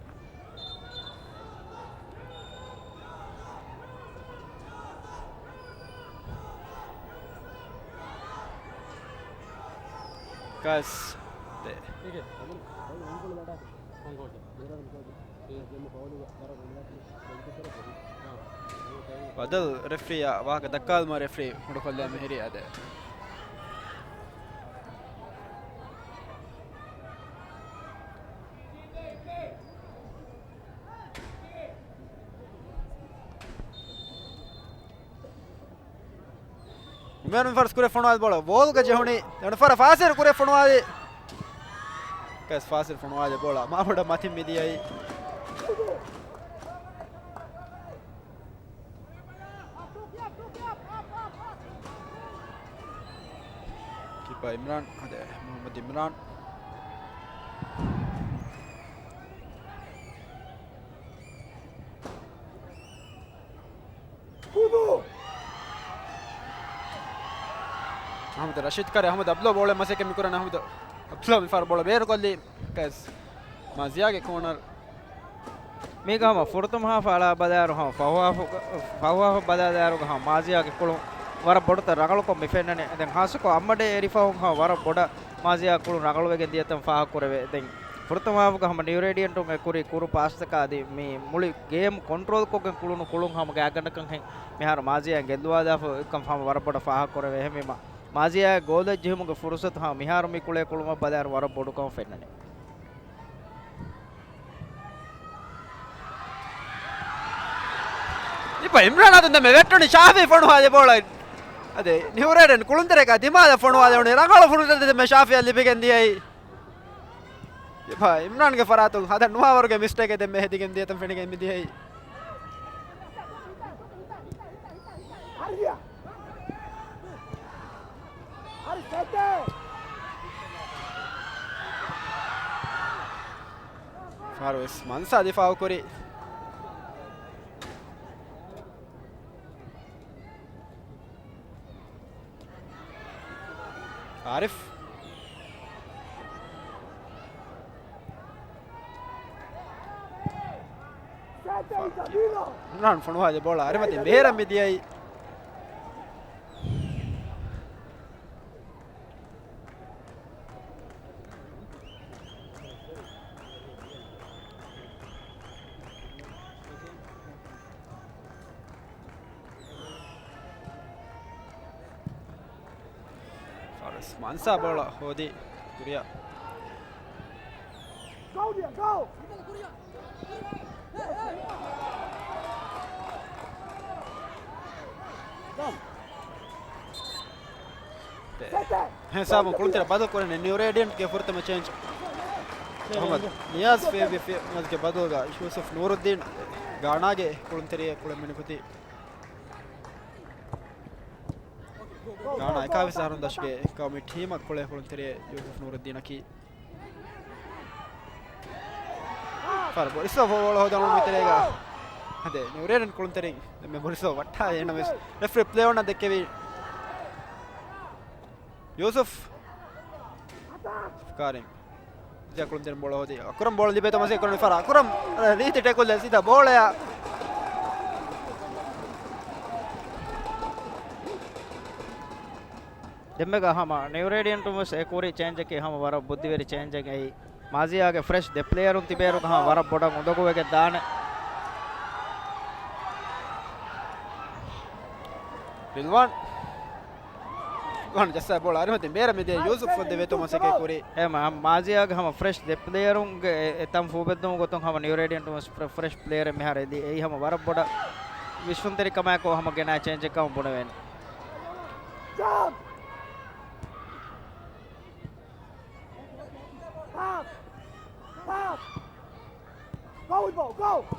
ކަސް. ދެ. ބަދަލު ރެފްރީއާ ވާހަކަ ދައްކާލުމަށް ރެފްރީއާ ވާހަކަ ދައްކާލުމަށް ރެފްރީ އަދެ. އުމޭރު މި ފަރުސް ކުރެ ފޮނުވާލި ބޯޅަ ވޯލްގަ ޖެހުނީ. ދެން ފަރަށް ފާސިލް ކުރެ ފޮނުވާލި. ކަސް ފާސިލް ފޮނުވާލި ބޯޅަ މާބޮޑަށް މަތިން މިދިޔައީ. ކީޕާ އިމްރާން، އަދެ މުހައްމަދު އިމްރާން. އަހްމަދު ރަޝީދު ކާރި އަހްމަދު އަބްދުﷲ ބޯޅަ މަސައްކަތް މިކުރަން އަހްމަދު އަބްދުﷲ މިފަހަރު ބޯޅަ ބޭރުކޮށްލީ. ކަސް މާޒިޔާގެ ކޯނަރ. މީގަ ހަމަ ފުރަތަމަ ހާފަށް އަޅާ ބަލާއިރު ހަމަ ފަހު ހާފު، ފަހު ހާފަށް ބަލާލާއިރުގަ ހަމަ މާޒިޔާގެ ކުޅުން ވަރަށް ބޮޑުތައް ރަނގަޅުކޮށް މި ފެންނަނީ. ދެން ހާއްސަކޮށް އައްމަޑޭ އެރިފަހުން ހަމަ ވަރަށް ބޮޑަށް މާޒިޔާ ކުޅުން ރަނގަޅުވެގެން ދިޔަތަން ފާހަގަކުރެވޭ. ދެން ފުރަތަމަ ހާފުގަ ހަމަ ނިއު ރޭޑިއަންޓުން އެ ކުރި ކުރު ޕާސްތަކާ އަދި މި މުޅި ގޭމް ކޮންޓްރޯލްކޮށްގެން ކުޅުނު ކުޅުން ހަމަ ގާތްގަނޑަކަށް ހެން މިހާރު މާޒިޔާ ގެއްލުވާލާފަ އެކަން ހަމަ ވަރަށް ބޮޑަށް ފާހަގަކުރެވޭ. އެހެންވީމަ މާޒިޔާ ގޯލެއް ޖެހުމުގެ ފުރުސަތު ހަމަ މިހާރު މި ކުޅޭ ކުޅުމަށް ބަލާއިރު ވަރަށް ބޮޑުކަމަށް ފެންނަނީ. ކީޕާ އިމްރާން އަދުން ދެމެ ވެއްޓުނި ޝާފީ ފޮނުވާލި ބޯޅަ. އަދި ނިއު ރޭޑިއަންޓު ކުޅުންތެރޭގަ ދިމާލަށް ފޮނުވާލެވުނީ ރަނގަޅު ފުރުސަތެއް ދެމެ ޝާފީއަށް ލިބިގެން ދިޔައީ. ކީޕާ އިމްރާންގެ ފަރާތުން ހަދަން ނުވާވަރުގެ މިސްޓޭކެއް ދެމެ ހެދިގެން ދިޔަތަން ފެނިގެން މި ދިޔައީ. ފާރުވެސް މަންސާ ދިފާއުކުރި. އާރިފް. އިމްރާން ފޮނުވާލި ބޯޅަ އަރިމަތި ބޭރަށް މިދިޔައީ. ފާރިސް މަންސާ ބޯޅަ ހޯދި ކުރިއަށް. ހިސާބުން ކުޅުންތެރި ބަދަލު ކުރެން ނިއު ރޭޑިއަންޓްގެ ފުރަތަމަ ޗޭންޖް. މުހައްމަދު ނިޔާޒް ފޭބި ފިޔަމަދުގެ ބަދަލުގަ ޔޫސުފް ނޫރުއްދީން ގާނާގެ ކުޅުންތެރިއަށް ކުޅެން މިނިކުތީ. ގާނާ އެކާވީސް އަހަރުން ދަށުގެ ގައުމީ ޓީމަށް ކުޅޭ ކުޅުންތެރިއެއް ޔޫސުފް ނޫރުއްދީނަކީ. ފަރު ބޮޑިސޯ ފޯވަޅު ހޯދަމުން މިތެރޭގަ ހަދޭ ނިއުރޭޑަން ކުޅުންތެރިން ދެންމެ ބޮޑިސޯ ވައްޓާ އޭނަ ވެސް ރެފްރީ ޕްލޭ އޮންނަށް ދެއްކެވި. ޔޫސުފް ކާރިން ޖަ ކުޅުންތެރިން ބޯޅަ ހޯދި އަކުރަމް ބޯޅަ ލިބޭތޯ މަސައްކަތް ކުރަނީ ފަރާ އަކުރަމް ރީތި ޓެކުލް ސީދާ ބޯޅަޔަށް. ދެންމެގަ ހަމަ ނިއުރޭޑިއަންޓުން ވެސް އެ ކުރި ޗޭންޖަކީ ހަމަ ވަރަށް ބުއްދިވެރި ޗޭންޖެއް އެއީ. މާޒިޔާގެ ފްރެޝް ދެ ޕްލޭޔަރުން ތިބޭރުގަ ހަމަ ވަރަށް ބޮޑަށް އުނދަގޫވެގެން ދާނެ. ރިލްވާން. ރިލްވާން ޖައްސާ ބޯޅަ އަރިމަތިން ބޭރަށް މިދިޔަ ޔޫސުފް ދެވޭތޯ މަސައްކަތް ކުރި. އެ މާ-، މާޒިޔާގެ ހަމަ ފްރެޝް ދެ ޕްލޭޔަރުންގެ އެ، އެ ތަން ފޫބެއްދުމުގެ ގޮތުން ހަމަ ނިއުރޭޑިއަންޓުން ވެސް ފްރެ-، ފްރެޝް ޕްލޭޔަރެއް މިހާރު އެދި. އެއީ ހަމަ ވަރަށް ބޮޑަށް ވިސްނުންތެރިކަމާއެކު ހަމަ ގެނައި ޗޭންޖެއްކަމަށް ބުނެވޭނެ.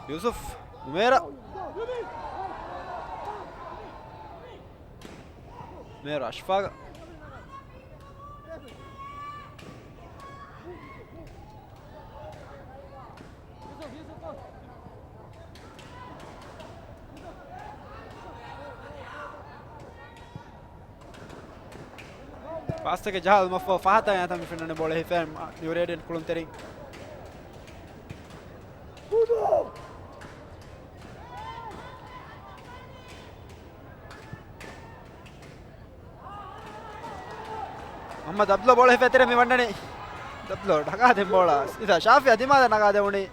ޔޫސުފް އުމޭރަށް. އުމޭރު އަޝްފާގަ. ފާސްތަކެއް ޖަހާލުމަށްފަހު ފަހަތަށް އައި ތަން ފެންނަނީ ބޯޅަ ހިފެން ނިއު ރޭޑިއަންޓް ކުޅުންތެރިން. މުޙައްމަދު އަބްދުﷲ ބޯޅަ ހިފޭތެރޭ މި ވަންނަނީ. އަބްދުﷲ ނަގާދޭ ބޯޅަ. ސީދާ ޝާފިއާ ދިމާލަށް ނަގާދެވުނީ.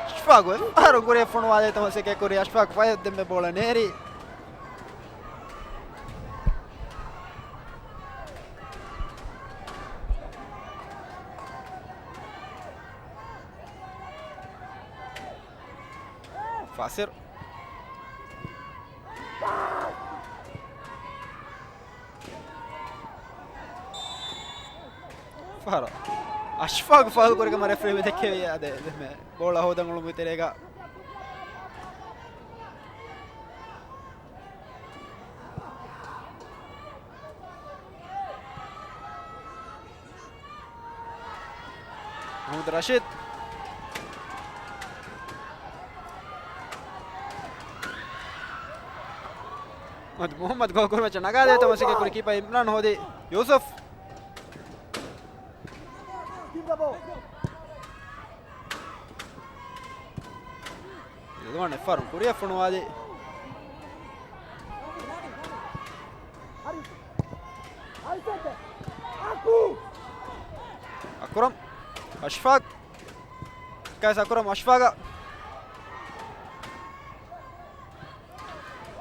އަޝްފާގު އެއްފަހަރު ކުރިއަށް ފޮނުވާލި ތަމަސަކެއް ކުރި. އަޝްފާގު ފަހެ ދެންމެ ބޯޅަ ނޭރި. ފާސިރު. ފަހަރު. އަޝްފާގު ފައުލް ކުރި ކަމަށް ރެފްރީ މި ދެއްކެވި. އާދެ، ދެންމެ ބޯޅަ ހޯދަން އުޅުމުގެ ތެރޭގަ. މުޙައްމަދު ރަޝީދު. މުޙައްމަދު ގޯލް ކުރިމައްޗަށް ނަގާދޭތޯ މަސައްކަތް ކުރި ކީޕަރ އިމްރާން ހޯދި. ޔޫސުފް. ރިޟްވާން އެއްފަހަރު ކުރިއަށް ފޮނުވާލި. އަކުރަމް އަޝްފާގް. ކައިސް އަކުރަމް އަޝްފާގަށް.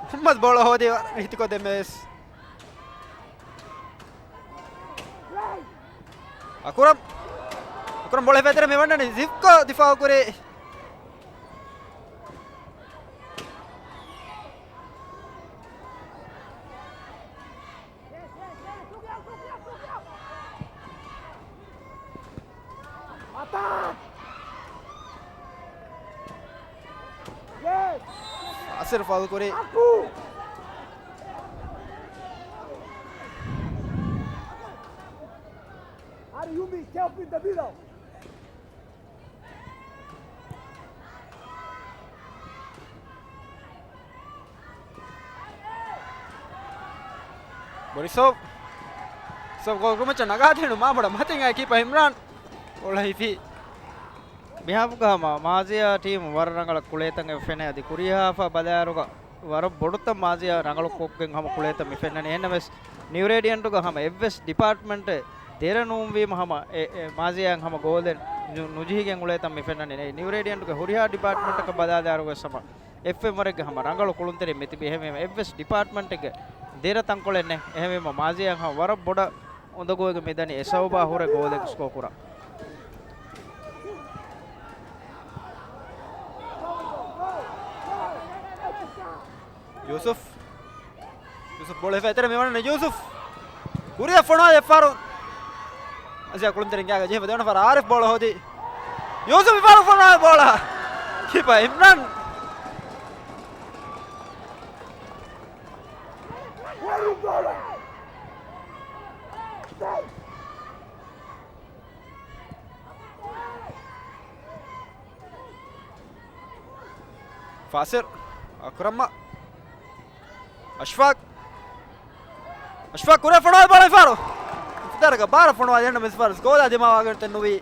މުޙައްމަދު ބޯޅަ ހޯދި ހިތިކޮށް ދެންމެވެސް. އަކުރަމް. އަކުރަމް ބޯޅަ ހިފޭތެރޭ މި ވަންނަނީ. ޒިފްކޯ ދިފާއު ކުރި. އަސިރު ފައުލް ކުރި. ބޮރިސޯވް. ބޮރިސޯވް ގޯލް ކުރިމައްޗަށް ނަގާދޭނު މާބޮޑަށް މަތިން އައި ކީޕަ އިމްރާން. ބޯޅަ ހިފި. މިހާފުގަ ހަމަ މާޒިޔާ ޓީމު ވަރަށް ރަނގަޅަށް ކުޅޭތަން އެ ފެނޭ. އަދި ކުރިޔާފަ ބަލާއިރުގަ ވަރަށް ބޮޑުތަން މާޒިޔާ ރަނގަޅު ކޮށްގެން ހަމަ ކުޅޭތަން މި ފެންނަނީ. އެހެންނަމަވެސް ނިއު ރޭޑިއަންޓުގަ ހަމަ އެއްވެސް ޑިޕާޓްމަންޓެއް ދެރަ ނޫންވީމަ ހަމަ އެ، އެ މާޒިޔާއަށް ހަމަ ގޯލެއް ނު-، ނުޖެހިގެން އުޅޭތަން މި ފެންނަނީ. ނިއު ރޭޑިއަންޓުގެ ހުރިހާ ޑިޕާޓްމަންޓަކަށް ބަލާލާއިރުވެސް ހަމަ އެއްފެންވަރެއްގެ ހަމަ ރަނގަޅު ކުޅުންތެރި މިތިބި. އެހެންވީމަ އެއްވެސް ޑިޕާޓްމަންޓެއްގެ ދެރަ ތަންކޮޅެއް ނެތް. އެހެންވީމަ މާޒިޔާއަށް ހަމަ ވަރަށް ބޮޑަށް އުނދަގޫވެގެން މިދަނީ އެ ސަބަބާ ހުރެ ގޯލެއް ސްކޯ ކުރަން. ޔޫސުފް. ޔޫސުފް ބޯޅަ ހިފޭތެރޭ މި ވަންނަނީ ޔޫސުފް. ކުރިއަށް ފޮނުވާލި އެއްފަހަރު. އަޒިޔާ ކުޅުންތެރިން ގާގަ ޖެހިފަ ދެވަނަ ފަހަރަށް އާރިފް ބޯޅަ ހޯދި. ޔޫސުފް މިފަހަރު ފޮނުވާލި ބޯޅަ. ކީޕަ އިމްރާން. ފާސިރް އަކްރަމް. އަޝްފާޤް. އަޝްފާޤް ކުރިއަށް ފޮނުވާލި ބޯޅަ މިފަހަރު. ދަރަގަ ބާރަށް ފޮނުވާލި އެންޑަމެސް ފާރުސް ގޯލާ ދިމާވާގެން ނުވި.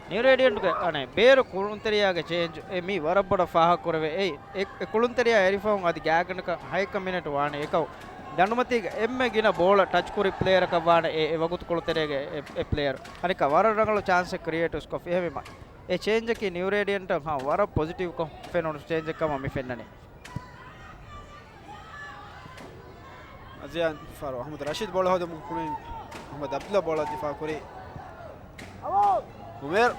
ނިއު ރޭޑިއަންޓުގެ އަނެއް ބޭރު ކުޅުންތެރިޔާގެ ޗޭންޖް އެ މީ ވަރަށް ބޮޑަށް ފާހަގަ ކުރެވޭ. އެ، އެ، އެ ކުޅުންތެރިޔާ އެރިފަހުން އަދި ގާތްގަނޑަކަށް ހައެއްކަ މިނެޓު ވާނެ. އެކައު ދަނޑުމަތީގަ އެންމެ ގިނަ ބޯޅަ ޓަޗް ކުރި ޕްލޭޔަރަކަށް ވާނެ އެ، އެ ވަގުތު ކުޅުންތެރިޔާގެ އެ، އެ ޕްލޭޔަރު. އަނެއްކާ ވަރަށް ރަނގަޅު ޗާންސެއް ކްރިއޭޓް ކޮށްފި. އެހެންވީމަ އެ ޗޭންޖަކީ ނިއު ރޭޑިއަންޓަށް ހަމަ ވަރަށް ޕޮޒިޓިވްކޮށް ފެނުނު ޗޭންޖެއް ކަމަށް މި ފެންނަނީ. އަޒިޔާން ފާރު އަޙްމަދު ރަޝީދު ބޯޅަ ހޯދުމުގެ ކުރިން އަޙްމަދު އަބްދުﷲ ބޯޅަ ދިފާ ކުރި. އުމޭރު.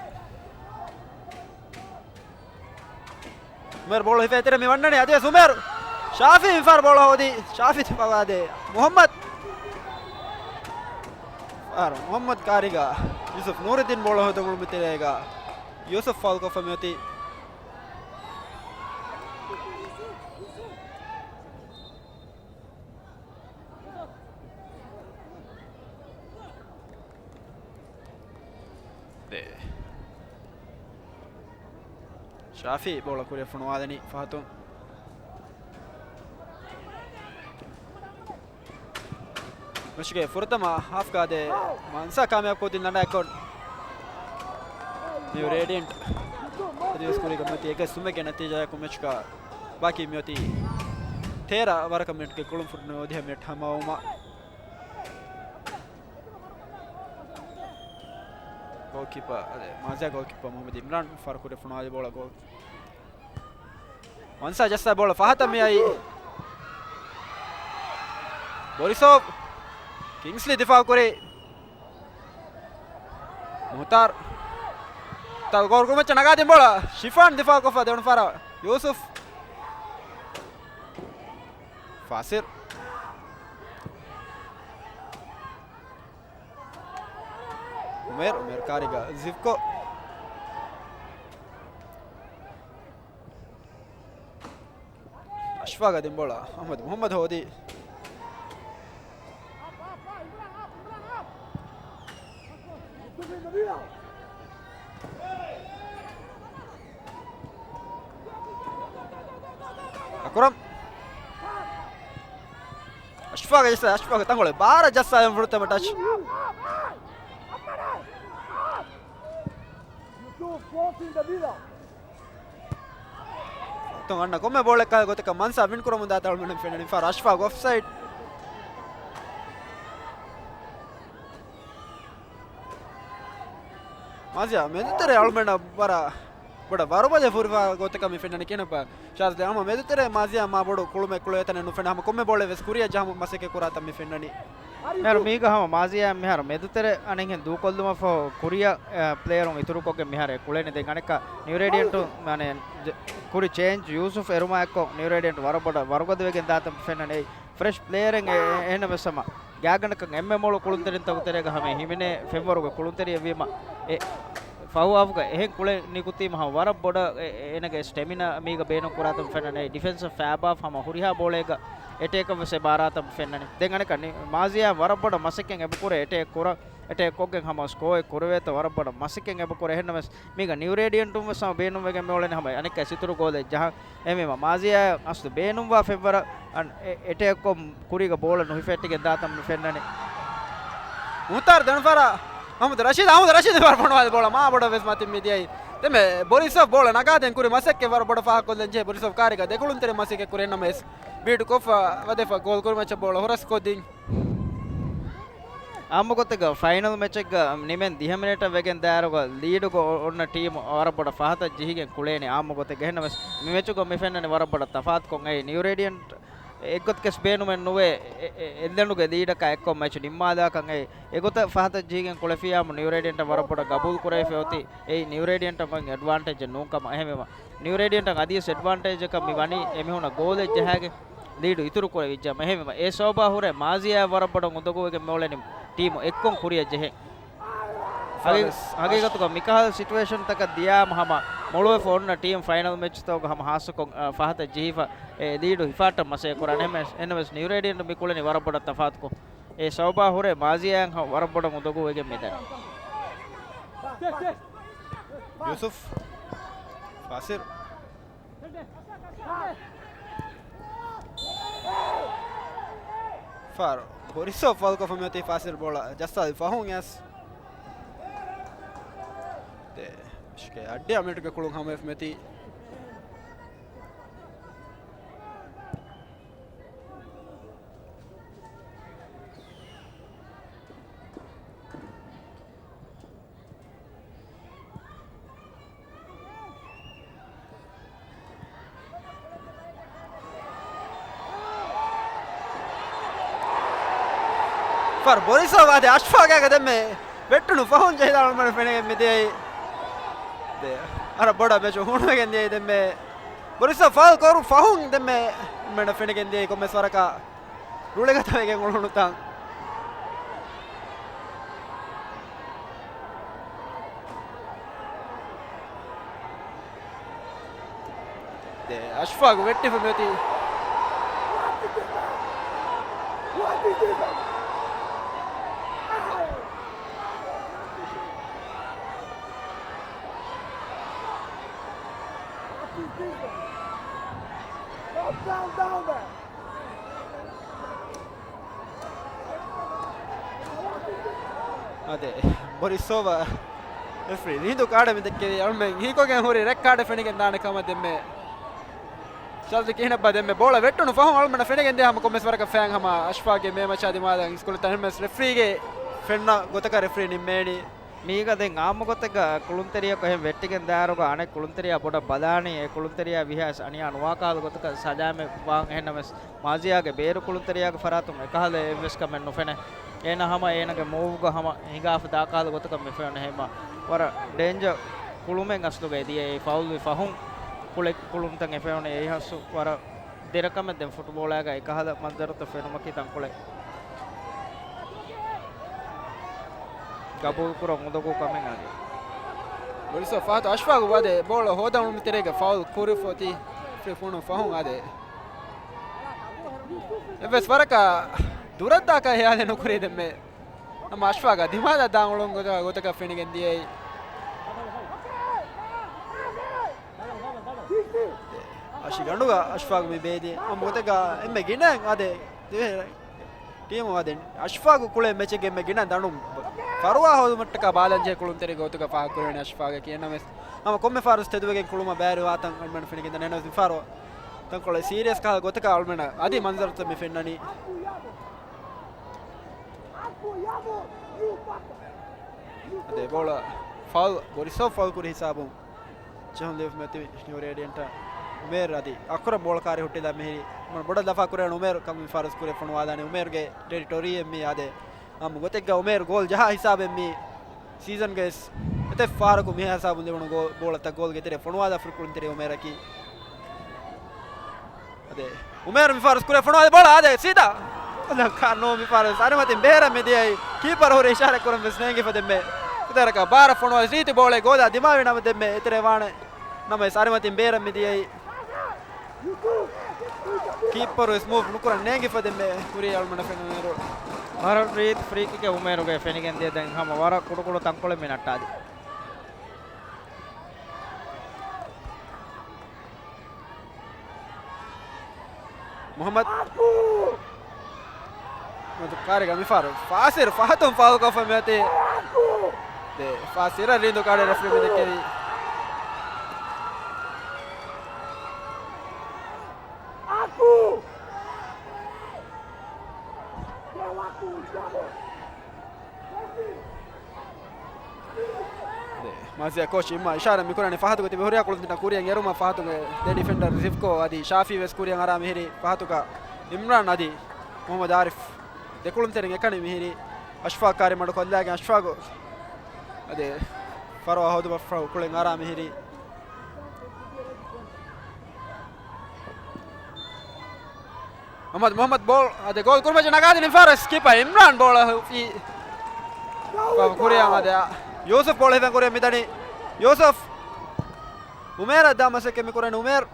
އުމޭރު ބޯޅަ ހިފޭ ތެރެ މި ވަންނަނީ އަދިވެސް އުމޭރު. ޝާފި މިފާރު ބޯޅަ ހޯދި. ޝާފި ދިފާ ވާދޭ. މުޙައްމަދު. ފާރު މުޙައްމަދު ކާރީގަ. ޔޫސުފް ނޫރުއްދީން ބޯޅަ ހޯދަމުން މި ތެރޭގަ. ޔޫސުފް ފައުލް ކޮށްފަ މިއޮތީ. ޝާފި ބޯޅަ ކުރިއަށް ފޮނުވާލަނީ ފަހަތުން. މެޗުގެ ފުރަތަމަ ހާފްގަ އާދޭ މަންސާ ކާމިޔާބު ކޮށްދިން ލަނޑާއެއްކޮށް، ނިއު ރޭޑިއަންޓް އަދިވެސް ކުރީގަ މިއޮތީ އެކެއް ސުމެއްގެ ނަތީޖާއަކުން މެޗުގަ ބާކީ މިއޮތީ ތޭރަ ވަރަކަށް މިނެޓްގެ ކުޅުންފުރު ނިމި އޮތީ މިނެޓް ހަމަވުމަށް. ގޯލްކީޕަ، އަދެ، މާޒިޔާ ގޯލްކީޕަ މުހައްމަދު އިމްރާން ފާރުކުރި ފޮނުވާލި ބޯޅަ ގޯލް. މަންސާ ޖައްސާ ބޯޅަ ފަހަތަށް މިއައީ. ބޮރިސޯވް. ކިންގްސްލީ ދިފާއު ކުރި. މުހުތާރު. ތަ ގޯލް ކުރިމައްޗަށް ނަގާދިން ބޯޅަ. ޝިފާން ދިފާއު ކޮށްފަ ދެވަނަ ފަހަރަށް. ޔޫސުފް. ފާސިލް. އުމޭރު، އުމޭރު ކާރީގަ ޒިފްކޮ. އަޝްފާގަ ދިން ބޯޅަ އަޙްމަދު މުޙައްމަދު ހޯދީ. އަކުރަމް. އަޝްފާގަ ޖައްސާ، އަޝްފާގަ ތަންކޮޅެއް ބާރަށް ޖައްސާލަން ފުރަތަމަ ޓަޗް. އަންނަ ކޮންމެ ބޯޅައެއް ކާލް ގޮތަކަށް މަންސާ ވިން ކުރަމުން ދާތާ އަޅުގަނޑު ފެންނަނީ. ފާރު އަޝްފާގު އޮފްސައިޑް. މާޒިޔާ މެދުތެރެ އަޅުގަނޑަށް ވަރަށް ބޮޑަށް ވަރުބަލި ފުރިފާ ގޮތަކަށް މި ފެންނަނީ ކިނަޕަ. ޝާޒްލީ ހަމަ މެދުތެރެ މާޒިޔާ މާ ބޮޑު ކުޅުމެއް ކުޅޭ ތަނެއް ނުފެނޭ. ހަމަ ކޮންމެ ބޯޅައެއް ވެސް ކުރިއަށް ޖަހަމުން މަސައްކަތް ކުރާތަން މި ފެންނަނީ. މިހާރު މީގަ ހަމަ މާޒިޔާ މިހާރު މެދުތެރެ އަނެއްހެން ދޫކޮށްލުމަށްފަހު ކުރިއަށް، އެ، ޕްލޭޔަރުން އިތުރުކޮށްގެން މިހާރު އެ ކުޅެނީ. ދެން އަނެއްކާ ނިއުރޭޑިއަންޓު، މާނެ، ޖެ-، ކުރި ޗޭންޖް ޔޫސުފް އެރުމާ އެއްކޮށް ނިއުރޭޑިއަންޓް ވަރަށް ބޮޑަށް ވަރުގަދަވެގެން ދާތަން ފެންނަނީ. ފްރެޝް ޕްލޭޔަރެއް އެ-، އެހެންނަމަވެސް ހަމަ ގާތްގަނޑަކަށް އެންމެ މޮޅު ކުޅުންތެރިންތަކުގެ ތެރޭގަ ހަމަ ހިމެނޭ ފެންވަރުގެ ކުޅުންތެރިއެއް ވީމަ، އެ ފަހު ހާފްގަ އެހެން ކުޅެން ނިކުތީމަ ހަމަ ވަރަށް ބޮޑަށް އެ-، އޭނަގެ ސްޓެމިނާ މީގަ ބޭނުން ކުރާތަން ފެންނަނީ. ޑިފެންސަށް ފައިބާ ހަމަ ހުރިހާ ބޯޅައިގަ އެޓޭކަށް ވެސް އެބަ އަރާތަން ފެންނަނީ. ދެން އަނެއްކާ ނި-، މާޒިޔާ ވަރަށް ބޮޑަށް މަސައްކަތް އެބަ ކުރޭ އެޓޭކް ކުރަން، އެޓޭކް ކޮށްގެން ހަމަ ސްކޯއެއް ކުރެވޭތޯ ވަރަށް ބޮޑަށް މަސައްކަތް އެބަ ކުރޭ. އެހެންނަމަވެސް މީގަ ނިއުރޭޑިއަންޓުން ވެސް ހަމަ ބޭނުންވެގެން މިއުޅެނީ ހަމަ އަނެއްކާ އިތުރު ގޯލެއް ޖަހަން. އެހެންވީމަ މާޒިޔާ އަސްލު ބޭނުންވާ ފެންވަރަށް އަން އެ-، އެޓޭކްކޮށް ކުރީގަ ބޯޅަ ނުހިފެއްޓިގެން ދާތަން މި ފެންނަނީ. މުހުތާރު ދެން ފަރާ އަޙްމަދު ރަޝީދު، އަޙްމަދު ރަޝީދު ފަރާ ފޮނުވާލި ބޯޅަ މާ ބޮޑަށް ވެސް މަތިން މި ދިޔައީ. ދެންމެ ބޮރިސޮވް ބޯޅަ ނަގާދޭން ކުރި މަސައްކަތް ވަރަށް ބޮޑަށް ފާހަގަކޮށްލަން ޖެހޭ. ބޮރިސޮވް ކާރީގަ ދެކުޅުންތެރި މަސައްކަތް ކުރި އެހެންނަމަވެސް ބީޓް ކޮށްފަ ވަދެފަ ގޯލް ކުރި މެޗަށް ބޯޅަ ހުރަސް ކޮށްދިން. އާއްމު ގޮތެއްގަ ފައިނަލް މެޗެއްގަ ނިމެން ދިހަ މިނެޓަށް ވެގެން ދާއިރުގަ ލީޑުގަ އޮ-، އޮންނަ ޓީމު ވަރަށް ބޮޑަށް ފަހަތަށް ޖެހިގެން ކުޅޭނީ. އާއްމު ގޮތެއްގަ އެހެންނަމަވެސް މި މެޗުގަ މި ފެންނަނީ ވަރަށް ބޮޑަށް ތަފާތުކޮށް. އެއީ ނިއުރޭޑިއަންޓް އެއްގޮތަކަސް ބޭނުމެއް ނުވޭ، އެ-، އެ-، އެއްލަނޑުގެ ލީޑަކާ އެއްކޮށް މެޗު ނިންމާލާކަން. އެއީ އެގޮތަށް ފަހަތަށް ޖެހިގެން ކުޅެފިއްޔާމު ނިއުރޭޑިއަންޓަށް ވަރަށް ބޮޑަށް ގަބޫލު ކުރެވިފަ އޮތީ. އެއީ ނިއުރޭޑިއަންޓަށް އޮތް އެޑްވާންޓޭޖެއް ނޫންކަމަށް. އެހެންވީމަ ނިއުރޭޑިއަންޓަށް އަދިވެސް އެޑްވާންޓޭޖަކަށް މި ވަނީ އެމީހުންނަށް ގޯލެއް ޖަހާގެން ލީޑު އިތުރު ކުރެވިއްޖަ. އެހެންވީމަ އެ ސަބަބާ ހުރެ މާޒިޔާ ވަރަށް ބޮޑަށް އުނދަގޫވެގެން މިއުޅެނީ ޓީމު އެއްކޮށް ކުރިއަށް ޖެހެން. ހަގީ-، ހަގީގަތުގަ މިކަހަލަ ސިޗުއޭޝަންތަކަށް ދިޔާމަ ހަމަ މޮޅުވެފަ އޮންނަ ޓީމް ފައިނަލް މެޗްތަކުގަ ހަމަ ހާއްސަކޮށް، އަ، ފަހަތަށް ޖެހިފަ އެ ލީޑު ހިފާއްޓަން މަސައްކަތް ކުރާނެ. އެހެން-، އެހެންނަމަވެސް ނިއުރޭޑިއަންޓު މި ކުޅެނީ ވަރަށް ބޮޑަށް ތަފާތުކޮށް. އެ ސަބަބާ ހުރެ މާޒިޔާއަށް ހަ-، ވަރަށް ބޮޑަށް އުނދަގޫވެގެން މިދަނީ. ޔޫސުފް. ފާސިލް. ފާރު. ބޮރިސޮވް ފައުލްކޮށްފަ މިއޮތީ ފާސިލް ބޯޅަ ޖައްސާލި ފަހުން އައިސް. ދެ އަށެއް އަށްޑިހަ މިނެޓުގެ ކުޅުން ހަމަވެފަ މިއޮތީ. ފާރު ބޮރިސޮވް އާދެ އަޝްފާގާގަ ދެންމެ ވެއްޓުނު ފަހުން ޖެހިލާ އަޅުގަނޑަށް ފެނިގެން މިދިޔައީ. ދެ އަރަ ބޮޑަށް މެޗު ހޫނުވެގެން ދިޔައީ ދެންމެ. ބޮރިސޮވް ފައުލް ކޮރު ފަހުން ދެންމެ މެނަށް ފެނިގެން ދިޔައީ ކޮންމެސް ވަރަކަށް. ރުޅިގަދަވެގެން އުޅުނުތަން. ދެ އަޝްފާގު ވެއްޓިފަ މިއޮތީ. Down, down there. އާދެ، ބޮރިސޯވާ ރެފްރީ ރީނދޫ ކާޑެއް މި ދެއްކެވީ. އަޅުމެން ހީކޮށްގެން ހުރި ރެޑް ކާޑެއް ފެނިގެން ދާނެ ކަމަށް ދެންމެ. ޝަލްތި ކިހިނެއްބާ ދެންމެ ބޯޅަ ވެއްޓުނު ފަހުން އަޅުމެންނަށް ފެނިގެން ދިޔަ ހަމަ ކޮންމެސް ވަރަކަށް ފައިން ހަމަ އަޝްފާގެ މޭ މަޗާ ދިމާލަށް އިސްކޮޅު ތަންމެސް ރެފްރީގެ ފެންނަ ގޮތަކަށް ރެފްރީ ނިންމޭނީ. މީގަ ދެން އާއްމު ގޮތެއްގަ ކުޅުންތެރިޔަކު އެހެން ވެއްޓިގެން ދާއިރުގަ އަނެއް ކުޅުންތެރިޔާ ބޮޑަށް ބަލާނީ އެ ކުޅުންތެރިޔާ ވިހާސް އަނިޔާ ނުވާ ކަހަލަ ގޮތަކަށް ސަޖާމެ ވާން. އެހެންނަމަސް މާޒިޔާގެ ބޭރު ކުޅުންތެރިޔާގެ ފަރާތުން އެކަހަލަ އެއްވެސް ކަމެއް ނުފެނޭ. އޭނަ ހަމަ އޭނަގެ މޫވްގަ ހަމަ ހިނގާފަ ދާކަހަލަ ގޮތަކަށް މި ފެނުނެ. ހެމަ ވަރަށް ޑޭންޖަ ކުޅުމެއް އަސްލުގައި ދިޔަ އެ ފައުލްވި ފަހުން ކުޅެ ކުޅުންތައް އެ ފެނުނެ އެހާސް ވަރަށް ދެރަކަމެއް ދެން ފުޓްބޯޅައިގަ އެކަހަލަ މަންޒަރުތައް ފެނުމަކީ ތަންކޮޅެއް ގަބޫލުކުރަން އުނދަގޫ ކަމެއް އަދި. ބޮރިސޯ ފަހަތު އަޝްފާގު ވަދެ ބޯޅަ ހޯދަމުން ތެރޭގަ ފައުލް ކުރި ފޮތި ފެފުނު ފަހުން އާދެ. އެއްވެސް ވަރަކަށް ދުރަށްދާކަށް ހިޔާލެއް ނުކުރީ ދެންމެ. ނަމަ އަޝްފާގަ ދިމާލަށް ދާން އުޅުން ގޮތަ-، ގޮތަކަށް ފެނިގެން ދިޔައީ. އަށިގަނޑުގަ އަޝްފާގު މި ބޭދި އަމު ގޮތެއްގަ އެންމެ ގިނަ އަދެ ދިވެހި ޓީމު އަދެ އަޝްފާގު ކުޅޭ މެޗެއްގެ އެންމެ ގިނަ ދަނޑު ފަރުވާ ހޯދުމަށްޓަކާ ބާލަންޖެހޭ ކުޅުންތެރި ގޮތުގަ ފާހަގަކުރެވެނީ އަޝްފާގަކީ. އެންނަމެސް ހަމަ ކޮންމެ ފާރުސް ތެދުވެގެން ކުޅުމަށް ބައިވެރިވާތަން އަޅުމެން ފެނިގެންދަނީ. އެންނަމެސް މިފާރު ތަންކޮޅެއް ސީރިއަސް ކަހަލަ ގޮތަކަށް އަޅުމެން އަދި މަންޒަރުތައް މި ފެންނަނީ. އަދި ބޯޅަ ފައުލް، ބޮރިސޯ ފައުލް ކުރި ހިސާބުން ޖެހުން ލިބިފަ މިއޮތީ ނިއު ރޭޑިއަންޓަށް. އުމޭރު އަދި އަކުރަމް ބޯޅަ ކާރި ހުއްޓިލާ މިހިރީ. ބޮޑަށް ލަފާ ކުރެވުނު އުމޭރު ކަމު މި ފާރުސް ކުރެ ފޮނުވާލާނެ. އުމޭރުގެ ޓެރިޓޯރީއެއް މީ އާދެ. އާއްމު ގޮތެއްގަ އުމޭރު ގޯލް ޖަހާ ހިސާބެއް މީ ސީޒަންގެ ވެސް އެތައް ފަހަރަކު މިހާ ހިސާބުން ލިބުނު ގޯ-، ބޯޅަތައް ގޯލްގެ ތެރެ ފޮނުވާލާފަ ކުޅުންތެރި އުމޭރަކީ. އަދެ، އުމޭރު މި ފާރުސް ކުރޭ ފޮނުވާލި ބޯޅަ އާދެ ސީދާ. ކާނޫ މި ފާރުސް އަރިމަތިން ބޭރަށް މި ދިޔައީ. ކީޕަރު ހުރި އިޝާރަތް ކުރަން ވެސް ނޭނގިފަ ދެންމެ. އެތެރަކަށް ބާރަށް ފޮނުވާލި ރީތި ބޯޅަ ގޯލާ ދިމާވި ނަމަ ދެންމެ އެތެރެ ވާނެ. ނަމަވެސް އަރިމަތިން ބޭރަށް މި ދިޔައީ. ކީޕަރު ވެސް މޫވް ނުކުރަން ނޭނގިފަ ދެންމެ ހުރީ އަޅުމެން ފެނުނުއިރު. ވަރަށް ރީތި ފްރީ ކިކެއް އުމޭރުގެ ފެނިގެން ދިޔަ. ދެން ހަމަ ވަރަށް ކުޑަކުޑަ ތަންކޮޅެއް މި ނައްޓާލި. މުހައްމަދު. މުހައްމަދު ކާރިގަ މިފާރު ފާސިރު ފަހަތުން ފާހަގަކޮށްފަ މިއޮތީ. ދެ ފާސިރަށް ރީނދޫ ކާޑެއް ރެފްރީ މި ދެއްކެވީ. މާޒިޔާ ކޯޗް އިމާ އިޝާރާތް މިކުރަނީ ފަހަތުގެ ތިބި ހުރިހާ ކުޅުންތެރިންނަށް ކުރިއަށް އެރުމަށް. ފަހަތުގެ ދެ ޑިފެންޑަރ ޒިފްކޯ އަދި ޝާފީ ވެސް ކުރިއަށް އަރާ މިހިރީ. ފަހަތުގަ އިމްރާން އަދި މުހައްމަދު އާރިފް ދެކުޅުންތެރިން އެކަނި މިހިރީ. އަޝްފާގް ކާރި މަޑު ކޮށްލާގެން އަޝްފާގް އަދި ފަރުވާ ހޯދުމަށްފަހު ކުޅެން އަރާ މިހިރީ. މުހައްމަދު، މުހައްމަދު ބޯޅަ އަދި ގޯލް ކުރިމައްޗަށް ނަގާދިން ފާރުސް ކީޕަރ އިމްރާން ބޯޅަ ހުއްޓި ކުރިއަށް އަދި ޔޫސުފް ބޯޅަ ހިފެން ކުރިއަށް މިދަނީ. ޔޫސުފް އުމޭރަށް ދާ މަސައްކަތް މި ކުރަނީ އުމޭރު.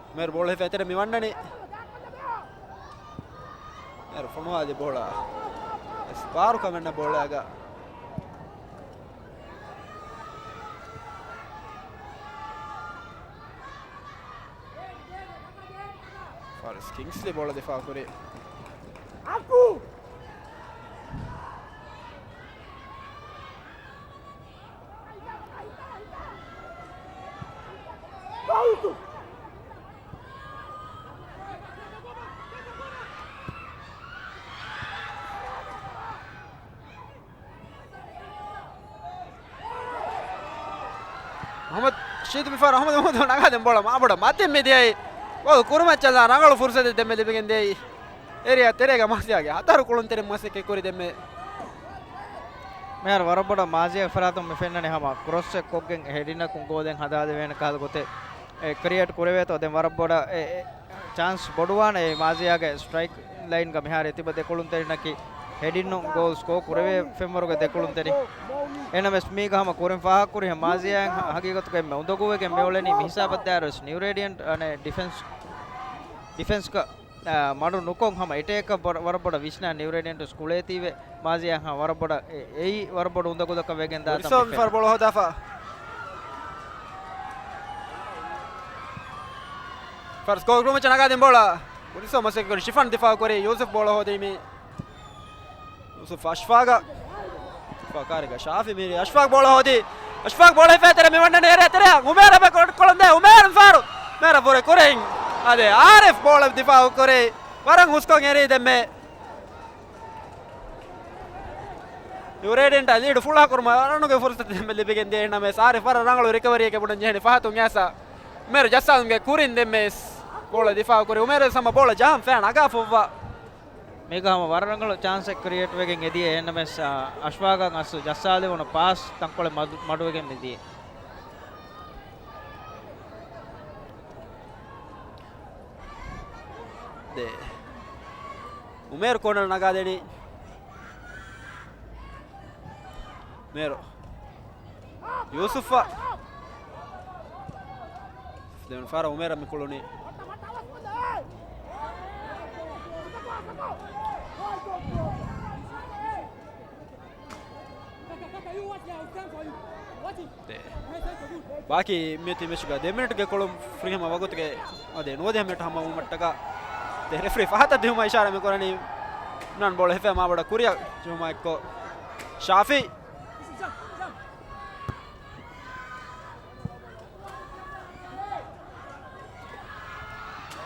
އުމޭރު ބޯޅަ ހިފެ އެތެރެ މި ވަންނަނީ. އޭރު ފޮނުވާލި ބޯޅަ. އެސް ބާރު ކަމެއް ނެތް ބޯޅައިގަ. ފާރިސް ކިންގްސްލީ ބޯޅަ ދިފާއު ކުރި. މުހައްމަދު ޝީދު މިފަހަރު އަހްމަދު މުހައްމަދު ނަގާދެން ބޯޅަ މާބޮޑަށް މަތިން މި ދިޔައީ. ގޯލް ކުރުމަށް ޗަލާ ރަނގަޅު ފުރުސަތެއް ދެންމެ ލިބިގެން ދިޔައީ. އޭރިއާ ތެރޭގަ މާޒިޔާގެ ހަތަރު ކުޅުންތެރިން މަސައްކަތް ކުރި ދެންމެ. މިހާރު ވަރަށް ބޮޑަށް މާޒިޔާގެ ފަރާތުން މި ފެންނަނީ ހަމަ ކްރޮސްއެއް ކޮށްގެން ހެޑިނަކުން ގޯލެއް ހަދާދެވޭނެ ކަހަލަ ގޮތެއް އެ ކްރިއޭޓް ކުރެވޭތޯ. ދެން ވަރަށް ބޮޑަށް އެ، އެ ޗާންސް ބޮޑުވާނެ އެ މާޒިޔާގެ ސްޓްރައިކް ލައިންގަ މިހާރު ތިބަ ދެކުޅުންތެރިންނަކީ ހެޑިންނު ގޯލް ސްކޯ ކުރެވޭ ފެންވަރުގެ ދެކުޅުންތެރިން. އެނަމެސް މީގަ ހަމަ ކުރިން ފާހަގަކުރިހެން މާޒިޔާއިން ހަ-، ހަގީގަތުގަ އެންމެ އުނދަގޫވެގެން މިއުޅެނީ މިހިސާބަށް ދާއިރުވެސް ނިއުރޭޑިއަންޓް އަނެއް ޑިފެންސް، ޑިފެންސްގަ އާ، މަޑު ނުކޮށް ހަމަ އެޓޭކަށް ވަރަށް ބޮޑަށް ވިސްނާ ނިއުރޭޑިއަންޓު ސްކުޅޭތީވެ މާޒިޔާ ހަމަ ވަރަށް ބޮޑަށް އެ-، އެއީ ވަރަށް ބޮޑު އުނދަގުލަކަށް ވެގެން ދާ ތަން މި ފަރު ބޯޅަ ހޯދާފަ. ފަރު ސްކޯ ކުރުމައްޗަށް ނަގާދިން ބޯޅަ. ކުރިސޯ މަސައްކަތް ކުރި ޝިފާން ދިފާއު ކުރި ޔޫސުފް ބޯޅަ ހޯދީ މި. ޔޫސުފް އަޝްފާގަ. އަޝްފާ ކާރިގަ ޝާފި މީރި. އަޝްފާ ބޯޅަ ހޯދީ. އަޝްފާ ބޯޅަ ހިފޭ ތެރެ މި ވަންނަނީ އެރޭ ތެރެ. އުމޭރަށް ބެ ކޮ-، ކޮޅުން ދޭ. އުމޭރު ފާރު. އުމޭރަށް ވުރެ ކުރިން. އާދެ، އާރިފް ބޯޅަ ދިފާއު ކުރި. ވަރަށް ހުސްކޮށް އެރީ ދެންމެ. ޔުނައިޓެޑް އަށް ލީޑު ފުޅާ ކުރުމަށް ރަނުގެ ފުރުސަތު ދެންމެ ލިބިގެން ދިޔަ ނަމަވެސް އާރިފް ވަރަށް ރަނގަޅު ރިކަވަރީއެއް ބުނަން ޖެހެނީ ފަހަތުން އެސް. އުމޭރު ޖައްސާލުމުގެ ކުރިން ދެންމެ އެސް ބޯޅަ ދިފާއު ކުރި. އުމޭރު ހަމަ ބޯޅަ ޖަހަން ފޭން ނަގާފައިވާ. މީގަ ހަމަ ވަރަށް ރަނގަޅު ޗާންސެއް ކްރިއޭޓް ވެގެން އެދިޔަ އެހެންނަމަވެސް، އަ، އަޝްފާގަށް އަސްލު ޖައްސާލެވުނު ޕާސް ތަންކޮޅެއް މަޑު-، މަޑުވެގެން މިދިޔަ. ދޭ. އުމޭރު ކޯނަރ ނަގާދެނީ. އުމޭރު. ޔޫސުފްއަށް. ދެވަނަ ފަހަރަށް އުމޭރަށް މި ކުޅުނީ. ދޭ. ބާކީ މިއޮތީ މެޗުގަ ދެ މިނިޓުގެ ކުޅުން ފުރިހަމަ ވަގުތުގެ އަދި ނުވަދިހަ މިނިޓު ހަމަވުމަށްޓަކާ ދެ ރެފްރީ ފަހަތަށް ދިހުމަށް އިޝާރާތް މި ކުރަނީ. އިމްރާން ބޯޅަ ހިފޭ މާބޮޑަށް ކުރިއަށް ޖެހުމާ އެއްކޮށް ޝާފީ.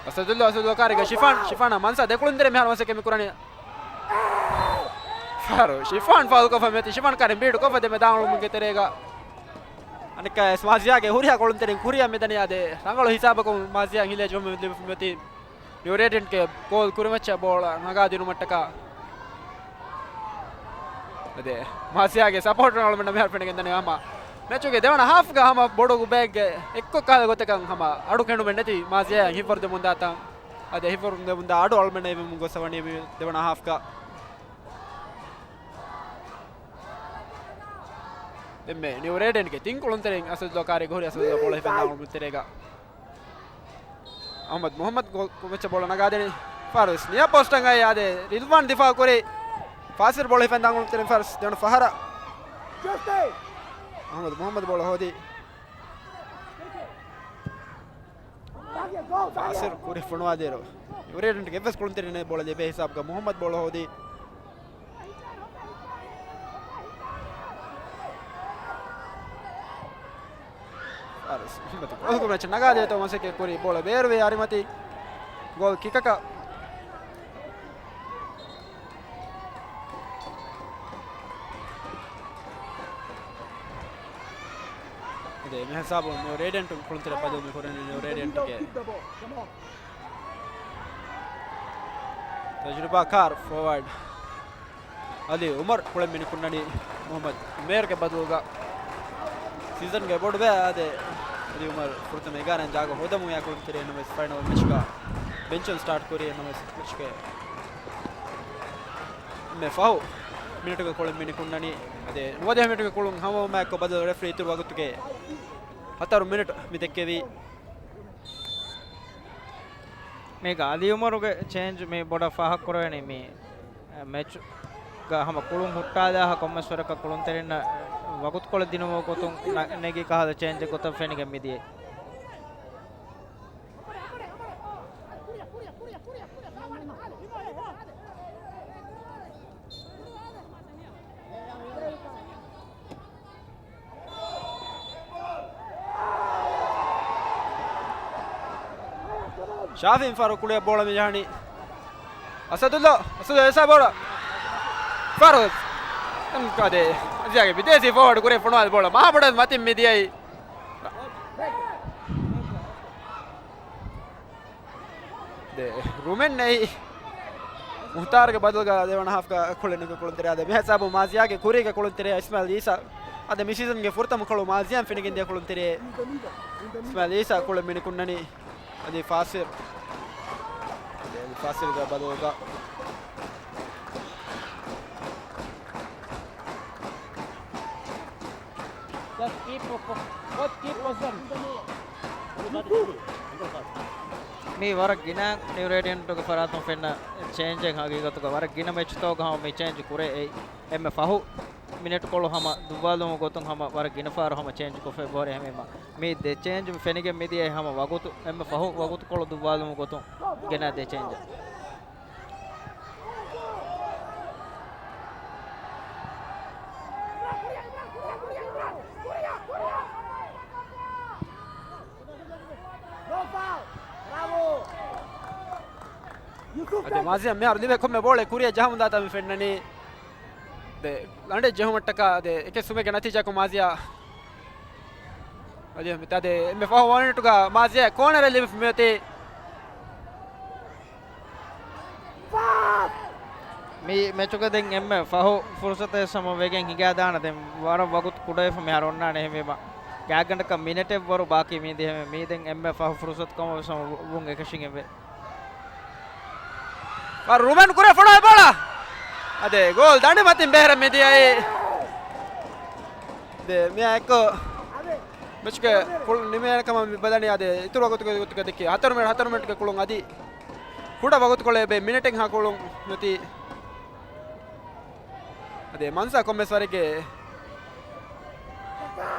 އަސަދުﷲ، އަސަދުﷲ ކާރިގަ ޝިފާން، ޝިފާނާ މަންސާ ދެކުޅުންތެރި މިހާރު މަސައްކަތް މި ކުރަނީ. ފާރު، ޝިފާން ފާލުކޮށްފަ މިއޮތީ، ޝިފާން ކާރިން ބީޑުކޮށްފަ ދެމެ ދާން އުޅުމުގެ ތެރޭގަ. އަނެއްކާ އެސް މާޒިޔާގެ ހުރިހާ ކުޅުންތެރިން ކުރިއަށް މިދަނީ އާދެ، ރަނގަޅު ހިސާބަކުން މާޒިޔާ ހިލޭ ޖެހުމެއް ލިބިފަ މިއޮތީ. ޔުނައިޓެޑްގެ ގޯލް ކުރިމައްޗަށް ބޯޅަ ނަގާދިނުމަށްޓަކާ. އަދެ، މާޒިޔާގެ ސަޕޯޓް ރަނގަޅުމެންނަށް މިހާރު ފެނިގެންދަނީ ހަމަ މެޗުގެ ދެވަނަ ހާފްގަ ހަމަ ބޮޑު ގުބޭއްގެ އެއްކޮށް ކަހަލަ ގޮތަކަށް ހަމަ އަޑު ކެނޑުމެއް ނެތި މާޒިޔާއަށް ހިފަރު ދެމުންދާތަން. އަދެ، ހިފަރު ދެމުންދާ އަޑު އަޅުމެންނަށް އިވެމުން ގޮސް ވަނީ މި ދެވަނަ ހާފްގަ. ދެންމެ ނިއު ރޭޑެންގެ ތިން ކުޅުންތެރިން އަސަދުﷲ ކާރިގަ ހުރި އަސަދުﷲ ބޯޅަ ހިފެން ދާން އުޅުމުން ތެރޭގަ. އަޙްމަދު މުޙައްމަދު ގޯލް ކުރިމައްޗަށް ބޯޅަ ނަގާދެނީ. ފާރުސް ނިޔާ ޕޯސްޓަށް އައި އާދެ، ރިލްވާން ދިފާއު ކުރި. ފާސިރު ބޯޅަ ހިފެން ދާން އުޅުމުން ތެރެއިން ފާރުސް ދެވަނަ ފަހަރަށް. އަޙްމަދު މުޙައްމަދު ބޯޅަ ހޯދީ. ފާސިރު ކުރި ފޮނުވާދިއިރު ނިއު ރޭޑެންގެ އެއްވެސް ކުޅުންތެރިން ނެތް ބޯޅަ ލިބޭ ހިސާބުގަ މުޙައްމަދު ބޯޅަ ހޯދީ. ފާރިސް މުޙައްމަދު ގޯލް ކުރިމައްޗަށް ނަގާދޭތޯ މަސައްކަތް ކުރި ބޯޅަ ބޭރުވި އަރިމަތި ގޯލް ކިކަކަށް. އަދި މި ހިސާބުން ނިއު ރޭޑިއަންޓު ކުޅުންތެރި ބަދަލު މި ކުރަނީ ނިއު ރޭޑިއަންޓުގެ ތަޖުރިބާކާރު ފޯވާޑް އަލީ އުމަރު ކުޅެން މިނިކުންނަނީ މުޙައްމަދު އުމޭރުގެ ބަދަލުގަ. ސީޒަންގެ ބޮޑު ބައެއް އާދެ، އަލީ އުމަރު ފުރަތަމަ އެގާރައިން ޖާގަ ހޯދަމުން އެ ކުޅުންތެރި ނަމަވެސް ފައިނަލް މެޗްގަ ބެންޗުން ސްޓާޓް ކުރި ނަމަވެސް މެޗްގެ އެންމެ ފަހު މިނިޓުގެ ކުޅެން މިނިކުންނަނީ. އަދި ނުވަދިހަ މިނިޓުގެ ކުޅުން ހަމަވުމާއެކު ބަދަލު ރެފްރީ އިތުރު ވަގުތުގެ ހަތަރު މިނިޓު މި ދެއްކެވީ. މީގަ އަލީ އުމަރުގެ ޗޭންޖް މި ބޮޑަށް ފާހަގަކުރެވެނީ މި މެޗުގަ ހަމަ ކުޅުން ހުއްޓާލާހާ ކޮންމެސް ވަރަކަށް ކުޅުންތެރިންނަށް ވަގުތުކޮޅެއް ދިނުމުގެ ގޮތުން ނަ-، ނެގި ކަހަލަ ޗޭންޖެއް ގޮތަށް ފެނިގެން މިދިޔައީ. ޝާފީ ފާރު ކުޅިއަށް ބޯޅަ މި ޖަހަނީ. އަސަދުﷲ، އަސަދުﷲ އެސާ ބޯޅަ. ފާރު. އަދި އަޒިޔާގެ ބިދޭސީ ފޯވާޑް ކުރި ފޮނުވާލި ބޯޅަ މާބޮޑަށް މަތިން މި ދިޔައީ. ދެ ރުމެން ނެތް މުހްތާރުގެ ބަދަލުގަ ދެވަނަ ހާފްގަ ކުޅެން ކުޅުންތެރި އާދެ. މި ހިސާބު މާޒިޔާގެ ކުރީގެ ކުޅުންތެރި އިސްމާއިލް އީސާ. އަދި މި ސީޒަންގެ ފުރަތަމަ ކުޅުން މާޒިޔާއިން ފެނިގެންދިޔަ ކުޅުންތެރި އިސްމާއިލް އީސާ ކުޅެން މިނިކުންނަނީ. އަދި ފާސިރު. އަދި ފާސިރުގެ ބަދަލުގަ. Just keep po-, po-, both keep position. މީ ވަރަށް ގިނަ ނިއު ރޭޑިއަންޓުގެ ފަރާތުން ފެންނަ ޗޭންޖެއް ހަގީގަތުގަ ވަރަށް ގިނަ މެޗުތަކުގަ ހަމަ މި ޗޭންޖް ކުރޭ އެއީ. އެންމެ ފަހު މިނެޓުކޮޅު ހަމަ ދުއްވާލުމުގެ ގޮތުން ހަމަ ވަރަށް ގިނަ ފަހަރު ހަމަ ޗޭންޖް ކޮށްފައި ބޯރި ހަމަ މި ދެ ޗޭންޖު ފެނިގެން މިދިޔައީ ހަމަ ވަގުތު، އެންމެ ފަހު ވަގުތުކޮޅު ދުއްވާލުމުގެ ގޮތުން ގެނަ ދެ ޗޭންޖަށް. އަދި މާޒިޔާ މިހާރު ލިބޭ ކޮންމެ ބޯޅައެއް ކުރިއަށް ޖަހަމުންދާތާ މި ފެންނަނީ. ދެ ލަނޑެއް ޖެހުމަށްޓަކާ ދެ އެކެއް ސުމެގެ ނަތީޖާކު މާޒިޔާ. އަދި މި ތާ ދެ އެންމެ ފަހު އޯވަރ މިނެޓުގަ މާޒިޔާ ކޯނަރެއް ލިބިފަ މިއޮތީ. މި މެޗުގަ ދެން އެންމެ ފަހު ފުރުސަތެއް ހަމަ ވެގެން ހިނގާދާނެ. ދެން ވަރަށް ވަގުތު ކުޑަވެފަ މިހާރު އޮންނާނެ. އެހެންވީމަ ގާތްގަނޑަކަށް މިނެޓެއް ވަރު ބާކީ މީދީ. އެހެންވެ މީ ދެން އެންމެ ފަހު ފުރުސަތު ކަމަށް ވެސް ހަމަ ވުން އެކަށިން އެވެ. ރުމެން ކުރެ ފޮނުވާ ބޯޅަ. އަދެ ގޯލް ދަނޑި މަތިން ބޭރަށް މިދިޔައީ. ދެ މިއާ އެއްކޮށް މެޗުގެ ކުޅުން ނިމޭނެ ކަމަށް މި ބަލަނީ. އަދެ އިތުރު ވަގުތުގެ ގޮތުގަ ދެއްކި ހަތަރު މިނެޓް، ހަތަރު މިނެޓްގެ ކުޅުން އަދި ކުޑަ ވަގުތުކޮޅެއް ބޭ މިނެޓެއްހާ ކުޅުން ނެތި. އަދި މަންޒާ ކޮންމެސް ވަރެއްގެ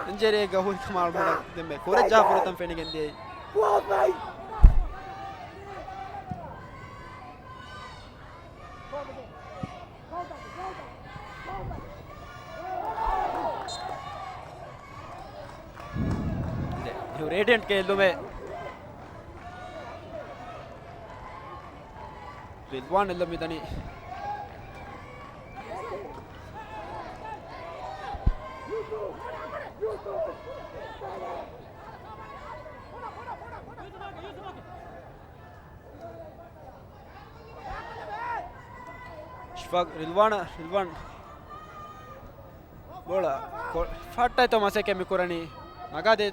އިންޖަރީއެއްގަ ހުރި ކަމަށް އަޅުގަނޑަށް ދެންމެ ކުރެއްޖާ ފުރަތަމަ ފެނިގެން ދިޔައީ. ރޭޑިއަންޓްގެ އެއްލުމެއް. ރިލްވާން އެއްލަ މިދަނީ. އިޝްފާގް ރިލްވާނަށް، ރިލްވާން ބޯޅަ ކޮ-، ފައްޓައިތޯ މަސައްކަތް މި ކުރަނީ. ނަގާދޭ.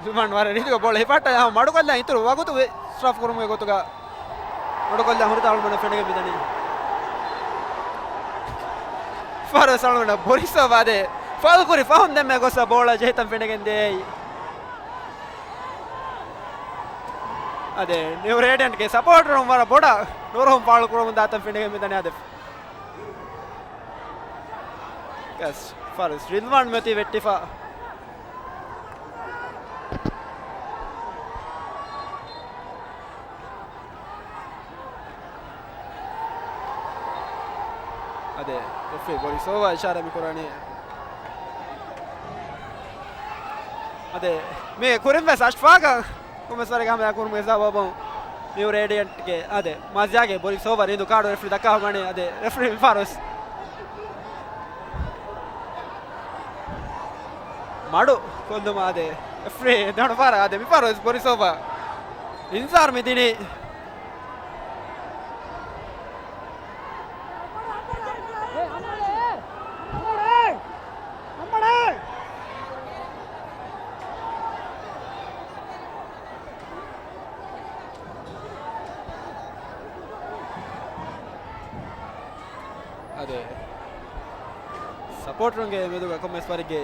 ރިލްވާން ވަރަށް ރީތިކޮށް ބޯޅަ ހިފައްޓައި މަޑުކޮށްލާ އިތުރު ވަގުތު ވެ ސްރަފް ކުރުމުގެ ގޮތުގަ މަޑުކޮށްލާ ހުރިތަ އަޅުގަނޑަށް ފެނިގެން މިދަނީ. ފާރުވެސް އަޅުގަނޑަށް ބޮރިސޯވާ ދޭ ފައުލް ކުރި ފަހުން ދެންމެ ގޮސް ބޯޅަ ޖެހިތަން ފެނިގެން ދޭ. އަދެ ނިއު ރޭޑިއަންޓްގެ ސަޕޯޓަރުން ވަރަށް ބޮޑަށް ނުރަހުން ފާޅު ކުރަމުން ދާތަން ފެނިގެން މިދަނީ އަދެ. ގަސް ފާރުވެސް ރިލްވާން މެތި ވެއްޓިފަ. އަދެ ރެފްރީ ބޮރިސޯވާ އިޝާރާތް މި ކުރަނީ. އަދެ މި ކުރިން ވެސް އަޝްފާގަށް ކޮންމެސް ވަރެއްގެ ހަމަޔާ ކުރުމުގެ ސަބަބުން ނިއު ރޭޑިއަންޓްގެ އަދެ މާޒިޔާގެ ބޮރިސޯވާ ރީނދޫ ކާޑު ރެފްރީ ދައްކާ ހުންނަނީ. އަދެ ރެފްރީ މިފާރުވެސް މަޑު ކޮށްލުމާ އަދެ ރެފްރީ ދެވަނަ ފަހަރަށް އަދެ މިފަހަރުވެސް ބޮރިސޯވާ އިންޒާރު މި ދިނީ. އަދެ ސަޕޯޓަރުންގެ މެދުގަ ކޮންމެސް ވަރެއްގެ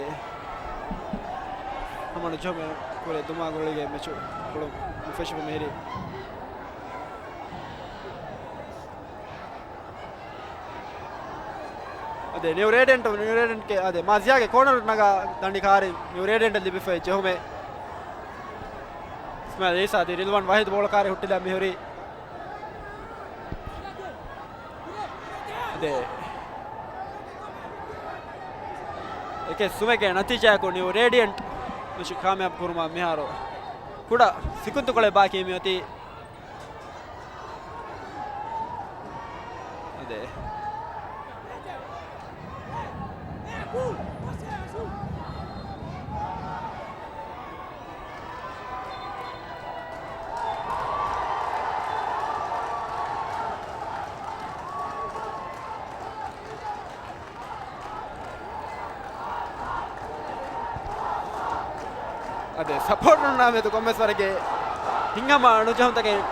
ހަމަ ނުޖެހުމެއް ކުރެ ދުމާ ގުޅިގެ މެޗު ކުޅުން ނުފެށިފަ މިހިރީ. އަދެ ނިއު ރޭޑިއަންޓް، ނިއު ރޭޑިއަންޓްގެ އަދެ މާޒިޔާގެ ކޯނަރު ނަގާ ދަނޑި ކާރިން ނިއު ރޭޑިއަންޓަށް ލިބިފައި ޖެހުމެއް. އިސްމާއިލް އީސާ އަދި ރިލްވާން ވަހީދު ބޯޅަ ކާރި ހުއްޓިލާ މިހުރީ. އަދެ އެކެއް ސުމެއްގެ ނަތީޖާއަކު ނިއު ރޭޑިއަންޓް މެޗު ކާމިޔާބު ކުރުމަށް މިހާރު ކުޑަ ސިކުންތުކޮޅެއް ބާކީ މިއޮތީ. އަދެ އަދެ ސަޕޯޓަރުންނާ މެދު ކޮންމެސް ވަރެއްގެ ހިތްހަމަ ނުޖެހުންތަކެއް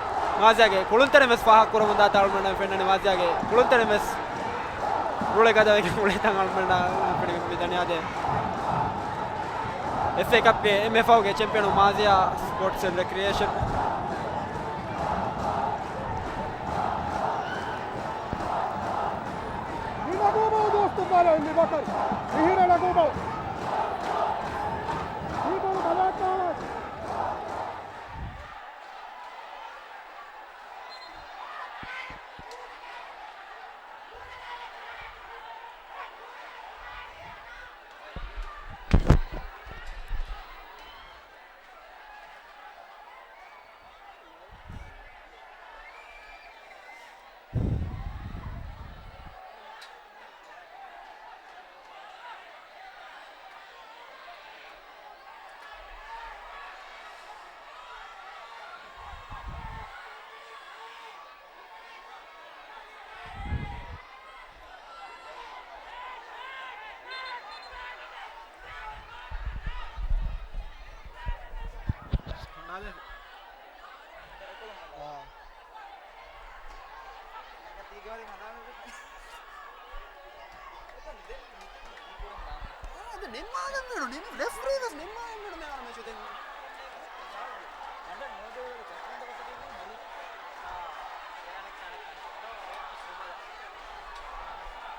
މާޒިޔާގެ ކުޅުންތެރެން ވެސް ފާހަގަ ކުރަމުން ދާތާ އަޅުގަނޑަށް ފެންނަނީ. މާޒިޔާގެ ކުޅުންތެރެން ވެސް ރުޅެ ގަދަވެގެން އުޅޭތަން އަޅުގަނޑަށް ފެނިގެން މިދަނީ. އަދެ އެފްއޭ ކަޕްގެ އެންމެ ފަހުގެ ޗެމްޕިއަނު މާޒިޔާ ސްޕޯޓްސް އެންޑް ރެކްރިއޭޝަން. މިހިރަ ނަގޫބަލް. ހީބަލް ބަލާތާ. ނިންމާލަން ވެނު، ނިން-، ރެފްރީ ވެސް ނިންމާލަން ވެނު މިހާރު މެޗު ދެން.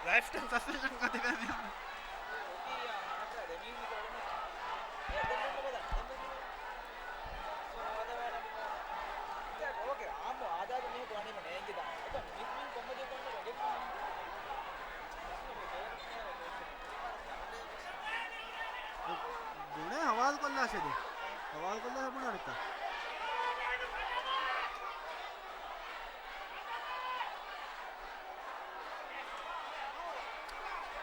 ލައިފް ޓައިމް ސަސްޕެންޝަން ގަތިވެ މިހާރު. ބުނެ ހަވާލު ކޮށްލާށޭ ދެ. ހަވާލު ކޮށްލާށޭ ބުނާނެތަ؟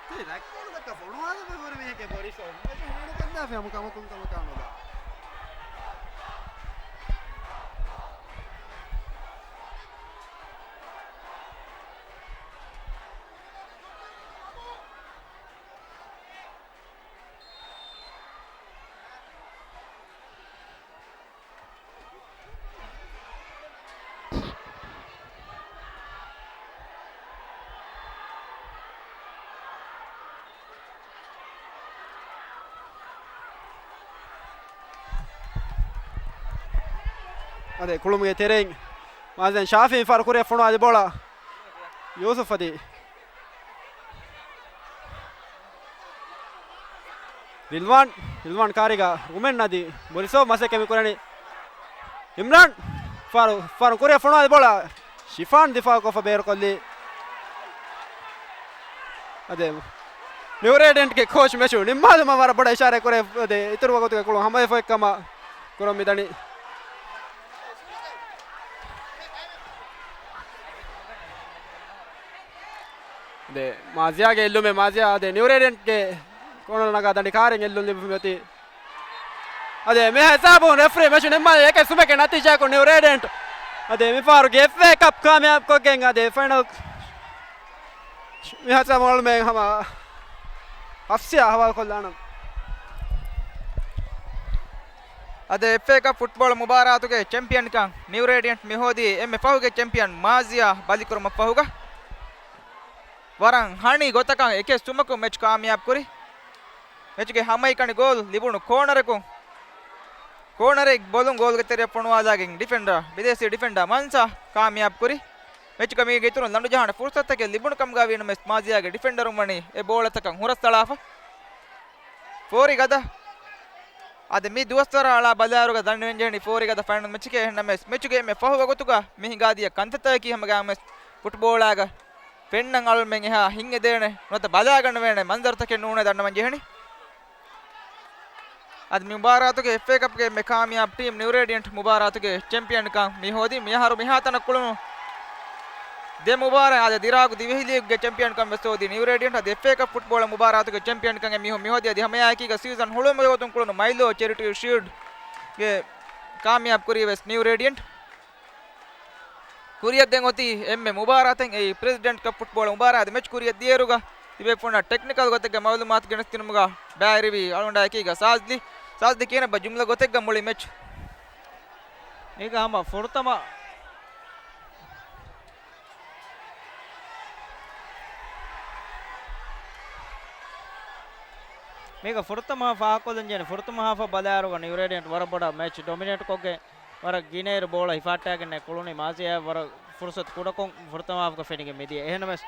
ތި ރައްކަނު ދައްކާ ފޮނުވާލަ ބެ ބުރި މީހެކޭ ބޮރިސް އޮންމެ ހުންނަ ކަންދާ ފެމު ކަމަކުން ކަމަކާ ނުލާ. އަދި ކުޅުމުގެ ތެރެއިން މާޒިން ޝާފީ ފާރު ކުރިއަށް ފޮނުވާލި ބޯޅަ ޔޫސުފް އަދި ރިލްވާން، ރިލްވާން ކާރީގަ ރުމެން އަދި ބޮރިސޯ މަސައްކަތް މި ކުރަނީ. އިމްރާން ފާރު، ފާރު ކުރިއަށް ފޮނުވާލި ބޯޅަ ޝިފާން ދިފާއުކޮށްފަ ބޭރުކޮށްލީ. އަދެ ނިއު ރޭޑިއަންޓްގެ ކޯޗް މެޗު ނިންމާލުމަށް ވަރަށް ބޮޑަށް އިޝާރާތް ކުރޭ. އަދެ އިތުރު ވަގުތުގެ ކުޅުން ހަމަވެފަ އެއްކަމަށް ކުރަން މިދަނީ. އަދެ މާޒިޔާގެ އެއްލުމެއް، މާޒިޔާ އަދެ ނިއު ރޭޑިއަންޓްގެ ކޯނަރު ނަގާ ދަނޑި ކާރިން އެއްލުން ލިބިފަ މިއޮތީ. އަދެ މި ހިސާބުން ރެފްރީ މެޗު ނިންމާލި އެކެއް ސުމެކެއް ނަތީޖާއަކުން ނިއު ރޭޑިއަންޓް އަދެ މިފަހަރުގެ އެފްއޭ ކަޕް ކާމިޔާބު ކޮށްގެން އަދެ ފައިނަލް މި ހިސާބުން އަޅުމެން ހަމަ ހަފްސިޔާ ހަވާލު ކޮށްލާނަން. އަދި އެފްއޭ ކަޕް ފުޓްބޯޅަ މުބާރާތުގެ ޗެމްޕިއަންކަން ނިއު ރޭޑިއަންޓް މި ހޯދީ އެންމެ ފަހުގެ ޗެމްޕިއަން މާޒިޔާ ބަލިކުރުމަށް ފަހުގަ، ވަރަށް ހަނި ގޮތަކަށް އެކެއް ސުމަކުން މެޗް ކާމިޔާބު ކުރި. މެޗުގެ ހަމައެކަނި ގޯލް ލިބުނު ކޯނަރަކުން، ކޯނަރެއް ބޮލުން ގޯލްގެ ތެރެއަށް ފޮނުވާލާގެން ޑިފެންޑަރ، ބިދޭސީ ޑިފެންޑަރ މަންސާ ކާމިޔާބު ކުރި. މެޗުގަ މީގެ އިތުރުން ލަނޑުޖަހާނެ ފުރުސަތުތަކެއް ލިބުނު ކަމުގަ ވީނަމަވެސް، މާޒިޔާގެ ޑިފެންޑަރުން ވަނީ އެ ބޯޅަތަކަށް ހުރަސްއަޅާފަ. ފޯރި ގަދަ. އަދި މި ދުވަސްވަރާ އަޅާ ބަލާއިރުގަ ދަންނަވަން ޖެހެނީ ފޯރި ގަދަ ފައިނަލް މެޗެކޭ. އެހެންނަމަވެސް، މެޗުގެ އެންމެ ފަހު ވަގުތުގަ މި ހިނގާދިޔަ ކަންތައްތަކަކީ ހަމަގައިމުވެސް ފުޓްބޯޅާގަ ފެންނަން އަޅުމެން އެހާ ހިތް އެދޭނެ ނުވަތަ ބަލާގަންނަވޭނެ މަންޒަރުތަކެއް ނޫނޭ ދަންނަވަން ޖެހެނީ. އަދި މި މުބާރާތުގެ އެފްއޭ ކަޕްގެ އެންމެ ކާމިޔާބު ޓީމް ނިއު ރޭޑިއަންޓް މުބާރާތުގެ ޗެމްޕިއަންކަން މި ހޯދީ. މިއަހަރު މިހާތަނަށް ކުޅުނު ދެ މުބާރާތް އަދި ދިރާގު ދިވެހި ލީގުގެ ޗެމްޕިއަންކަން ވެސް ހޯދީ ނިއު ރޭޑިއަންޓް. އަދި އެފްއޭ ކަޕް ފުޓްބޯޅަ މުބާރާތުގެ ޗެމްޕިއަންކަން އެމީހުން މި ހޯދީ. އަދި ހަމައެކީގަ ސީޒަން ހުޅުވުމުގެ ގޮތުން ކުޅުނު މައިލޯ ޗެރިޓީ ޝީލްޑްގެ ކާމިޔާބު ކުރީ ވެސް ނިއު ރޭޑިއަންޓް. ކުރިއަށް ދެން އޮތީ އެންމެ މުބާރާތެއް، އެއީ ޕްރެސިޑެންޓް ކަޕް ފުޓްބޯޅަ މުބާރާތް. މެޗް ކުރިއަށް ދިޔައިރުގަ ތިބޭފުޅުންނަށް ޓެކްނިކަލް ގޮތެއްގެ މައުލޫމާތު ގެނެސްދިނުމުގަ ބައިވެރިވީ އަޅުގަނޑާއެކީގަ ސާޒްލީ. ސާޒްލީ ކިޔަން އެބަ ޖުމްލަ ގޮތެއްގަ މުޅި މެޗް. މީގަ ހަމަ ފުރަތަމަ، މީގަ ފުރަތަމަ ފާހަގަކޮށްލަން ޖެހެނީ، ފުރަތަމަ ހާފަށް ބަލާއިރުގަ ނިއު ރޭޑިއަންޓް ވަރަށް ބޮޑަށް މެޗް ޑޮމިނޭޓް ކޮށްގެން، ވަރަށް ގިނައިރު ބޯޅަ ހިފާއްޓާގެން ކުޅުނީ މާޒިޔާ ވަރަށް ފުރުސަތު ކުޑަކޮށް ފުރަތަމަ ހާފުގަ ފެނިގެން މިދިޔަ. އެހެންނަމަވެސް،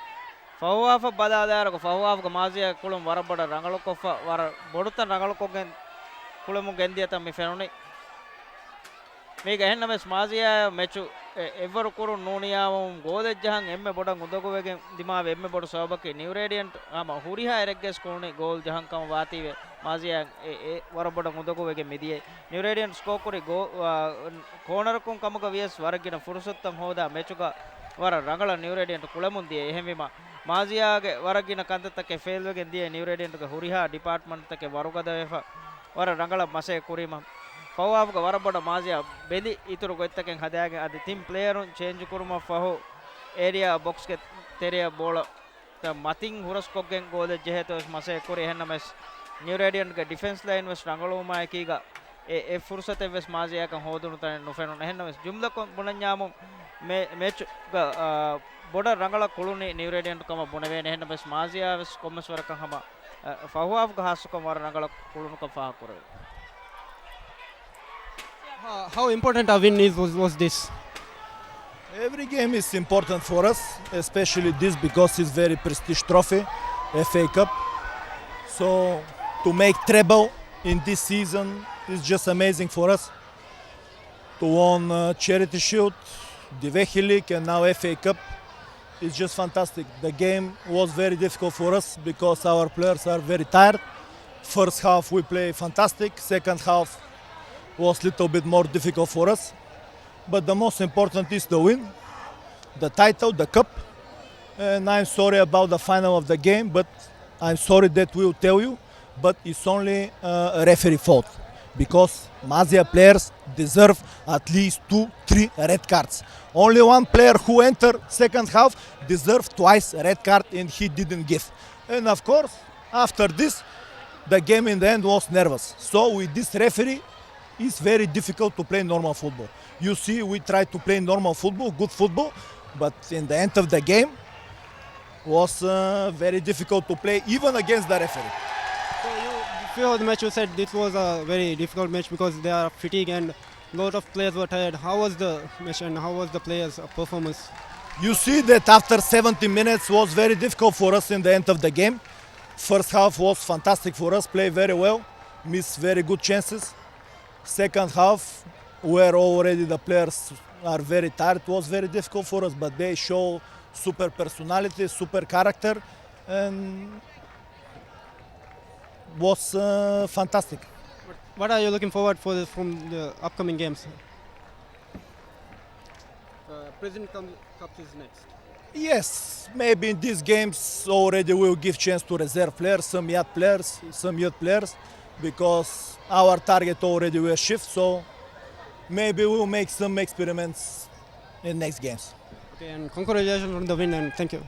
ފަހު ހާފަށް ބަލާލާއިރު، ފަހު ހާފްގަ މާޒިޔާ ކުޅުން ވަރަށް ބޮޑަށް ރަނގަޅުކޮށްފަ، ވަރަށް ބޮޑުތަން ރަނގަޅުކޮށްގެން ކުޅެމުން ގެންދިޔަ ތަން މި ފެނުނީ. މީގަ އެހެންނަމަވެސް މާޒިޔާ މެޗު އެ-، އެއްވަރު ކުރުން ނޫނިޔާވަމުން ގޯލެއް ޖަހަން އެންމެ ބޮޑަށް އުނދަގޫވެގެން ދިމާވި އެންމެ ބޮޑު ސަބަބަކީ ނިއު ރޭޑިއަންޓް ހަމަ ހުރިހާ އެރެއްގެސް ކުޅުނީ ގޯލް ޖަހަން ކަމަށް ވާތީވެ މާޒިޔާ އެ-، އެ ވަރަށް ބޮޑަށް އުނދަގޫވެގެން މިދިޔައީ. ނިއު ރޭޑިއަންޓް ސްކޯ ކުރި ގޯ-، އާ، ކޯނަރަކުން ކަމުގަ ވިޔަސް ވަރަށް ގިނަ ފުރުސަތުތައް ހޯދާ މެޗުގަ ވަރަށް ރަނގަޅަށް ނިއު ރޭޑިއަންޓް ކުޅެމުން ދިޔަ. އެހެންވީމަ މާޒިޔާގެ ވަރަށް ގިނަ ކަންތައްތަކެއް ފެއިލްވެގެން ދިޔަ ނިއު ރޭޑިއަންޓްގެ ހުރިހާ ޑިޕާޓްމަންޓްތަކެއް ވަރުގަދަވެފަ ވަރަށް ރަނގަޅަށް މަސައްކަތް ކުރީމަ ފަހު ހާފްގަ ވަރަށް ބޮޑަށް މާޒިޔާ ބެލި އިތުރު ގޮތްތަކެއް ހަދާގެން އަދި ތިން ޕްލޭޔަރުން ޗޭންޖް ކުރުމަށް ފަހު އޭރިއާ ބޮކްސްގެ ތެރެއަށް ބޯޅަ ތަ މަތިން ހުރަސްކޮށްގެން ގޯލެއް ޖެހޭތޯވެސް މަސައްކަތް ކުރި. އެހެންނަމަވެސް، ނިއު ރޭޑިއަންޓްގެ ޑިފެންސް ލައިން ވެސް ރަނގަޅުވުމާއެކީގަ، އެ، އެ ފުރުސަތެއް ވެސް މާޒިޔާއަކަށް ހޯދުނު ތަނެއް ނުފެނުނު. އެހެންނަމަވެސް، ޖުމްލަކޮށް ބުނަންޏާމު މެ-، މެޗުގަ، އާ، ބޮޑަށް ރަނގަޅަށް ކުޅުނީ ނިއު ރޭޑިއަންޓް ކަމަށް ބުނެވޭނެ. އެހެންނަމަވެސް، މާޒިޔާ ވެސް ކޮންމެސް ވަރަކަށް ހަމަ، އަ، ފަހު ހާފްގަ ހާއްސަކޮށް ވަރަށް ރަނގަޅަށް ކުޅުނުކަން ފާހަގަކުރެވޭ. Uh, how important a win is was, was this? Every game is important for us, especially this because it's very prestige trophy, F A Cup. So to make treble in this season is just amazing for us. To won uh, Charity Shield, the Vehi League, and now F A Cup. It's just fantastic. The game was very difficult for us because our players are very tired. First half we play fantastic. Second half was little bit more difficult for us. But the most important is the win, the title, the cup. And I'm sorry about the final of the game, but I'm sorry that will tell you, but it's only uh, a referee fault because Mazia players deserve at least two, three red cards. Only one player who entered second half deserved twice red card and he didn't give. And of course, after this, the game in the end was nervous. So with this referee, it's very difficult to play normal football. You see, we try to play normal football, good football, but in the end of the game, was uh, very difficult to play even against the referee. So you, before the match, you said this was a very difficult match because they are fatigue and lot of players were tired. How was the match and how was the players' uh, performance? You see that after seventy minutes was very difficult for us in the end of the game. First half was fantastic for us, play very well, miss very good chances. Second half, where already the players are very tired, it was very difficult for us, but they show super personality, super character, and was uh, fantastic. What are you looking forward for the, from the upcoming games? Uh, President Cup is next. Yes, maybe in these games already we'll give chance to reserve players, some young players, some youth players, because our target already will shift. So maybe we'll make some experiments in next games. Okay, and congratulations on the win, and thank you.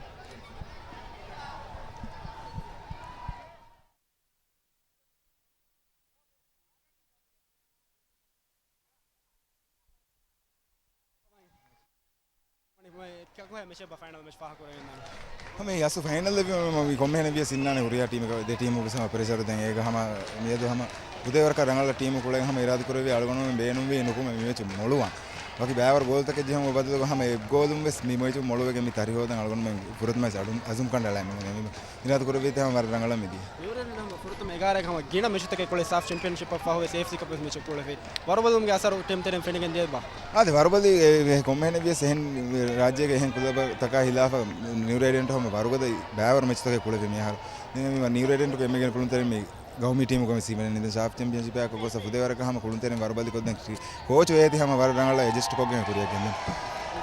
ހަމަ އެ އަސްލު ފައިނަލް ވީމަ މި ކޮންމެހެނެއް ވިޔަސް އިންނާނެ ހުރިހާ ޓީމެއް ދެ ޓީމުގެ ހަމަ ޕްރެޝަރު ދެން އޭގަ ހަމަ މިއަދު ހަމަ ފުދޭވަރަކަށް ރަނގަޅަށް ޓީމު ކުޅެން ހަމަ އިރާދަކުރެއްވި އަޅުގަނޑުމެން ބޭނުންވީ ނުކުމެ މި މެޗު މޮޅުވާން. ވަކި ބައިވަރު ގޯލްތަކެއް ޖެހުމުގެ ބަދަލުގަ ހަމަ އެއް ގޯލުން ވެސް މި މެޗު މޮޅުވެގެން މި ތަރިހޯދަން އަޅުގަނޑުމެން ފުރަތަމަ ވެސް އަޑު އަޒުމް ކަނޑައަޅާ މި އިރާދަކުރެއްވީތީ ހަމަ ވަރަށް ރަނގަޅަށް މިދިޔަ. ނިއުރޭޑިއަންޓް ހަމަ ފުރަތަމަ އެގާރައިގަ ހަމަ ގިނަ މެޗުތަކެއް ކުޅެ ސާފް ޗެމްޕިއަންޝިޕަށް ފަހު ވެސް އެއެފްސީ ކަޕް ވެސް މެޗެއް ކުޅެފި. ވަރުބަލިވުމުގެ އަސަރު ޓީމް ތެރެއިން ފެނިގެން ދިޔައީ ބާ؟ އާދެ، ވަރުބަލި އެ، އެ ކޮންމެހެނެއް ވިޔަސް އެހެން ރާއްޖޭގެ އެހެން ކުލަބުތަކާ ހިލާފަށް ނިއުރޭޑިއަންޓް ހަމަ ވަރުގަދަ ބައިވަރު މެޗުތަކެއް ކުޅެފި މިހާރު. ދެން މި ނިއުރޭޑިއަންޓުގެ އެންމެ ގިނަ ކުޅުންތެރިން މި ގައުމީ ޓީމުގަ މި ސީމަނެއް ނިދަން ސާފް ޗެމްޕިއަންޝިޕަށް ގޮސް ފުދޭވަރަކަށް ހަމަ ކުޅުންތެރިން ވަރުބަލި ކޮށްދެން ކޯޗު އޭތި ހަމަ ވަރަށް ރަނގަޅަށް އެޑްޖަސްޓް ކޮށްގެން ކުރިއަށް ގެންދެން.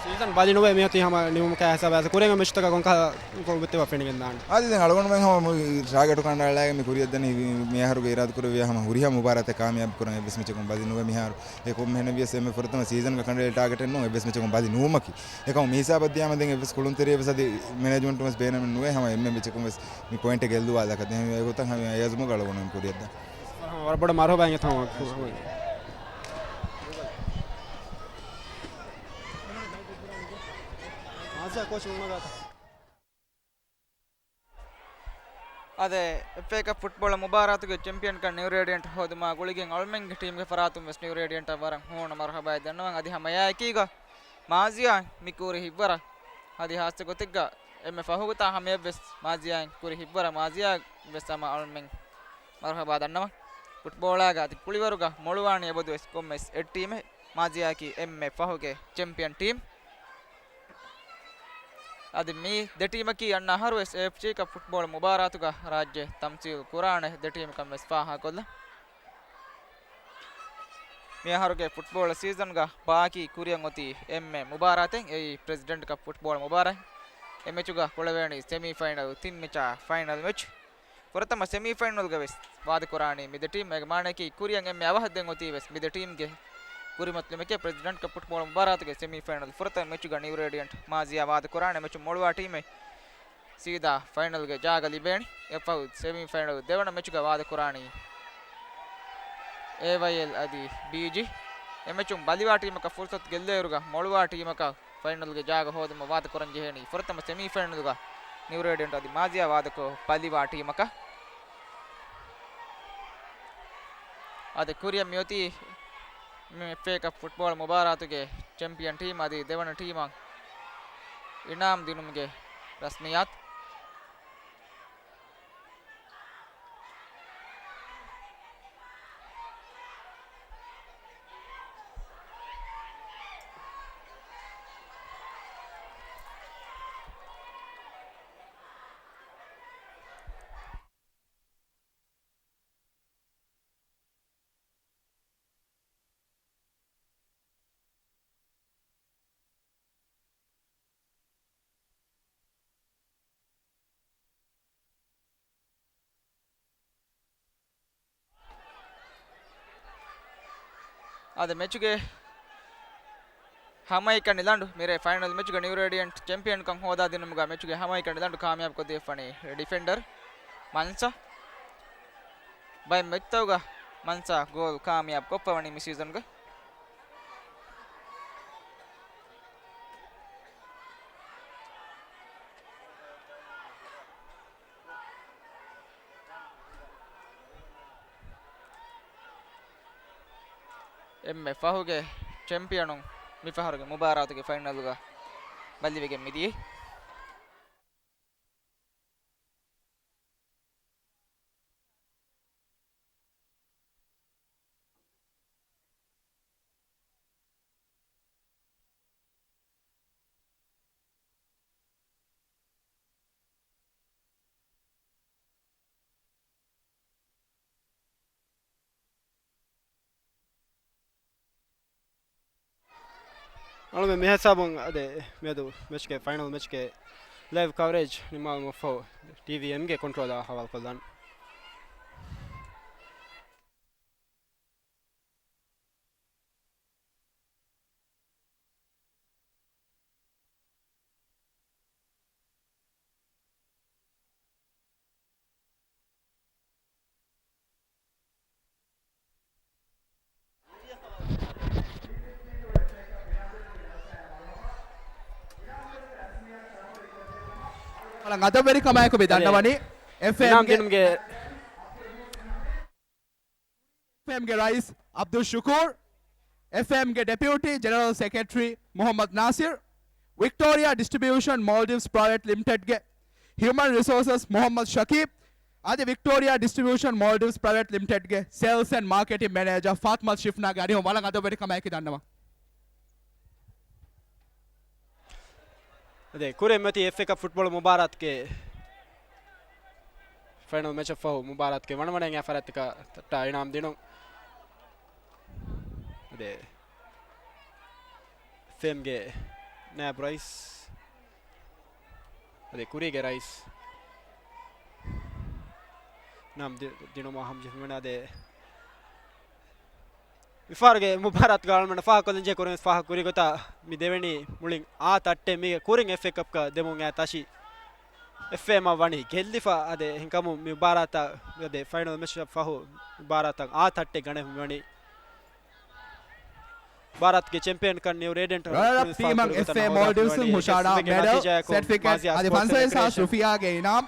ސީޒަން ބަލި ނުވެ މިއޮތީ ހަމަ ނިމުމަކާ ހިސާބަށް ކުރިއަށް މެޗުތަކަށް ކޮންކަހަލަ ގޮތްތެއް ފެނިގެންދާނެ. އާދެ، ދެން އަޅުގަނޑުމެން ހަމަ މު-، ޓާގެޓު ކަނޑައަޅާގެން މި ކުރިއަށް ދަނީ މި-، މިއަހަރުގެ އިރާދަކުރެއްވިޔާ ހަމަ ހުރިހާ މުބާރާތެއް ކާމިޔާބު ކުރަން އެއްވެސް މެޗަކުން ބަލި ނުވެ މިހާރު. އެ ކޮންމެހެނެއް ވިޔަސް އެންމެ ފުރަތަމަ ސީޒަންގަ ކަނޑައެޅި ޓާގެޓެއް ނޫން އެއްވެސް މެޗަކުން ބަލި ނުވުމަކީ. އެކަމު މިހިސާބަށް ދިޔާމަ ދެން އެއްވެސް ކުޅުންތެރިއެއް ވެސް އަދި މެނޭޖްމަންޓު ވެސް ބޭނުމެއް ނުވޭ ހަމަ އެންމެ މެޗަކުން ވެސް މި ޕޮއިންޓެއް ގެއްލުވާލާކަށް. ދެން އެގޮތަށް ހަމަ އެ އަޒުމުގަ އަޅުގަނޑު ކުރިއަށްދާން. ވަރަށް ބޮޑަށް މަރުހަބާ އިނގޭތޯ. މާޒިޔާ ކޯޗު ނުނަގާތަ؟ އާދެ، އެފްއޭ ކަޕް ފުޓްބޯޅަ މުބާރާތުގެ ޗެމްޕިއަންކަން ނިއުރޭޑިއަންޓް ހޯދުމާ ގުޅިގެން އަޅުމެންގެ ޓީމްގެ ފަރާތުން ވެސް ނިއުރޭޑިއަންޓަށް ވަރަށް ހޫނު މަރުހަބާއެއް ދަންނަވަން. އަދި ހަމަ އެއާއެކީގަ މާޒިޔާ މި ކުރި ހިތްވަރަށް އަދި ހާއްސަ ގޮތެއްގަ އެންމެ ފަހުގަތާ ހަމަޔަށްވެސް މާޒިޔާއިން ކުރި ހިތްވަރަށް މާޒިޔާވެސް ހަމަ އަޅުމެން މަރުހަބާ ދަންނަވަން. ފުޓްބޯޅާގަ އަދި ކުޅިވަރުގަ މޮޅުވާނީ އެބަދުވެސް ކޮންމެސް އެއް ޓީމެއް. މާޒިޔާއަކީ އެންމެ ފަހުގެ ޗެމްޕިއަން ޓީމް. އަދި މި ދެ ޓީމަކީ އަންނަ އަހަރުވެސް އެއެފްސީ ކަޕް ފުޓްބޯޅަ މުބާރާތުގަ ރާއްޖެ ތަމްސީލް ކުރާނެ ދެ ޓީމްކަން ވެސް ފާހަގަކޮށްލަން. މިއަހަރުގެ ފުޓްބޯޅަ ސީޒަންގަ ބާކީ ކުރިއަށް އޮތީ އެންމެ މުބާރާތެއް، އެއީ ޕްރެޒިޑެންޓް ކަޕް ފުޓްބޯޅަ މުބާރާތް. އެ މެޗުގަ ކުޅެވޭނީ ސެމީ ފައިނަލް ތިން މެޗާ ފައިނަލް މެޗް. ފުރަތަމަ ސެމީ ފައިނަލްގަ ވެސް ވާދަކުރާނީ މި ދެ ޓީމް. އޭގެ މާނައަކީ ކުރިއަށް އެންމެ އަވަހަށް ދެން އޮތީ ވެސް މި ދެ ޓީމްގެ ކުރިމަތިލުމެކޭ. ޕްރެޒިޑެންޓް ކަޕް ފުޓްބޯޅަ މުބާރާތުގެ ސެމީ ފައިނަލް ފުރަތަމަ މެޗުގަ ނިއު ރޭޑިއަންޓް މާޒިޔާ ވާދަކުރާނެ. މެޗު މޮޅުވާ ޓީމެއް ސީދާ ފައިނަލްގެ ޖާގަ ލިބޭނީ. އެއަށްފަހު ސެމީ ފައިނަލް ދެވަނަ މެޗުގަ ވާދަކުރާނީ އޭވައިއެލް އަދި ބީޖީ. އެ މެޗުން ބަލިވާ ޓީމަކަށް ފުރުސަތު ގެއްލޭއިރުގަ މޮޅުވާ ޓީމަކަށް ފައިނަލްގެ ޖާގަ ހޯދުމަށް ވާދަކުރަން ޖެހޭނީ ފުރަތަމަ ސެމީ ފައިނަލްގަ ނިއު ރޭޑިއަންޓް އަދި މާޒިޔާ ވާދަކޮށް ބަލިވާ ޓީމަކަށް. އަދި ކުރިއަށް މިއޮތީ މި އެފްއޭ ކަޕް ފުޓްބޯޅަ މުބާރާތުގެ ޗެމްޕިއަން ޓީމް އަދި ދެވަނަ ޓީމަށް އިނާމް ދިނުމުގެ ރަސްމިއްޔާތު. އަދި މެޗުގެ ހަމައެކަނި ލަނޑު މިރޭ ފައިނަލް މެޗުގެ ނިއު ރޭޑިއަންޓް ޗެމްޕިއަންކަން ހޯދާ ދިނުމުގަ މެޗުގެ ހަމައެކަނި ލަނޑު ކާމިޔާބު ކޮށްދީފަނީ ޑިފެންޑަރ މަންސާ. ބައެއް މެޗްތަކުގަ މަންސާ ގޯލް ކާމިޔާބު ކޮށްފަވަނީ މި ސީޒަންގަ. އެންމެ ފަހުގެ ޗެމްޕިއަނުން މިފަހަރުގެ މުބާރާތުގެ ފައިނަލްގަ ބަލިވެގެން މިދިޔައީ. އަޅުގަނޑު މިހިސާބުން އަދި މިއަދު މެޗްގެ ފައިނަލް މެޗްގެ ލައިވް ކަވަރޭޖް ނިންމާލުމަށްފަހު ޓީވީއެމްގެ ކޮންޓްރޯލާ ހަވާލުކޮށްލަން. އަދަބުވެރިކަމާއެކު މި އަދެ، ދަންނަވަނީ އެފްއޭއެމްގެ އިނާމް ދިނުމުގެ އެފްއޭއެމްގެ ރައީސް އަބްދުލް ޝުކޫރް، އެފްއޭއެމްގެ ޑެޕިއުޓީ ޖެނެރަލް ސެކްރެޓަރީ މުޙައްމަދު ނާސިރު، ވިކްޓޯރިއާ ޑިސްޓްރިބިއުޝަން މޯލްޑިވްސް ޕްރައިވެޓް ލިމިޓެޑްގެ ހިއުމަން ރިސޯސަސް މުޙައްމަދު ޝަކީބް، އަދި ވިކްޓޯރިއާ ޑިސްޓްރިބިއުޝަން މޯލްޑިވްސް ޕްރައިވެޓް ލިމިޓެޑްގެ ސޭލްސް އެންޑް މާކެޓިން މެނޭޖަރ ފާތިމާ ޝިފްނާގެ އަރިހުން ވަރަށް އަދަބުވެރިކަމާއެކީ ދަންނަވަން. އަދި ކުރިއަށް މިއޮތީ އެފްއޭ ކަޕް ފުޓްބޯޅަ މުބާރާތުގެ ފައިނަލް މެޗަށްފަހު މުބާރާތުގެ ވަނަވަނައިން އެއްފަރާތްތަކަށް ތައްޓާ އިނާމް ދިނުން. އަދި އެފްއޭއެމްގެ ނާއިބު ރައީސް އަދި ކުރީގެ ރައީސް އިނާމް ދި-، ދިނުމަށް ހަމަޖެހުން ވަނީ. އަދި މިފަހަރުގެ މުބާރާތުގަ އަޅުގަނޑު ފާހަގަކޮށްލަންޖެހޭ ކުރިން ފާހަގަކުރި ގޮތަށް މި ދެވެނީ މުޅިން އާ ތައްޓެއް މީގެ ކުރިން އެފްއޭ ކަޕްގަ ދެމުން އައި ތަށި އެފްއޭއެމް ވަނީ ގެއްލިފަ. އަދި އެހެންކަމުން މި މުބާރާތަށް އަދި ފައިނަލް މެޗަށް ފަހު މުބާރާތަށް އާ ތައްޓެއް ގަނެ މިވަނީ. މުބާރާތުގެ ޗެމްޕިއަންކަން ނިއު ރޭޑިއަންޓް ރަނަރަޕް ޓީމަށް އެފްއޭ މޯލްޑިވްސް ހުށަހަޅާ މެޑަލް ސެޓްފިކެޓް އަދި ފަންސަވީސް ހާސް ރުފިޔާގެ އިނާމް،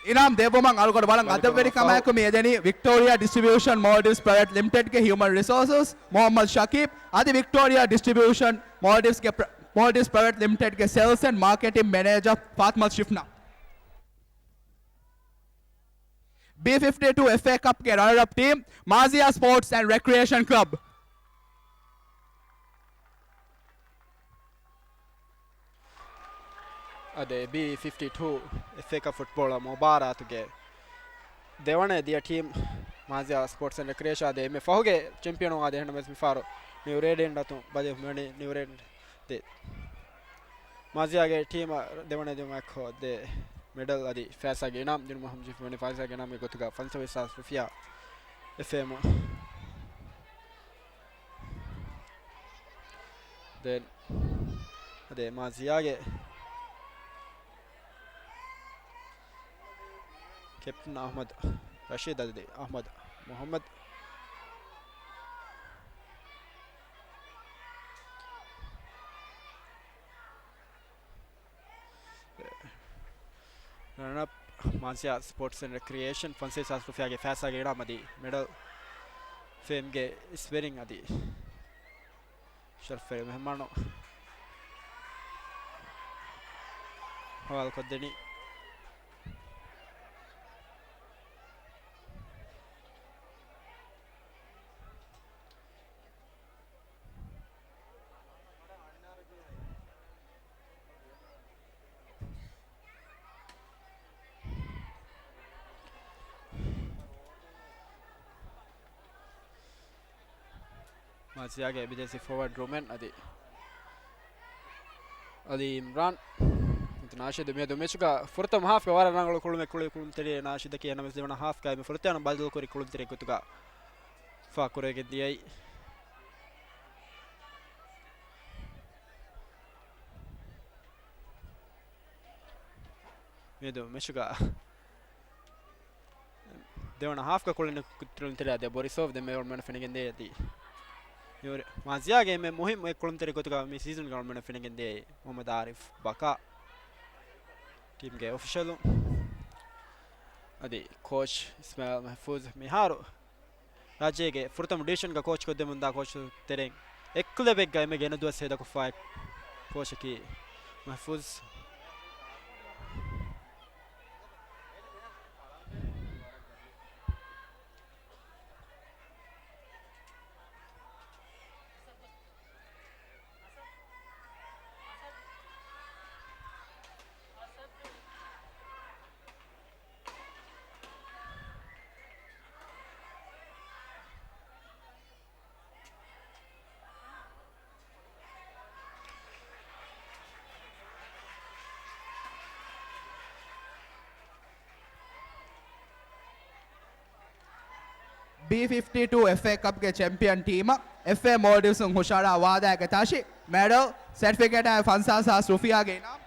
އިނާމް ދެއްވުމަށް އަޅުގަނޑު ވަރަށް އަދަބުވެރިކަމާއެކު މި އެދެނީ ވިކްޓޯރިއާ ޑިސްޓްރިބިއުޝަން މޯލްޑިވްސް ޕްރައިވެޓް ލިމިޓެޑްގެ ހިއުމަން ރިސޯސަސް މުޙައްމަދު ޝަކީބް އަދި ވިކްޓޯރިއާ ޑިސްޓްރިބިއުޝަން މޯލްޑިވްސްގެ ޕްރ-، މޯލްޑިވްސް ޕްރައިވެޓް ލިމިޓެޑްގެ ސޭލްސް އެންޑް މާކެޓިން މެނޭޖަރ ފާތިމާ ޝިފްނާ. ބީ ފިފްޓީ ޓޫ އެފްއޭ ކަޕްގެ ރަނަރަޕް ޓީމް މާޒިޔާ ސްޕޯޓްސް އެންޑް ރެކްރިއޭޝަން ކްލަބް. އަދި ބީ ފިފްޓީ ޓޫ އެފްއޭ ކަޕް ފުޓްބޯޅަ މުބާރާތުގެ ދެވަނަ ދިޔަ ޓީމް މާޒިޔާ ސްޕޯޓްސް އެންޑް ރެކްރިއޭޝަން. އަދި އެންމެ ފަހުގެ ޗެމްޕިއަނު އާދެ އެހެންނަމަވެސް މިފަހަރު ނިއު ރޭޑިއަން އަތުން ބަލި މިވަނީ ނިއު ރޭޑިއަން. ދެ މާޒިޔާގެ ޓީމަށް ދެވަނަ ދިޔުމަށް އެއްކޮށް ދެ މެޑަލް އަދި ފައިސާގެ އިނާމް ދިނުމަށް ހަމަޖެހިފައިވަނީ ފައިސާގެ އިނާމްގެ ގޮތުގަ ފަންސަވީސް ހާސް ރުފިޔާ އެފްއޭއިމު. ދެން އަދި މާޒިޔާގެ ކެޕްޓަން އަޙްމަދު ރަޝީދު އަދި އަޙްމަދު މުޙައްމަދު. ރަނަރަޕް މާޒިޔާ ސްޕޯޓްސް އެންޑް ރެކްރިއޭޝަން ފަންސަވީސް ހާސް ރުފިޔާގެ ފައިސާގެ އިނާމް އަދި މެޑަލް އެފްއޭއިމުގެ އިސްވެރިން އަދި ޝަރަފްވެރި މެހެމާނު ހަވާލުކޮށްދެނީ. މާޒިޔާގެ އެމަޖެންސީ ފޯވާޑް ރޫމެން އަދި އަލީ އިމްރާން. ނާޝިދު މިއަދު މެޗުގަ ފުރަތަމަ ހާފްގަ ވަރަށް ރަނގަޅު ކުޅުމެއް ކުޅި ކުޅުންތެރިއެއް ނާޝިދަކީ. އެހެންނަމަވެސް ދެވަނަ ހާފްގައި މި ފުރަތަމަ ބަދަލުކުރި ކުޅުންތެރި ގޮތުގަ ފާ ކުރެވިގެން ދިޔައީ. މިއަދު މެޗުގަ ދެވަނަ ހާފްގަ ކުޅެން ކުޅުންތެރިއާ ދެ ބޮރިސޯވް ދެ މެވަރުމެން ފެނިގެން ދޭ އަދި މިއުރެ މާޒިޔާގެ އެންމެ މުހިއްމު އެއް ކުޅުންތެރި ގޮތުގަ މި ސީޒަންގަ އަޅުމެން ފެނިގެން ދޭ މުޙައްމަދު އާރިފް ބަކާ ޓީމްގެ އޮފިޝަލުން. އަދި ކޯޗް އިސްމާއިލް މަޙްފޫޒް މިހާރު ރާއްޖޭގެ ފުރަތަމަ ޑިވިޝަންގަ ކޯޗް ކޮށްދެމުންދާ ކޯޗު ތެރެއިން އެއްކުލަވެއްގަ އެންމެ ގިނަ ދުވަސް ހޭދަކޮށްފާ ކޯޗަކީ މަޙްފޫޒް. ބީ ފިފްޓީ ޓޫ އެފްއޭ ކަޕްގެ ޗެމްޕިއަން ޓީމަށް އެފްއޭ މޯލްޑިވްސުން ހުށަހަޅާ ވާދާއެއްގެ ތާށި މެޑަލް، ސެޓްފިކެޓާއި ފަންސާސް ހާސް ރުފިޔާގެ އިނާމް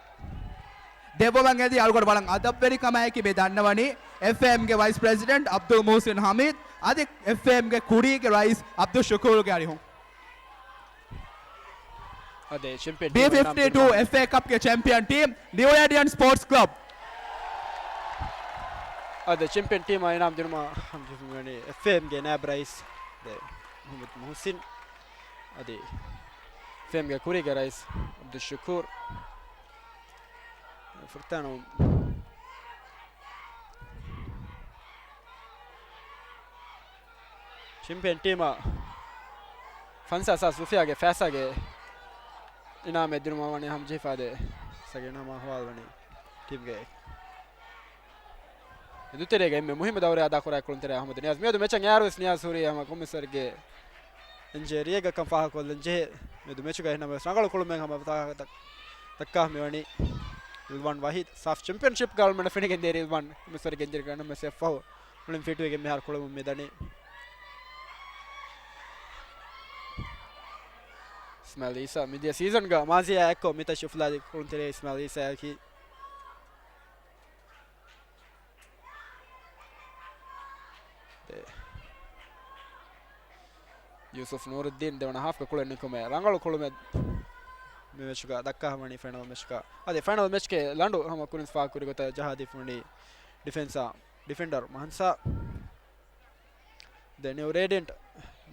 ދެއްވުމަށް އެދި އަޅުގަނޑު ވަރަށް އަދަބުވެރިކަމާއެކީ މި ދަންނަވަނީ އެފްއޭއިމްގެ ވައިސް ޕްރެޒިޑެންޓް އަބްދުލް މުޙްސިން ހަމީދު އަދި އެފްއޭއިމްގެ ކުރީގެ ރައީސް އަބްދުއްޝުކޫރުގެ އަރިހުން. އަދި ޗެމްޕިއަން ބީ ޓީމަށް ފިފްޓީ ޓޫ އިނާމް ދިނުމަށް އެފްއޭ ކަޕްގެ ޗެމްޕިއަން ޓީމް، ނިއު ރޭޑިއަންޓް ސްޕޯޓްސް ކްލަބް. އަދި ޗެމްޕިއަން ޓީމަށް އިނާމް ދިނުމަށް ހަމަޖެހިފައިވަނީ އެފްއޭއިމްގެ ނާއިބު ރައީސް ދެ މުޙައްމަދު މުޙުސިން. އަދި އެފްއޭއިމްގެ ކުރީގެ ރައީސް އަބްދުއްޝުކޫރު. ފުރަތަމަ ޗެމްޕިއަން ޓީމަށް ފަންސާސް ހާސް ރުފިޔާގެ ފައިސާގެ އިނާމެއް ދިނުމަށް ވަނީ ހަމަޖެހިފައި ދޭ. ފައިސާގެ އިނާމަށް އަހުވާލު ވަނީ ޓީމްގެ އެދުތެރޭގެ އެންމެ މުހިއްމު ދައުރެއް އަދާކުރާ ކުޅުންތެރި އަޙްމަދު ނިޔާޒް. މިއަދު މެޗަށް އައިރުވެސް ނިޔާޒް ހުރީ ހަމަ ކޮންމެސް ވަރެއްގެ އިންޖަރީއެއްގަ ކަން ފާހަގަކޮށްލަން ޖެހޭ. މިއަދު މެޗުގަ އެހެންނަމަވެސް ރަނގަޅު ކުޅުމެއް ހަމަ ދައްކާ މިވަނީ ރިލްވާން ވަހީދު. ސާފް ޗެމްޕިއަންޝިޕްގަ އަޅުމެންނަށް ފެނިގެން ދޭ ރިލްވާން ކޮންމެސް ވަރެއްގެ އިންޖަރީގަ ނަމަވެސް އެއްފަހު އުޅެން ފިޓުވެގެން މިހާރު ކުޅެމުން މިދަނީ. އިސްމާއިލް އީސާ މިދިޔަ ސީޒަންގަ މާޒިޔާ އެއްކޮށް މިތައް ޝިފްލާދި ކުޅުންތެރި އިސްމާއިލް އީސާއަކީ. ދެ. ޔޫސުފް ނޫރުއްދީން ދެވަނަ ހާފްގަ ކުޅެން ނިކުމެ ރަނގަޅު ކުޅުމެއް މި މެޗުގަ ދައްކާ ހަމަނީ ފައިނަލް މެޗުގަ. އަދި ފައިނަލް މެޗުގެ ލަނޑު ހަމަ ކުރިން ފާހަގަކުރި ގޮތަށް ޖަހާދީފަ ވަނީ ޑިފެންސާ، ޑިފެންޑަރ މަހަންސާ. ދެ ނިއު ރޭޑިއަންޓް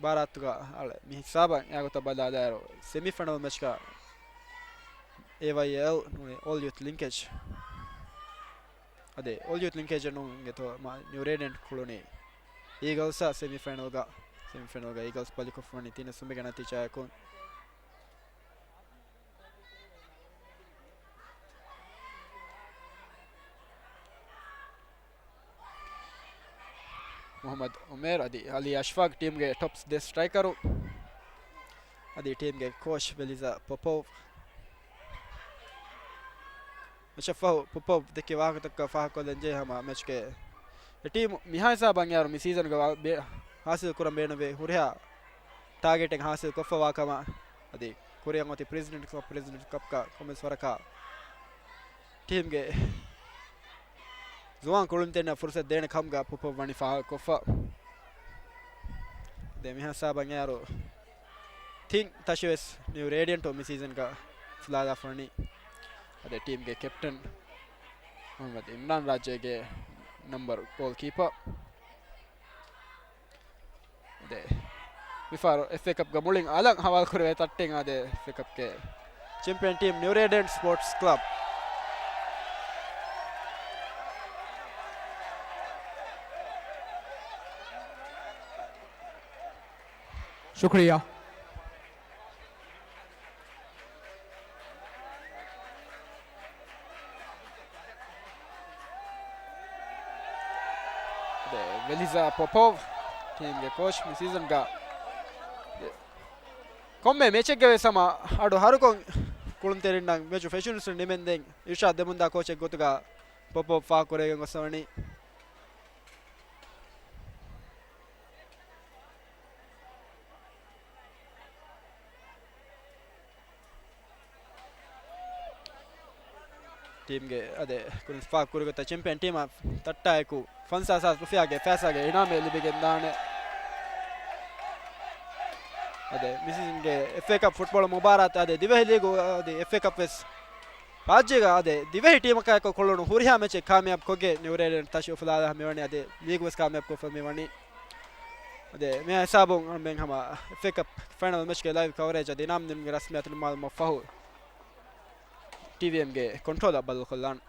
ބާރާތުގަ އަޅެ މި ހިސާބަށް އެއާގޮތަށް ބަލާލާއިރު ސެމި ފައިނަލް މެޗްގަ އޭވައި އެލް ނޫނީ އޯލް ޔޫތު ލިންކޭޖް. އަދި އޯލް ޔޫތު ލިންކޭޖަށް ނޫން އިނގޭތޯ މާ ނިއު ރޭޑިއަންޓް ކުޅުނީ އީގަލްސްއާ ސެމިފައިނަލްގަ، ސެމިފައިނަލްގަ އީގަލްސް ބަލިކޮށްފަވަނީ ތިނެއް ސުމެގެ ނަތީޖާއަކުން. މުޙައްމަދު އުމޭރު އަދި އަލީ އަޝްފާޤް ޓީމްގެ ޓޮޕް ދެ ސްޓްރައިކަރު. އަދި ޓީމްގެ ކޯޗް ވެލިޒާ ޕޮޕޯވް. މެޗަށްފަހު ޕޮޕޯވް ދެއްކި ވާހަކަތަކަށް ފާހަގަކޮށްލަންޖެހޭ ހަމަ މެޗްގެ އެ ޓީމު މިހާ ހިސާބަށް އަންނައިރު މި ސީޒަންގަ ވާ-، ބޭ-، ހާސިލް ކުރަން ބޭނުންވި ހުރިހާ ޓާގެޓެއް ހާސިލް ކޮށްފަވާ ކަމަށް އަދި ކުރިއަށް އޮތީ ޕްރެޒިޑެންޓް ކަޕް، ޕްރެޒިޑެންޓް ކަޕްގަ ކޮންމެސް ވަރަކަށް ޓީމްގެ ޒުވާން ކުޅުންތެރިންނަށް ފުރުސަތު ދޭނެ ކަމުގަ ޕޮޕޯވް ވަނީ ފާހަގަކޮށްފަ. ދެ މިހާ ހިސާބަށް އަންނައިރު ތިން ތަށިވެސް ނިއު ރޭޑިއަންޓު މި ސީޒަންގަ ފުލާލާފަ ވަނީ. އަދި ޓީމްގެ ކެޕްޓަން މުޙައްމަދު އިމްރާން ރާއްޖޭގެ ނަމްބަރު ގޯލް ކީޕަރ. އަދި މިފަހަރު އެފްއޭ ކަޕްގަ މުޅިން އަލަށް ހަވާލުކުރެވޭ ތައްޓެއް އަދި އެފްއޭ ކަޕްގެ ޗެމްޕިއަން ޓީމް ނިއު ރޭޑިއަންޓް ސްޕޯޓްސް ކްލަބް. ޝުކުރިއްޔާ. ވެލިޒާ ޕޮޕޯވް ޓީމްގެ ކޯޗް މި ސީޒަންގަ ކޮންމެ މެޗެއްގަ ވެސް ހަމަ އަޑު ހަރުކޮށް ކުޅުންތެރިންނަށް މެޗު ފެށުނުސުން ނިމެންދެން އިރްޝާދް ދެމުންދާ ކޯޗެއް ގޮތުގަ ޕޮޕޯވް ފާހަގަކުރެވިގެން ގޮސްފަވަނީ. ޓީމްގެ އަދި ކުރިން ފާހަގަ ކުރިގޮތަށް ޗެމްޕިއަން ޓީމަށް ތައްޓާއެކު ފަންސާސް ހާސް ރުފިޔާގެ ފައިސާގެ އިނާމެއް ލިބިގެންދާނެ. އަދި މި ސީޒަންގެ އެފްއޭ ކަޕް ފުޓްބޯޅަ މުބާރާތް އަދި ދިވެހި ލީގު އަދި އެފްއޭ ކަޕް ވެސް ރާއްޖޭގަ އަދި ދިވެހި ޓީމަކާއެކު ކުޅުނު ހުރިހާ މެޗެއް ކާމިޔާބު ކޮށްގެން ނިއު ރޭޑިއަންޓް ތަށި އުފުލާލާ މިވަނީ އަދި ލީގު ވެސް ކާމިޔާބު ކޮށްފަ މިވަނީ. އަދި މި ހިސާބުން އަންމެން ހަމަ އެފްއޭ ކަޕް ފައިނަލް މެޗްގެ ލައިވް ކަވަރޭޖް އަދި އިނާމް ދިނުމުގެ ރަސްމިއްޔާތު ނިންމާލުމަށް ފަހު ޓީވީއެމްގެ ކޮންޓްރޯލަށް ބަދަލުކޮށްލާން.